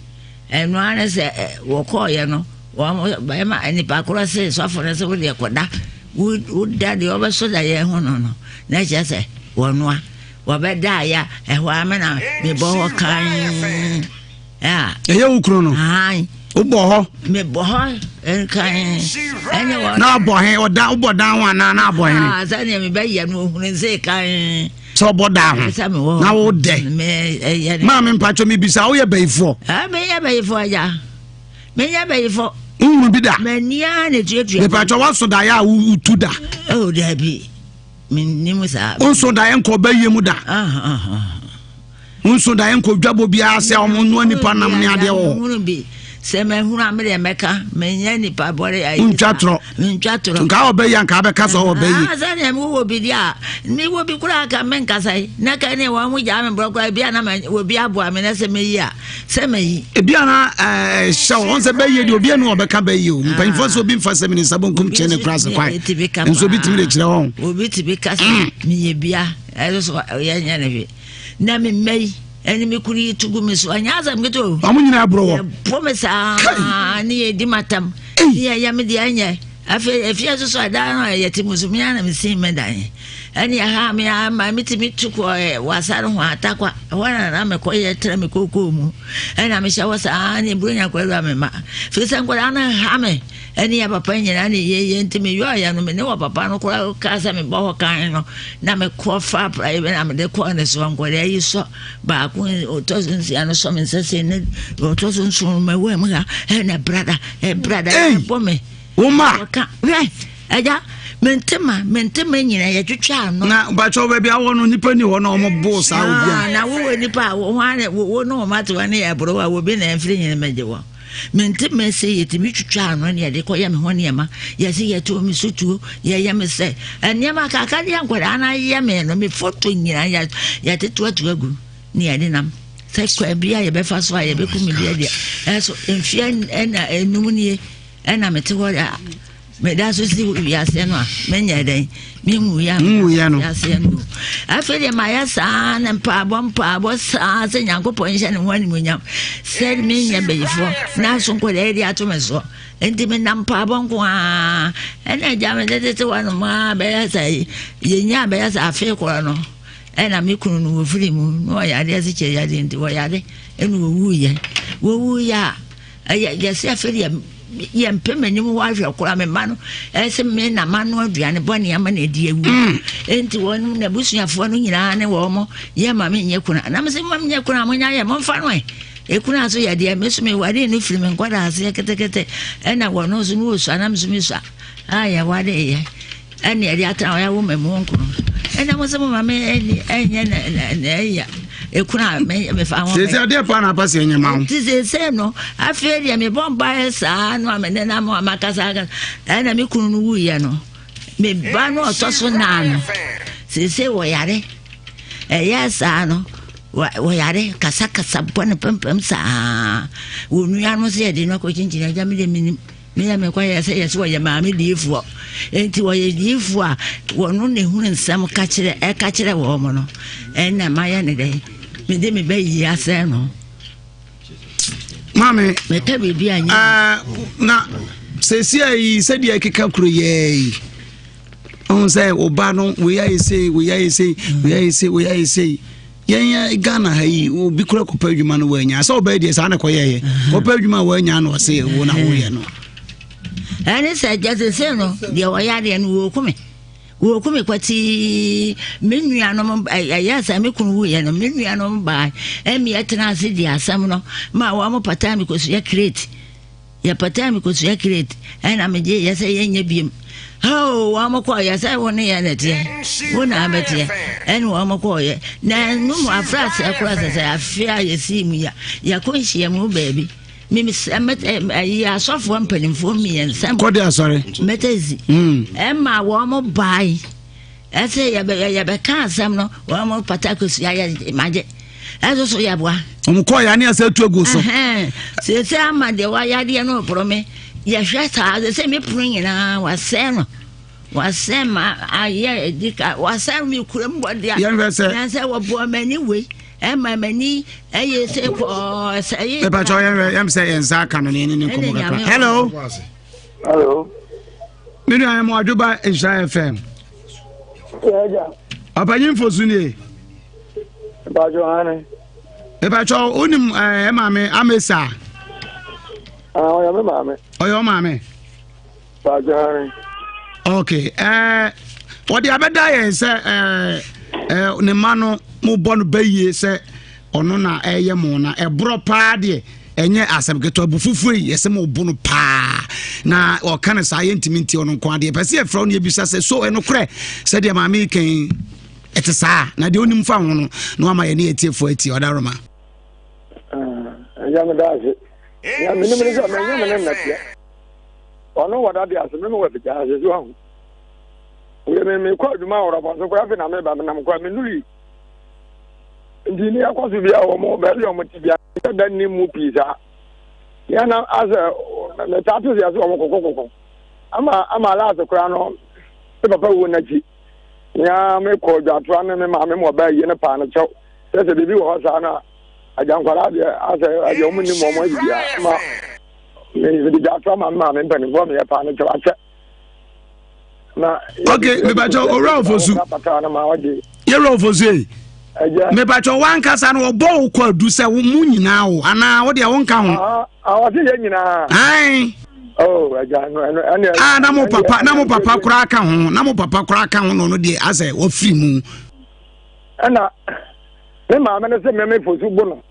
ɛno ara ne sɛ wɔkɔɔyɛ no wɔn bɛrima nipa korɔ se sɔfo no sɛ wodeɛ kɔda, woda deɛ wɔbɛso da yɛn ho no na ɛkyerɛ sɛ wɔnoa wɔbɛda ya ɛhɔ ara me na mebɔ hɔ kan. Ɛyɛ wo kunu no wobɔ hɔ? Mebɔ hɔ nkan ɛne wɔ na abɔ he ɔda wobɔ dan ho anaa na abɔ hene? Sɛdeɛ mebɛyɛ no ohunu nse kan. Sɛ ɔbɔ dan ho na wodɛ. Maame, mpatwɔ, mebisa, woyɛ bayifoɔ? Meyɛ bayifoɔ agya, meyɛ bayifoɔ. Wohunu bi da? M'ania na tuatua. Mepatwɔ, woaso daeɛ a wotu da? Oh, daabi, mennim saa. Wonso daeɛ nkɔ bɛyɛ mu da? Nso daeɛ nkɔ dwabɔ biara sɛ ɔmo noa nipa nam ne adeɛ wɔ hɔ? Bi sɛ mahunu a medeɛ mɛka, menyɛ nipa bɔre ayi. Ntwa torɔ. Ntwa torɔ. Nka ɔbɛyi a nka abɛka sɛ ɔbɛyi. Ah, sɛdeɛ mewɔ bi deɛ a mewɔ bi koraa ka menkasa yi na ka ne wɔn mo gyaa me borɔ koraa bi a na wɔ bi aboa me na sɛ meyi a sɛ mayi. Ebi a na hyɛ wɔn sɛ bɛyie deɛ obi anu ɔbɛka bɛyie o. Mpanyinfoɔ sɛ obi nfa sɛ mi ne nsa bonkum kyerɛ ne kura ase kwan nso obi tumi de kyerɛ wɔn. Obi tumi ka sɛ meyɛ bia ɛso so yɛnyɛ ne hwee na me mma yi. Ɛne me kunu yi to gu me so. Ɛnyɛ asɛm ketewa o. Wɔn nyinaa borɔ wɔ. Yɛbɔ me saa ne yɛdi m'atam. Ne yɛyɛ me deɛ ɛnyɛ. Afei efie nso so ɛdan no a yɛte mu so me ara na mesii me dan. Ɛne ɛha me ara ma metumi tu kɔ wasa no ho atakwa. Ɛhɔ na na mekɔ yɛ tra me kookoo mu. Ɛna mehyɛ hɔ saa ne buronya kɔ awura me ma. Firi sɛ nkwadaa no ha me. Ɛne yɛ papa nyinaa ne yɛyɛ nti meyɔɔyɛ no me ne wɔ papa no koraa kaa sɛ mebɔ hɔ kan no na mekɔ fa praeɛ bi na mede kɔɔ ne soɔ nkwadaa yi sɔ baako ɔtɔ so nsia no sɔ me nsa sei ne ɔtɔ so nson mawura mu ha ɛna brada ɛbrada ɛbɔ me woma ɔka hwɛ agya mentema mentema nyina yɛtwitwa ano na bakyɛ baabi awɔ no nipa ni hɔ na ɔmo bo saa obi a ah, na wowɔ nipa a wo ho ane wo ne wɔn ate wɔn ne yɛ boro a obi na ɛmfiri nyina mɛgye wɔn Mente mese yɛtumi twitwa ano ne yɛde kɔyɛ me ho nneɛma yɛse yɛto me so tuo yɛyɛ me sɛ nneɛma kaka deɛ nkwadaa no ayɛ me no me foto nyinaa yɛde toato agu ne yɛde nam sɛ kwan bi a yɛbɛfa so a yɛbɛku me bi adeɛ ɛso mfeɛ ɛna enum nie ɛna mete hɔ a meda so si wiase no a menyɛ dɛn menwuiɛ a wiase no afei deɛ mayɛ saa na mpaabɔ mpaabɔ saa sɛ nyankopɔn nhyɛ ne ho animonyam sɛ menyɛ bayifoɔ nanso nkɔdaa de ato me soɔ nti menam mpaabɔ nko a ɛna agya me tetete hɔ nom a bɛyɛ sɛ yɛnya bɛyɛ sɛ afei korɔ no ɛna me kunu no wɔfiri mu na ɔyɛ adeɛ sɛ kyɛ yadeɛ nti wɔyare ɛna wɔwuiɛ wɔwuiɛ a Ɛyɛ yɛsɛ afei deɛ yɛmpɛ m'anim hɔ ahwɛ koraa me mma no ɛsɛ me na ma no aduane bɔne ama na ɛdi awu mm. enti wɔn n'abusuafoɔ no nyinaa ne wɔn mo yɛ ma menyɛ kuna na mesɛ ma menyɛ kuna monya yɛ momfa no ɛ ɛkuna so yɛ deɛ me so meware no firi me nkɔda aseɛ ketekete ɛna wɔn nso no wɔsua na me so mesua a yɛwareeɛ Ɛne ɛde atena hɔ ɛwo mɛ mu nkono ɛna mo sɛ mo ma me ɛni ɛnyɛ na na ɛyɛ ekunu a me me fa ho. Sese adeɛ paa na apa sɛ ɛnyɛ ma wo. Ti sese no afei deɛ me bɔ mpa yɛ saa no a me ne nam a makasa akasa ɛna me kunu no wuyɛ no me ba no ɔtɔ so naa no sese wɔ yare ɛyɛ saa no wɔyare kasakasa bɔ ne pɛmpɛm saa wɔn nuanom sɛ yɛde no akɔ kyinkyini agya me deɛ menim. Me yɛ me kɔyɛ sɛ yɛsɛ wɔyɛ maame diifoɔ nti wɔyɛ diifoɔ a wɔno ne hunu nsɛm ka kyerɛ ɛka kyerɛ wɔn no ɛna mayɛ ne dɛ mede me bɛ yi asɛn no. Maame meka biribi a nyɛ. Na sɛsi ayi sɛdeɛ ɛkeka kuro yɛɛ yi ɔhu sɛ ɔba no wei ayɛ sei wei ayɛ sei wei ayɛ sei wei ayɛ sei Yɛn Ghana ha yi obi kura kɔpɛ adwuma no wɔanya sɛ ɔbɛyɛ deɛ saa na kɔyɛyɛ kɔpɛ adwuma a wɔanya na ɔse wo na woyɛ no. Ɛne sɛ gyɛ sese no deɛ wɔyɛ adeɛ no wɔku me wɔku me kwatii me nuanom ɛyɛ sɛ me kunu wuyɛ no me nuanom baa ɛmi ɛtena ase di asɛm no ma wɔn pataa me kosua crate Yɛpɛtɛɛ me kosua crate ɛna megye yɛ sɛ yɛnyɛ biem. Hoo wɔn kɔɔ yɛ sɛ wo ne yɛ na ɛteɛ wo na abɛteɛ ɛne wɔn kɔɔ yɛ na ɛno mu afraseɛ koraa sɛ sɛ afe a yɛsii mu yɛ yɛkɔ nhyia mu baabi ɛyi asɔfoɔ mpanimfoɔ mmiɛnsa kɔde asɔre mɛtɛzi ɛma wɔn bae Ɛsɛ yɛbɛ yɛbɛka asɛm no wɔn mo pata kosua yɛ magye ɛso so yɛboa. Wɔn kɔɔ yɛ ani asɛ tu agu so. Sese ama deɛ wayɛ adeɛ no ɔporɔ me yɛhwɛ saa sese me pono nyinaa wasɛe no wasɛe ma ayɛ edi ka wasɛe me kura mu bɔ deɛ. Yɛn hwɛ sɛ. Yɛn sɛ wɔboa m'ani wei ɛma m'ani ɛyɛ sɛ kɔɔ sɛ ɛyɛ. Pɛpɛ kyɛw yɛn hwɛ yɛn sɛ yɛn nsa aka no ne yɛn ne nkɔmɔ kakra. Hello. Hello. Me nua yɛ mo adwoba Nhyira FM. Ɔpanyin Fosu nie. Mpatsɔ hane. Mpatsɔ onim ɛɛ eh, maame Amesa. Ah, ɔyɛ me maame. Ɔyɛ ɔmaame. Mpatsɔ hane. Ok, ɛɛ eh, wɔde abɛda yɛn sɛ ɛɛ eh, ɛɛ ne mma no mo bɔ no bɛyie sɛ. Ɔno na ɛyɛ mo na ɛborɔ paa deɛ ɛnyɛ asɛm ketewa bu fufuo yi yɛsɛ mo bo no paa na ɔka no saa yɛntumi nti ɔno nko adeɛ pɛ sɛ yɛfrɛ wo no yɛbisa sɛ so ɛnokorɛ sɛdeɛ maame yi kan ɛte saa na deɛ onim fa ho no na wama yɛne yɛtiefoɔ atie ɔdaroma. Ɛyɛ me da ase. Nea menim ne sɛ menyɛ me ne nnɛteɛ. Ɔno wɔ dade ase, me mewɔ fitaa ase so ahu. Wei me mekɔ adwuma wɔ rɔbɔ so koraa afei na meba menam koraa menuri. Nti ne yɛkɔ so bia wɔn baabi a wɔn te bia sɛ da nni mu pii saa. Yɛn na asɛ metaa te sɛ yɛsɛ wɔn kokokoko ama ama laase koraa no me papa wuo n'akyi nea mekɔ dwatoa ne me maame mu ɔbaa yie no paa no kyɛw sɛ sɛ biribi wɔ hɔ saa no a. Agya nkwadaa deɛ asɛ agya wɔn nim wɔn ayi bia ma mede gya ato ama maame mpanimfoɔ meyɛ paa no kyɛw akyɛ na ok mebakyɛ owura ofosu yɛwura ofosu yi mebakyɛ wankasa no ɔbɔ wo kɔ adu sɛ wo mu nyinaa wo anaa wo deɛ wonka ho ɔse yɛ nyinaa ae Oh, ɛgya no ɛno ɛne. Ah, na mo papa na mo papa koraa ka ho na mo papa koraa ka ho na ɔno deɛ asɛ wafiri mu. Ɛna me maame no sɛ mɛmɛ fosu bo no.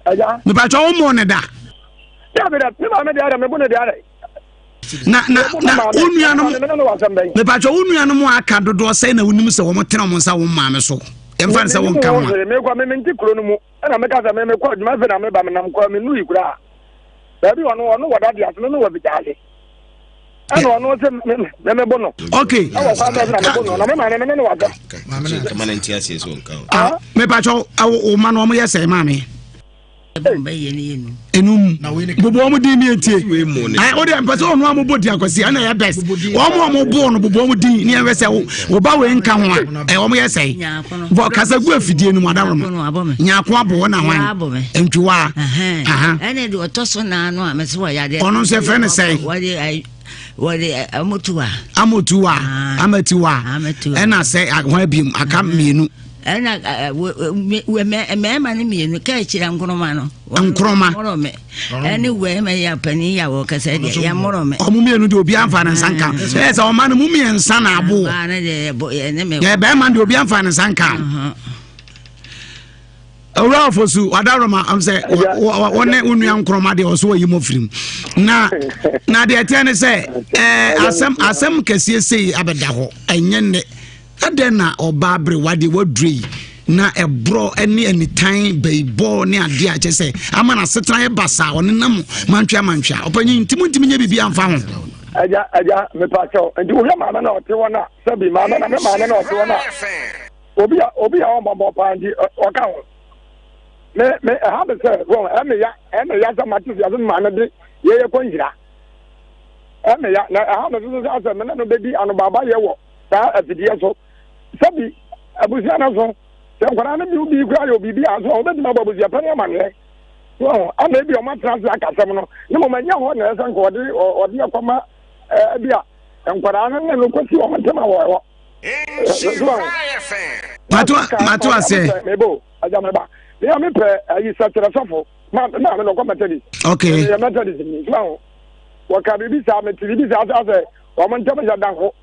Ɛgya. Mepatwa wo mɔ ne da. Dabi da me maame deɛ adɛ mebo ne deɛ adɛ. Na na na wo nuanom mepatwa wo nuanom aka dodoɔ sɛn na wonim sɛ wɔn tena wɔn nsa wɔn maame so. Yɛmfa ne sɛ wɔn nka ho a. Mekɔ me mente kuro no mu ɛna meka sɛ me mekɔ adwuma afei na meba menam kɔ me nui koraa. Baabi ɔno ɔno wɔ dade ase me me wɔ fitaa ase. Ɛna ɔno sɛ me me me bo no. Okay. Ɛwɔ kwan bɛɛ na me bo no na me maame me ne no wɔ asɛm. Ah, mepatwa wo ma no wɔn yɛ sɛ maame. Enum bobɔ wɔn din ne etie o deɛ mpɛ sɛ ɔno a mobɔ din akwasi ɛna ɛyɛ best wɔn a wɔbɔ no bobɔ wɔn din ne ɛwɛ sɛ wo ba wei nka ho a ɛ wɔn yɛ sɛ bɔ kasa gu afidie no mu adaworoma nyaako abo wɔn na hwan ntwiwa ɛne deɛ ɔtɔ so naa no a mɛsɛ wɔ yadeɛ ɔno nso ɛfrɛ no sɛ wɔde amotuwa amotuwa amatiwa ɛna sɛ hwan abiem aka mmienu ɛna mmarima no mmienu ka akyira nkoroma no nkoroma mmorɔ me ɛne wɛrima yi apanin yi a wɔkasa deɛ yɛmmorɔ me ɔmo mmienu deɛ obiara mfa ne nsa nka ɛyɛ sɛ ɔma no mu mmiɛnsa na abo yɛ bɛrima deɛ obiara mfa ne nsa nka owura ɔfosu wadaroma am sɛ wɔne wo nua nkoroma deɛ ɔso wɔyi mɔ firim na na deɛ ɛteɛ ne sɛ ɛɛ asɛm asɛm kɛseɛ sei abɛda hɔ ɛnyɛ nnɛ Adɛn na ɔbaa berewa deɛ waduro yi na ɛborɔ ne anitan bayibɔ ne adeɛ a kyɛ sɛ ama no asetena yɛ basaa ɔnenam mantwea mantwea ɔpanyin nti montumi nyɛ biribi amfa ho. Agya agya mepa kyɛw nti wohwɛ maame na ɔte hɔ na sɛbi maame na me maame na ɔte hɔ na obi a obi a ɔmmɔbɔ paa nti ɔka ho me me ɛha me sɛ wɔn ɛme ya ɛme ya sɛ mate si ase maame de yɛyɛ kɔ nhyira ɛme ya na ɛha me soso sɛ asɛ me ne no bɛdi anobaaba yɛ wɔ saa afidie so. Sɛbi abusua no so, sɛ nkwadaa no bi bi koraa yɛ biribi a so a wɔbɛtumi abɔ abusua panin amaneɛ. So ho ama ebi wɔn atena ase aka asɛm no ne mmom ɛnyɛ hɔ na ɛsɛ nka ɔde ɔde ɛkɔma ɛbi a nkwadaa no ne no kɔsi wɔn ntɛm a wɔ hɔ. So ho. Mato mato aseɛ. Mebo agya meba. Mea mepɛ ayi sɛkyerɛ sɔfo. Ma ma me nɔkɔ Methodist. Okay. Yɛ Methodist ni. So ho. Wɔka biribi saa mete biribi saa sɛ wɔn ntɛm yɛ da ho.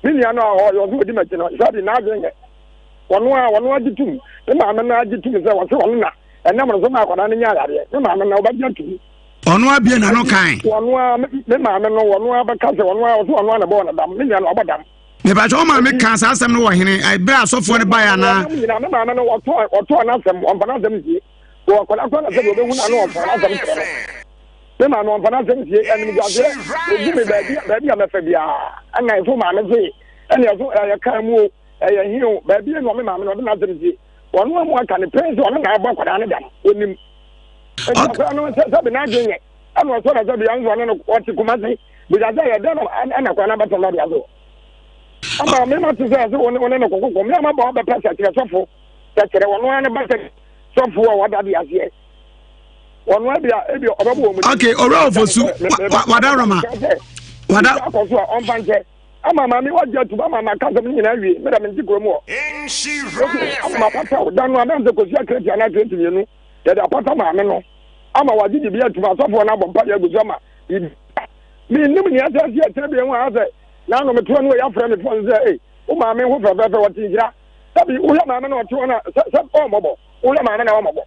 Me nua no a ɔyɛ ɔsɛ ɔdi m'akyi no, sɛbi n'adwene nyɛ. Ɔno a ɔno agye tum. Me maame no agye tum sɛ ɔsɛ ɔno na ɛnam no so ma akwadaa no nya yareɛ. Me maame no ɔbɛgye atum. Ɔno abie n'ano kan. Ɔno a me maame no ɔno a bɛka sɛ ɔno a ɔsɛ ɔno a na ɛbɔɔ no dam. Me nua no ɔbɔ dam. Mepatwa wo maame ka saa asɛm no wɔ hene ɛberɛ a asɔfoɔ no baeɛ anaa? Me maame no ɔtɔɔ ɔtɔɔ n'asɛm ɔmfa n'asɛm nsie. Wɔ akwadaa kora na sɛdeɛ ɔbɛhu no ano ɔmfa n'asɛm kyerɛ no. Me maame ɔmfa n'asɛm nsie animguaseɛ ɛgu me baabi baabi a mɛfa biara ɛna ɛso maame se ɛna ɛso ɛyɛ kan mu o ɛyɛ he o baabi ɛna ɔme maame no ɔde n'asɛm sie ɔno amu aka ne pɛn sɛ ɔno na abɔ akwadaa no dam onim nti akwadaa no sɛ sɛbi n'adwene nyɛ ɛna ɔsɔ na sɛbi ɛnso ɔne no ɔte Kumasi bisa sɛ yɛ dɛn na ɛna akwadaa no abɛtɔ no ade aso ama me ma te sɛ ɛsɛ wɔne wɔne no kɔkɔkɔ me ama bɔ ɔbɛpɛ sɛ kyerɛ sɔfo sɛ kyerɛ wɔn ara ne ba sɛ sɔfo a wada de aseɛ wɔn ebi a ebi ɔbɛbɔ wɔn. ok owura ofosu wada roma wada. akɔ so a ɔnfa nkyɛ ama maame wagye atum ama ma kasɛm no nyinaa wie meda mente kurom hɔ ama ma pata wo da no adanse kɔsi akrati anaa akrati mmienu yɛde apata maame no ama wagye biribi atum asɔfoɔ no abɔ mpa yɛ agu so ama biribi mennim nea ɛsɛ sɛ ɛkyerɛ bi ho a sɛ na ano metoa no wɔ yɛafrɛ me fon sɛ ei wo maame ho fɛfɛɛfɛ wɔte nhyira sɛbi wohwɛ maame na ɔte hɔ na sɛ sɛ ɔmmɔbɔ wohwɛ maame na ɔmmɔbɔ.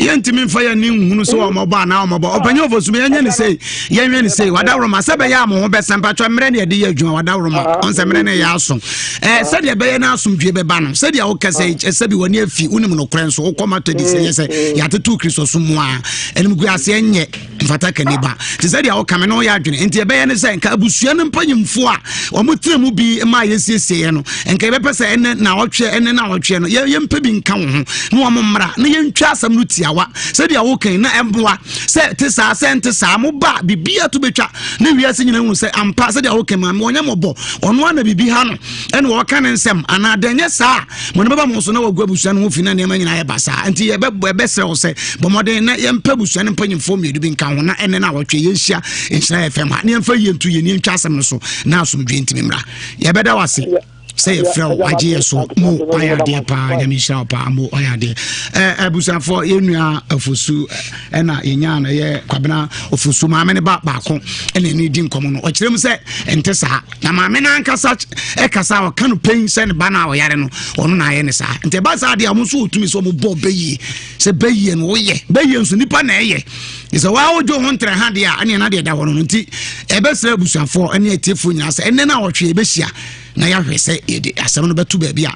Yɛntumi mfa yɛn ani nhunu sɛ ɔmmɔbɔ anaa ɔmmɔbɔ. Ɔpanyin Ofosu yɛnyɛ ne sei, yɛnhwɛ ne sei. Wadaworoma sɛ bɛyɛ a mo ho bɛsɛ mpatwa mmerɛ ne yɛde yɛ adwuma wadaworoma. Ɔn sɛ mmerɛ ne yɛ aso. Ɛɛ sɛdeɛ ɛbɛyɛ na asomdwie bɛba no, sɛdeɛ wokɛ sɛ sɛbi w'ani afi wonim nokorɛ nso wokɔ Methodist yɛ sɛ yɛatetew Kristosom mu a animguaseɛ nyɛ. Mfata kani ba. Te sɛ deɛ woka me ne woyɛ adwene. Nti ɛbɛyɛ ne sɛ nka abusua no mpanyimfoɔ a wɔn tena mu bi ma yɛsiesieɛ no, nka yɛbɛpɛ sɛ ɛnɛ na ɔtweɛ ɛnɛ na ɔtweɛ no yɛmpɛ bi nka wo ho na wɔn mmra na yɛntwa asɛm no tiawa sɛdeɛ woka yi na ɛmmoa sɛ te saa sɛ nte saa mo ba biribiara to bɛtwa na wiase nyina hu sɛ ampa sɛdeɛ woka ma wɔnyɛ mmɔbɔ ɔno ana biribi ha no ɛna wɔka ne nsɛm anaa dɛ nyɛ saa mo ne bɛba mo so na wɔagu abusua no ho fi na nneɛma nyinaa yɛ basaa nti yɛbɛsrɛ wo sɛ bɔ mmɔden na yɛmpɛ abusua no mpanyimfoɔ mmienu bi nka ho na ɛnɛ no a wɔtwe yɛnhyia nhyira yɛ fam ha ne yɛmfa yie nto yɛ ne yɛntwa asɛm no so na asomdwe ntimi mmra. Yɛbɛda wo ase sɛ yɛfrɛ wo agye yɛ so mo wayɛ adeɛ paa. Nyame nhyira wo paa mo wayɛ adeɛ. Abusuafoɔ, yɛnnua Afosu ɛna yɛnyaa no ɛyɛ Kwabena Ofosu maame ne ba baako ɛna ɛne di nkɔmmɔ no. Ɔkyerɛ mu sɛ ɛnte saa na maame no ankasa ɛkasa a ɔka no pɛn sɛ ne ba no a ɔyare no ɔno na ayɛ ne saa. Nti ɛba saa deɛ ɔmo nso wɔtumi sɛ ɔmo bɔ bɛyie sɛ bɛyie no woyɛ bɛyie nso nipa na ɛyɛ sɛ waa wodwo ho ntrɛ ha deɛ a ɛneɛ na deɛ da hɔ no no. Nti ɛbɛsrɛ abusuafoɔ ɛne atiefoɔ nyinaa sɛ ɛnɛ no a wɔtwe yɛbɛhyia na yɛahwɛ sɛ yɛde asɛm no bɛto baabi a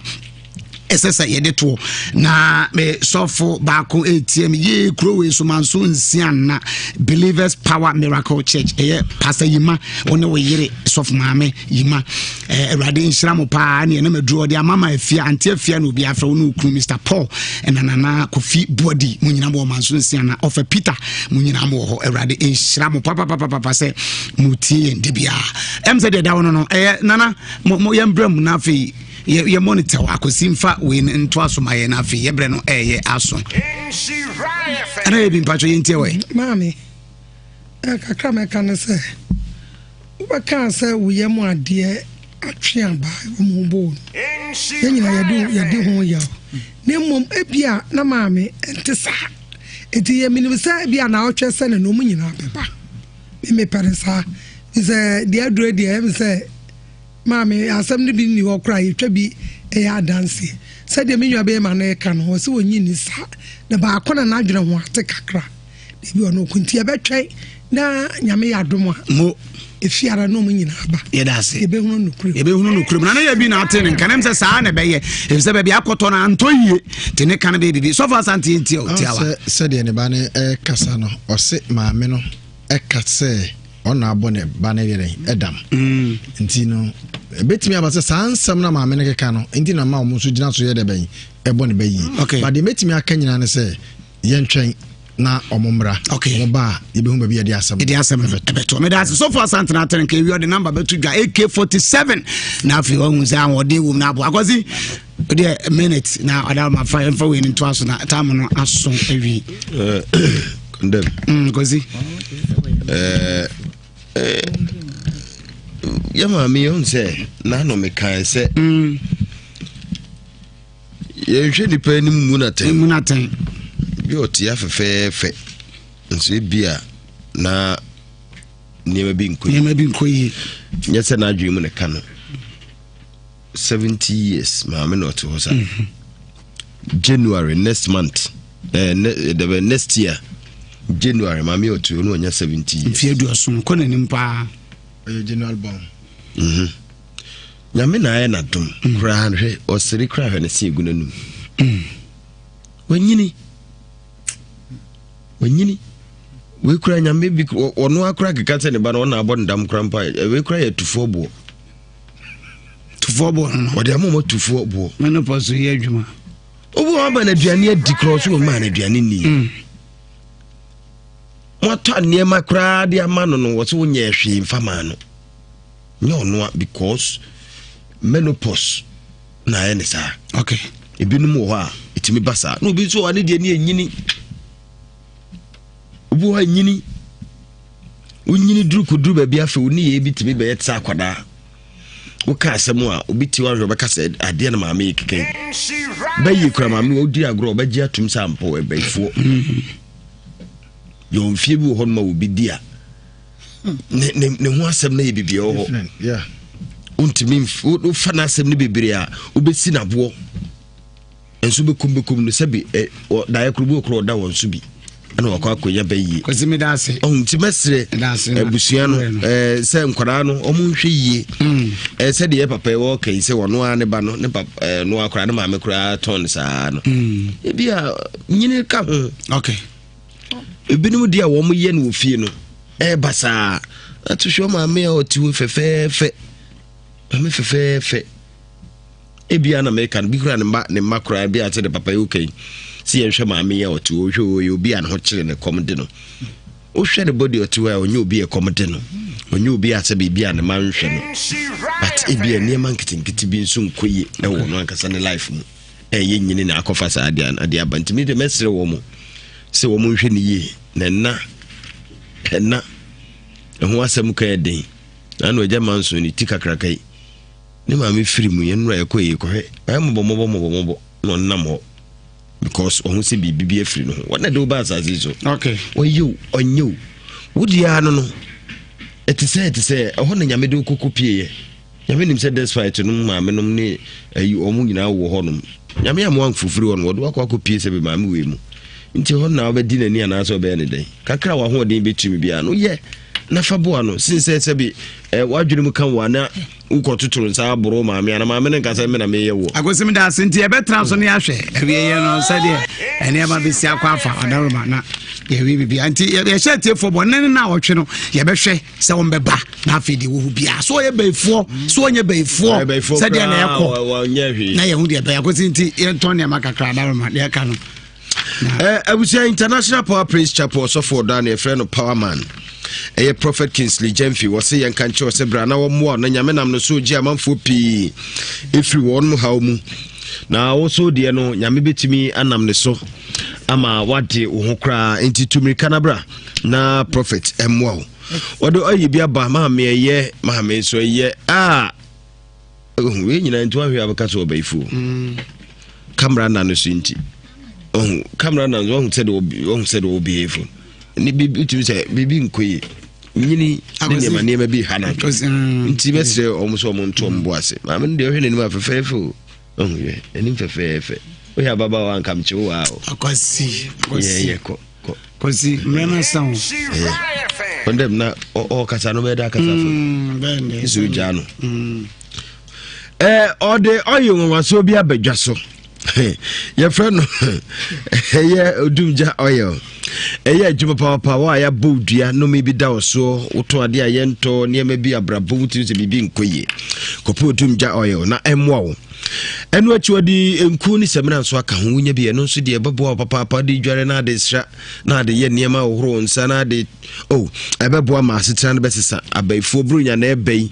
ɛsɛ sɛ yɛde toɔ. Na me sɔfo baako ɛretie me yie kuro wei so manso nsia nna Believers Power Miracle Church, ɛyɛ Pastor Yima, wo ne wo yere sɔfo maame Yima. Awurade nhyira mo paa. Ne ɛnam aduro ɔde ama ma afia ante afia na obi afrɛ wo ne okunu Mr Paul ɛna Nana Kofi Boadi, mo nyina mo wɔ manso nsia na ɔfɛ Peter, mo nyina mo wɔ hɔ. Awurade nhyira mo papapapapa sɛ mo tie yɛn de biara. Ɛm sɛ deɛ da wo no no ɛyɛ Nana mo yɛmbrɛ mu na afei yɛ monitor akosi mfa wei no ntoa so ma yɛn. Afei yɛbrɛ no ɛyɛ aso ɛna yɛ bi mpatwɛ yɛntie wɔ. Maame, kakra mɛka ne sɛ wobɛkaa sɛ woyɛ mu adeɛ atwe aba wɔ mu bɔɔ no, yɛn nyinaa yɛde ho yaw, na mmom ebia na maame ɛnte saa. Nti yɛ menim sɛ ebia na ɔtwɛ sɛ ne nom nyinaa bɛba. Memepɛ no saa sɛ deɛ aduro deɛ ɛm sɛ maame asɛm no bi nni hɔ koraa, yɛtwa bi ɛyɛ adanseɛ sɛdeɛ me nua bɛyɛ ma no ɛka no wɔ sɛ wɔnyi ne saa na baako na n'adwene ho ate kakra debi ɔno ɔko. Nti yɛbɛtwɛn na Nyame yɛ adom a mo efiara na ɔmo nyinaa ba. Yɛda ase. Yɛbɛhunu nokorɛ. Yɛbɛhunu nokorɛ mu na ne yɛ bi na ate ne nka nem sɛ saa na ɛbɛyɛ ɛfisɛ baabi akɔtɔ no antɔ yie nti ne ka no bɛyɛ biribi. Sɔfo Asante, yɛntie o tiawa. Sɛdeɛ ne ba no ɛkasa no, ɔse maame no ɛka sɛ ɔna abɔ ne ba no yɛrɛ ɛdam. Nti no ɛbɛtumi aba sɛ saa nsɛm no maame no keka no nti na ma ɔmo nso gyina so yɛ dɛ bɛn ɛbɔ ne ba yie. But deɛ mɛtumi aka nyinaa ne sɛ yɛntwɛn na ɔmo mmra. Ɔmo ba a, yɛbɛhu baabi yɛde asɛm yɛde asɛm no ɛbɛto. Meda ase, sɔfo Asante no atene nka ewi ɔde number bɛto dwa AK47 na afei wahu sɛ ahoɔden wom no aboa akɔsi deɛ minute na ɔda ma fa ɛmfa wei no ntoa so na tam no aso awie. Condemn. Kwasi. Yɛ maame yɛhu sɛ naano mekae sɛ yɛnhwɛ nipa anim mu natɛn mu natɛn bi ɔte afɛfɛɛfɛ nso ebi a na nneɛma bi nkɔ yie. Nneɛma bi nkɔ yie. Nyɛ sɛ n'adwene mu ne ka no 70 years maame na ɔte hɔ saa. January next month, ne, eh, next year January maame ɔte hɔ no ɔnya 70 years. Mfie 70 kɔ n'anim paa. Ɔyɛ January born. Nyame na ayɛ n'adom koraa no, hwɛ ɔsere koraa, hwɛ ne se egu n'anum. Wanyini wanyini wei kura Nyame bi ɔno akora keka sɛ ne ba no ɔna abɔ ne dam kora mpa. Wei kora yɛ tufoɔ boɔ. Tufoɔ boɔ no. Ɔde ama ɔma tufoɔ boɔ. Menopause yɛ adwuma. Obi wɔn aba no aduane adi korɔ so wɔn maa no aduane ni. Wɔatɔ nneɛma koraa de ama no no wɔ so wonyɛ hwee mfa maa no. Nyɛ ɔnoa because menopause na ayɛ ne saa. Ebinom wɔ hɔ a ɛtumi ba saa na obi nso wɔ hɔ a ne deɛ ne ɛnyini. Obi wɔ hɔ a nyini wonyini duru kɔduru baabi afei wo ne yɛ bi tumi bɛyɛ te sɛ akwadaa. Woka asɛm a obi te wahwɛ ɔbɛka sɛ adeɛ no maame yɛ keka yi bɛyɛ kura maame wɔ wodi agorɔ ɔbɛgye atum sɛ ampɔ ɛbɛyifoɔ yɛ mfie bi wɔ hɔ nom a obi di a ne ne ne ho asɛm no yɛ bebree wɔ hɔ. Wontumi wofa n'asɛm no bebree a wobɛsi n'aboɔ nso bɛkum bɛkum no sɛbi daeɛ koro bi wɔ koro ɔda wɔn so bi ɛna wakɔ akɔnya bɛyie. Kwasi mi da ase. Ɔhun ti mɛsrɛ abusua no sɛ nkwadaa no ɔmo nhwɛ yie. Sɛdeɛ yɛ papa yi wɔɔka yi sɛ ɔno ara ne ba no ne papa no akora ne maame koraa tɔn saa no. Ebi a nyini ka ho. Okay. Ebinom deɛ a wɔn yɛ no wɔ fie no ɛɛba saa. Ato hwɛ maame a ɔte hɔ fɛfɛɛfɛ. Maame fɛfɛɛfɛ. Ebia na meka no bi kura ne mma ne mma koraa bi a sɛ de papa yi okay. Si yɛnhwɛ maame yi a ɔte hɔ hwɛ ɔyɛ obi a ne ho kyerɛ ne kɔm de no. Wohwɛ ne body ɔte hɔ a ɔnyɛ obi a ɛkɔm de no. Ɔnyɛ obi a sɛ biribi a ne ma nhwɛ no. But ebia nneɛma nketenkete bi nso nkɔ yie ɛwɔ no ankasa ne life mu. Ɛyɛ nyini na akɔfa saa adeɛ adeɛ aba nti mi de mɛsrɛ wɔn sɛ wɔn nhwɛ ne yie na ɛna ɛna ɛho asɛm ka yɛ den na ano agya manso ne ti kakraka yi ne maame firi mu yɛn nnura yɛkɔ yie kɔhwɛ ɔyɛ mɔbɔ mɔbɔ mɔbɔ mɔbɔ na ɔnam hɔ because ɔho sɛ biribi bi afiri no ho wɔn na de wo ba asase so ɔyɛ o ɔnyɛ o wodi ara no no ɛte sɛ ɛte sɛ ɛhɔ na nyame de wo koko pie yɛ. Nyame nim sɛ despite nom maame nom ne ayi wɔn nyinaa wɔ hɔ nom. Nyame amoa mfofiri hɔ no wɔde wakɔ akɔ pie sɛ bi maame wei mu. Nti hɔ na wobɛdi n'ani anaasɛ wobɛyɛ ne dɛn. Kakra w'ahoɔden bɛtumi biara no yɛ na fa boa no sin sɛ sɛ bi eh, w'adwene mu ka wo a na wokɔ totoro nsa aboro maame ana maame no nka sɛ me na meyɛ woɔ. Akosim da ase nti yɛbɛtena so ne ahwɛ awieɛ no sɛdeɛ nneɛma bɛsi akɔ afa ɔdaroma na yɛwie biribiara nti yɛhyɛ atiefoɔ bɔ ne ne na ɔtwe no yɛbɛhwɛ sɛ wɔn bɛba na afei deɛ wɔhu biara so ɔyɛ bɛyifoɔ so ɔnyɛ bɛyifoɔ sɛdeɛ na ɛkɔ na yɛhu deɛ bɛyɛ akosi nti yɛntɔn nneɛma kakra adaroma deɛ ɛka no. Abusua International Power Praise Chapel ɔsɔfo ɔdɔ a na yɛfrɛ no Power Man ɛyɛ Prophet Kingsley Gyamfi wɔse yɛnka nkyerɛ sɛ bra na wɔmmoa na nyame nam no so gye amanfoɔ pii ɛfiri wɔn mu haw mu na wo so deɛ no nyame bɛtumi anam ne so ama wade wo ho koraa nti tu mmirika no bra na prophet mmoa wo wɔde ɔyɛ bi aba maame ɛyɛ maame nso ɛyɛ a ɔhu wei nyinaa nti wahwɛ abɛka sɛ ɔbɛyifoɔ mm. kamera na no so nti ɔhu kamera na no ɔhu sɛ de ɔhu sɛ de ɔbɛyifo ne biribi tumi sɛ biribi nkɔ yie nyini ne nneɛma nneɛma bi ha no mm. nti bɛsrɛ ɔmo sɛ ɔmo nto ɔmo bo ase maame no deɛ ɔhwɛ n'anim a fɛfɛɛfɛ o ɔhu yɛ n'anim fɛfɛɛfɛ woyɛ ababaawa anka mekye wo waa o akwasi yɛ yɛ kɔ Kwasi mmerɛ no asa o. Ɔndɛm na ɔkasa no bɛyɛ dɛ akasa fo. Nso gyaa no. Ɔde ɔyɛ nwanwasoɔ bi abadwa so. Yɛfrɛ no ɛyɛ odumgya oil. Ɛyɛ adwuma papaapa wɔ a yɛabɔ dua nnome bi da wo soɔ wotɔ adeɛ a yɛntɔ nneɛma bi abrabɔ mu tiri sɛ biribi nkɔ yie. Kɔpɛ odumgya oil na ɛmmoa wo. Ɛno akyi wɔde nku ne samina nso aka ho. Wonya bi ɛno nso deɛ ɛbɛboa wo papaapa de dware na ade sra na ade yɛ nneɛma ahohoro wo nsa na ade oh ɛbɛboa ma asetena no bɛsesa. Abayifoɔ buronya na ɛbɛ yi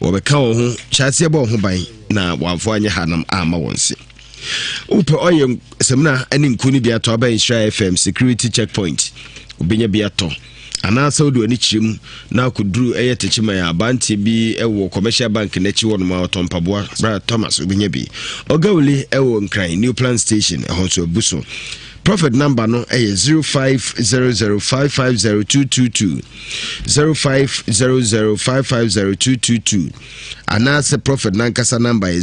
wɔbɛka wɔn ho hyɛ aseɛ bɔ wɔn ho ban na wɔamfo anyɛ hanam amma wɔn se. Wopɛ ɔyɛ samina ne nku no bi atɔ aba Nhyira FM security checkpoint wobɛnya bi atɔ. Anaasɛ wode w'ani kyerɛ mu na akɔduru ɛyɛ Techiman a aberanteɛ bi wɔ Commercial Bank no akyi hɔnom a ɔtɔn mpaboa, bra Thomas wobɛnya bi. Ɔgawuli wɔ Nkran New Plan Station, ɛhɔ nso abu so. Prophet number no ɛyɛ 0500550222, 0500550222, anaasɛ Prophet nankasa number yɛ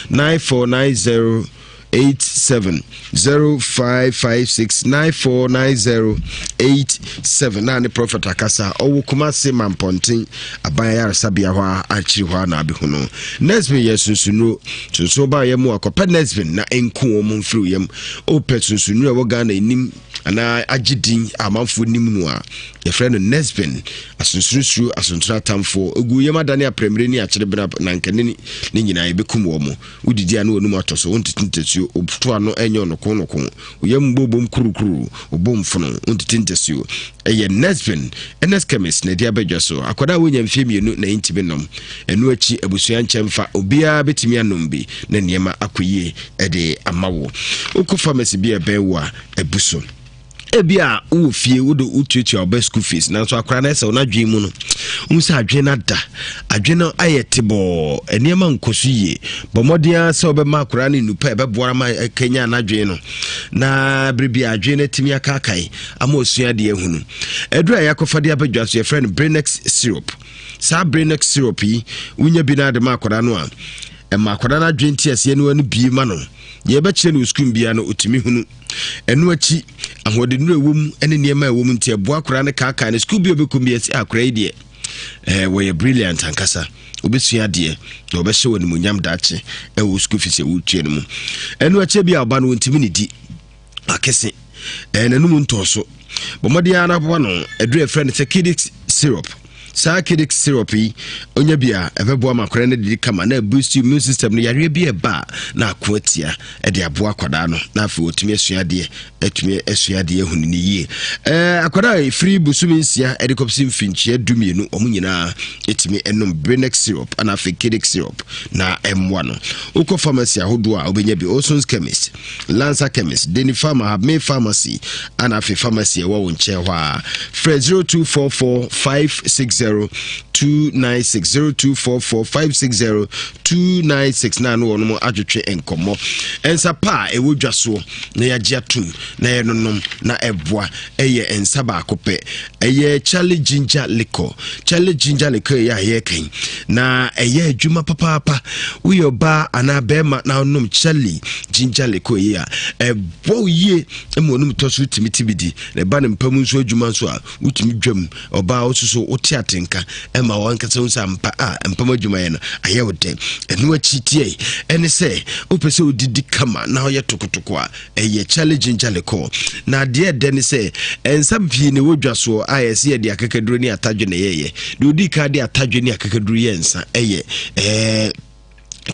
05569490 87 0556 9490 87 na ne prɔfɛt akasa ɔwɔ Kumase Mampɔnten aban ayaresabea hɔ a akyiri hɔ a na abɛhu no. Nesbin yɛ sunsonnuro sunsun ba yɛ mu akɔpɛ Nesbin na ɛnku wɔn mfiri yam. Wopɛ sunsonnuro ɛwɔ Ghana anim anaa agye din a amanfoɔ nim no a yɛfrɛ no Nesbin asonsorosuro asonsono atamfoɔ ɔgu yam adane aprɛmire ne akyerebena nankanini ne nyinaa yɛbɛkum wɔn. Wodidi a na w'anom atɔ so, wontete ntasuo, woto ano ɛnyɛ ɔnokonoko, wo yam bobom kurukuru, wo bo mfono, wontete ntasuo. Ɛyɛ Nesvin, Ernest Chemist na ɛde aba dwa so. Akwadaa a wanya mfeɛ mmienu na ɛntumi nnom. Ɛno akyi abusua nkyɛ mfa, obiara bɛtumi anom bi na nneɛma akɔ yie de ama wo. Wokɔ pharmacy bi a ɛbɛn wo a, abu so. Ebi a wowɔ fie wode wotuatua wo ba school fees nanso akora no ɛsɛ wo n'adwene mu no wohu sɛ adwene no ada adwene no ayɛ tebɔɔ nneɛma nkɔ so yie bɔ mmɔden ara sɛ wobɛma akora no nnupa ɛbɛboa ma ɛkanya n'adwene no na bere bi adwene no atumi akaakae ama ɔsua adeɛ ahunu aduru a yɛakɔfa de abadwa so yɛfrɛ no Brenex syrup saa Brenex syrup yi wonya bi no ade ma akwadaa no a ɛma akwadaa no adwene nteaseɛ no ano bie ma no deɛ ɛbɛkyerɛ no wɔ sukuu biara no ɔtumi hunu Ɛno akyi, ahoɔdennuro a ɛwɔ mu ne nneɛma a ɛwɔ mu nti ɛboa akwadaa no kaakae no. Sukuu bi a ɔbɛkɔ bi ɛsɛ akwadaa yi deɛ ɛɛ wɔyɛ brilliant ankasa. Obɛsua adeɛ na ɔbɛhyɛ wɔ animuonyam daakye ɛwɔ sukuu fees a wotua no mu. Ɛno akyi bi a ɔba no wɔntumi ne di akɛse. Ɛɛ n'anum ntɔɔ so. Bɔ mmɔden ara na boa no aduru a ɛfrɛ no sɛ Kidix syrup. Saa Kidix syrup yi, onya bi a ɛbɛboa ma akwadaa no adidi kama na boost immune system no yareɛ bi ɛba a na ako atia ɛde aboa akwadaa no na afei wɔtumi asua adeɛ atumi asua adeɛ ahunu ne yie. Ɛɛ akwadaa a ɛfiri bosome nsia ɛde kɔpsi mfinkyia 12 wɔn nyinaa ɛtumi ɛnom Brenex syrup ɛna afei Kidix syrup na ɛmmoa no. Wokɔ pharmacy ahodoɔ a wobɛnya bi Olson's Chemist Lancer Chemist, Deni Pharma, Habme Pharmacy, ana afei pharmacy ɛwɔ wo nkyɛn hɔ a. Frɛ 0244 560 296 0244 560 296 na ano wɔnom atwetwe nkɔmmɔ. Nsa pa a ɛwɔ dwa soɔ na yɛagye atom na yɛnonom na ɛboa ɛyɛ nsa baako pɛ. Ɛyɛ Charlie Ginger Liquor. Charlie Ginger Liquor yɛ a yɛreka yi na ɛyɛ adwuma papaapa. Woyɛ ɔbaa anaa bɛrima na wonom Charlie Ginger Liquor yi a, ɛbɔ wo yie ma wɔnom tɔ so wotumi ti bi di. Na ɛba ne mpa mu nso adwuma nso a, wotumi dwam. Ɔbaa wo soso wote atenka ɛma wankasa wo sɛ ampa a mpa mu adwuma yɛ no ayɛ wo dɛ. Ɛno akyi tiɛ ɛne sɛ wopɛ sɛ wodidi kama na woyɛ tokotoko a, ɛyɛ Charlie Ginger Liquor. Na adeɛ ɛdɛ ne sɛ nsa pii na ɛwɔ dwa soɔ a yɛsɛ yɛde akakaduro ne atadwe na ɛyɛyɛ. Deɛ ɔdii kan de atadwe ne akakaduro yɛ nsa ɛyɛ ɛɛ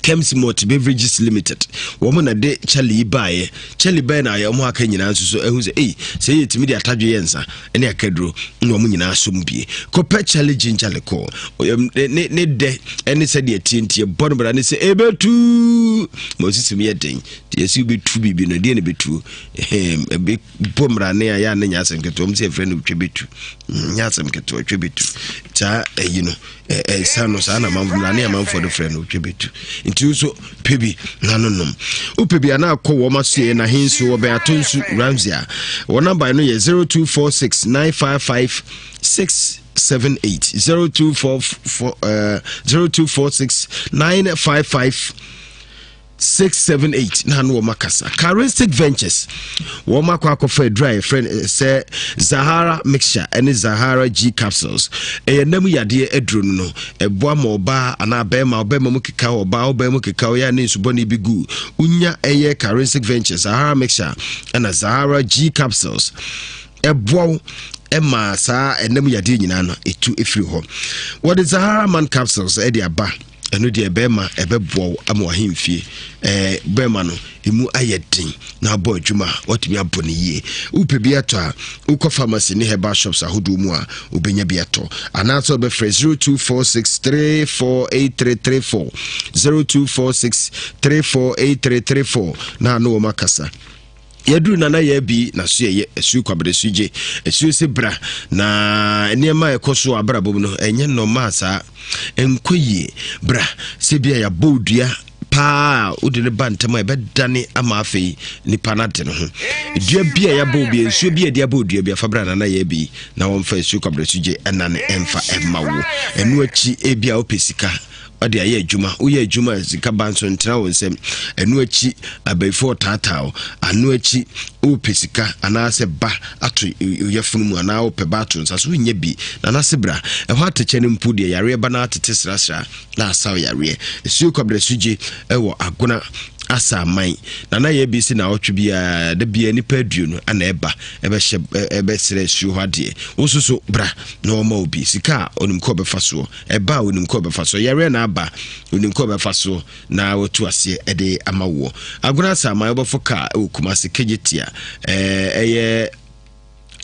Kems Malt Beverages Limited. Wɔn na de Charlie yi baeɛ. Charlie baeɛ na ayɛ wɔn aka nyinaa nso so ɛhu sɛ ei sɛ yɛtumi de atadwe yɛ nsa ne akaduro na wɔn nyinaa som bie. Kɔpɛ Charlie Ginger Liquor. Ne ne dɛ ɛne sɛdeɛ tie nti ɛbɔ no bra ne sɛ ɛbɛtu ma ɔsisim yɛ den. Nti yɛsi wobɛtu biribi no deɛ na ɛbɛtuo ɛbɛbɔ mmara ne a yɛ a na nyɛ asɛm ketewa ɔm sɛ yɛfrɛ no twa bɛtu mm, nyɛ asɛm ketewa twa bɛtu saa ɛyi no ɛsa no saa na mmara ne amanfoɔ no frɛ no twa bɛtu nti nso pɛ bi na no nom wopɛ bi a na akɔ wɔn asoɛ na ahenso wɔbɛn ato nsu ramsey a wɔn namba no yɛ 0246 955 6 78 0244 0246 955 678 na ano wɔn akasa charistic ventures wɔn akɔ akɔfa aduru a yɛfrɛ no eh, sɛ zahara mixture ɛne zahara g capsules ɛyɛ nam yadeɛ aduro no no ɛboa ma ɔbaa anaa bɛrima ɔbɛrima mu keka ɔbaa ɔbaa mu keka ɔyɛ ne nsubɔne bi gu wonya ɛyɛ charistic ventures zahara mixture ɛna zahara g capsules ɛboa wo ɛma saa ɛnam yadeɛ nyinaa no ɛtu ɛfiri hɔ wɔde zahara man capsules ɛde aba ɛno deɛ bɛrima ɛbɛboa wo ama wahemfie ɛɛ bɛrima no emu ayɛ den na abɔ adwuma a watumi abɔ no yie wopɛ bi atɔ a wokɔ pharmacy ne herbal shops ahodoɔ mu a wobɛnya bi atɔ anaasɛ wobɛfrɛ 0246348334 0246348334 na ano wɔn akasa Yɛduru Nana Yaa bi na so yɛyɛ asuo kwabere so gye asuo se bra na nneɛma a ɛkɔ so abrabɔ mu no ɛnyɛ nɔmaa saa ɛnkɔ yie bra sɛ bi a yɛabɔ dua paa a wode no ba ntɛm a ɛbɛdane ama afei nipa no ade ne ho dua bi a yɛabɔ obi nsuo bi a yɛde abɔ dua bi afa bra Nana Yaa bi na wɔmfa asuo kwabere so gye ɛnane ɛmfa ɛmma wo ɛno akyi ebi a wopɛ sika ɔde ayɛ adwuma woyɛ adwuma a sika ba nso ntena wo nsam ɛno akyi abayifoɔ taataa wo ano akyi wopɛ sika anaasɛ ba ato yɛfono mu anaa wopɛ ba ato nsa so wonyɛ bi na nase bra ɛhɔ atɛkyɛ no mpo deɛ yareɛ ba no atete srasra na asaw yareɛ ɛsuo kwabrɛ sugye ɛwɔ agona asa aman na na yɛ bi si na ɔtwe biara da biara nipa 20 ana ɛba ɛbɛhyɛ ɛbɛsrɛ asuo hɔ adeɛ wo nso so bra na wɔma obi sika a onim kɔ ɔbɛfa soɔ Ɛba a, onim kwan a ɔbɛfa so. Yareɛ na aba, onim kwan a ɔbɛfa so na watu aseɛ de ama woɔ. Agona Asaman, wobɛfo kaa wɔ Kumasi Kejetia. Ɛyɛ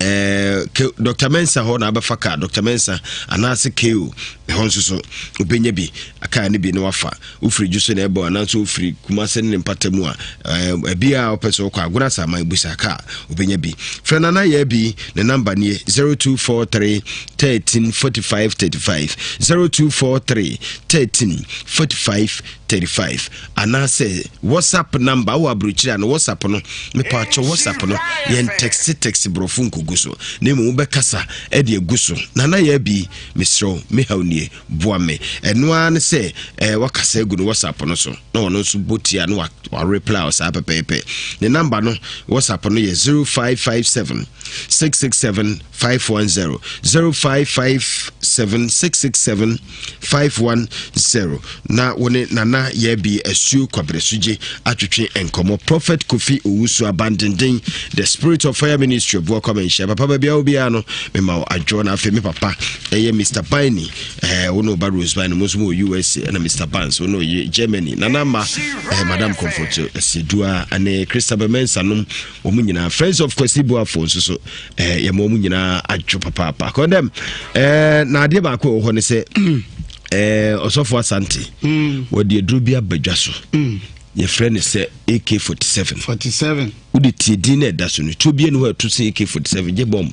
ɛɛ Dr. Mensa hɔ na abɛfa kaa Dr. Mensa anaasɛ KO ɛhɔ nso so wobɛnya bi kaa no bi na wafa wofiri dwo so na ɛbɔ anaasɛ wofiri Kumase ne ne mpata mu a ɛbi a wopɛ sɛ wokɔ Agona Asaman busa kaa wobɛnya bi frɛ Nana yɛ bi ne namba nie 0243 13 45 35 0243 13 45 35 anaasɛ whatsapp number wɔ aburokyiri a no whatsapp no mepaakyɛ whatsapp no yɛn text text borɔfo nkogu so na mmom wobɛkasa ɛde agu so Nana yɛ bi mesrɛ wo mehaw nie. wie boa me. Ɛno ara ne sɛ eh, wakasa agu no WhatsApp no so na ɔno nso bɔ tia na wa reply wo saa pɛpɛɛpɛ. Ne namba no WhatsApp no yɛ 0557 667 510 0557 667 510 na wo ne Nana Yɛbi Asuo Kwabrɛsugye atwetwe nkɔmmɔ. Prophet Kofi Owusu Abandenden, The Spirit of Fire Ministry, Boa Kwame Nhyia. Papa baabi a obiara no, mema wo adwo na afei me papa ɛyɛ Mr. Biny, eh, wo ne ɔba Rose Biny, mo nso mo wɔ USA, ɛna Mr. Barnes, wo ne ɔyɛ Germany. Nana ma eh, Madam Comfort Asidua ne Christabel Mensah nom, wɔn nyinaa Friends of Kwasi Boafo nso so eh, yɛma wɔn nyinaa adwo papaapa. Kɔndɛm eh, na adeɛ baako a ɛwɔ hɔ ne sɛ eh, ɔsɔfo Asante wɔde aduro bi aba dwa so yɛfrɛ no sɛ AK47 47 wode tie din na ɛda so no tuo bia ne hɔ ɛto sɛ AK47 gye bɔmb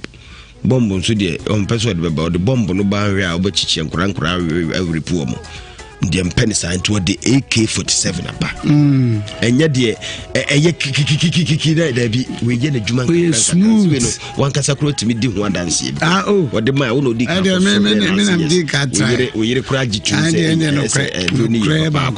bɔmb nso deɛ ɔmpɛ sɛ ɔde bɛba ɔde bɔmb no ba ahwɛ a wobɛkyekyɛ nkora nkora awerepu wɔ mo deɛ mpɛ ne saa nti wɔde AK47 aba mm. ɛnyɛ deɛ ɛyɛ kikikikikiki na daabi wɔyɛ n'adwuma nkakrankakra no wankasa koraa tumi di ho adanseɛ bi ah, oh. wɔde ma wo na ɔdi ka kɔfo yere koraa gye tum sɛ ɛduro ne yɛ papa.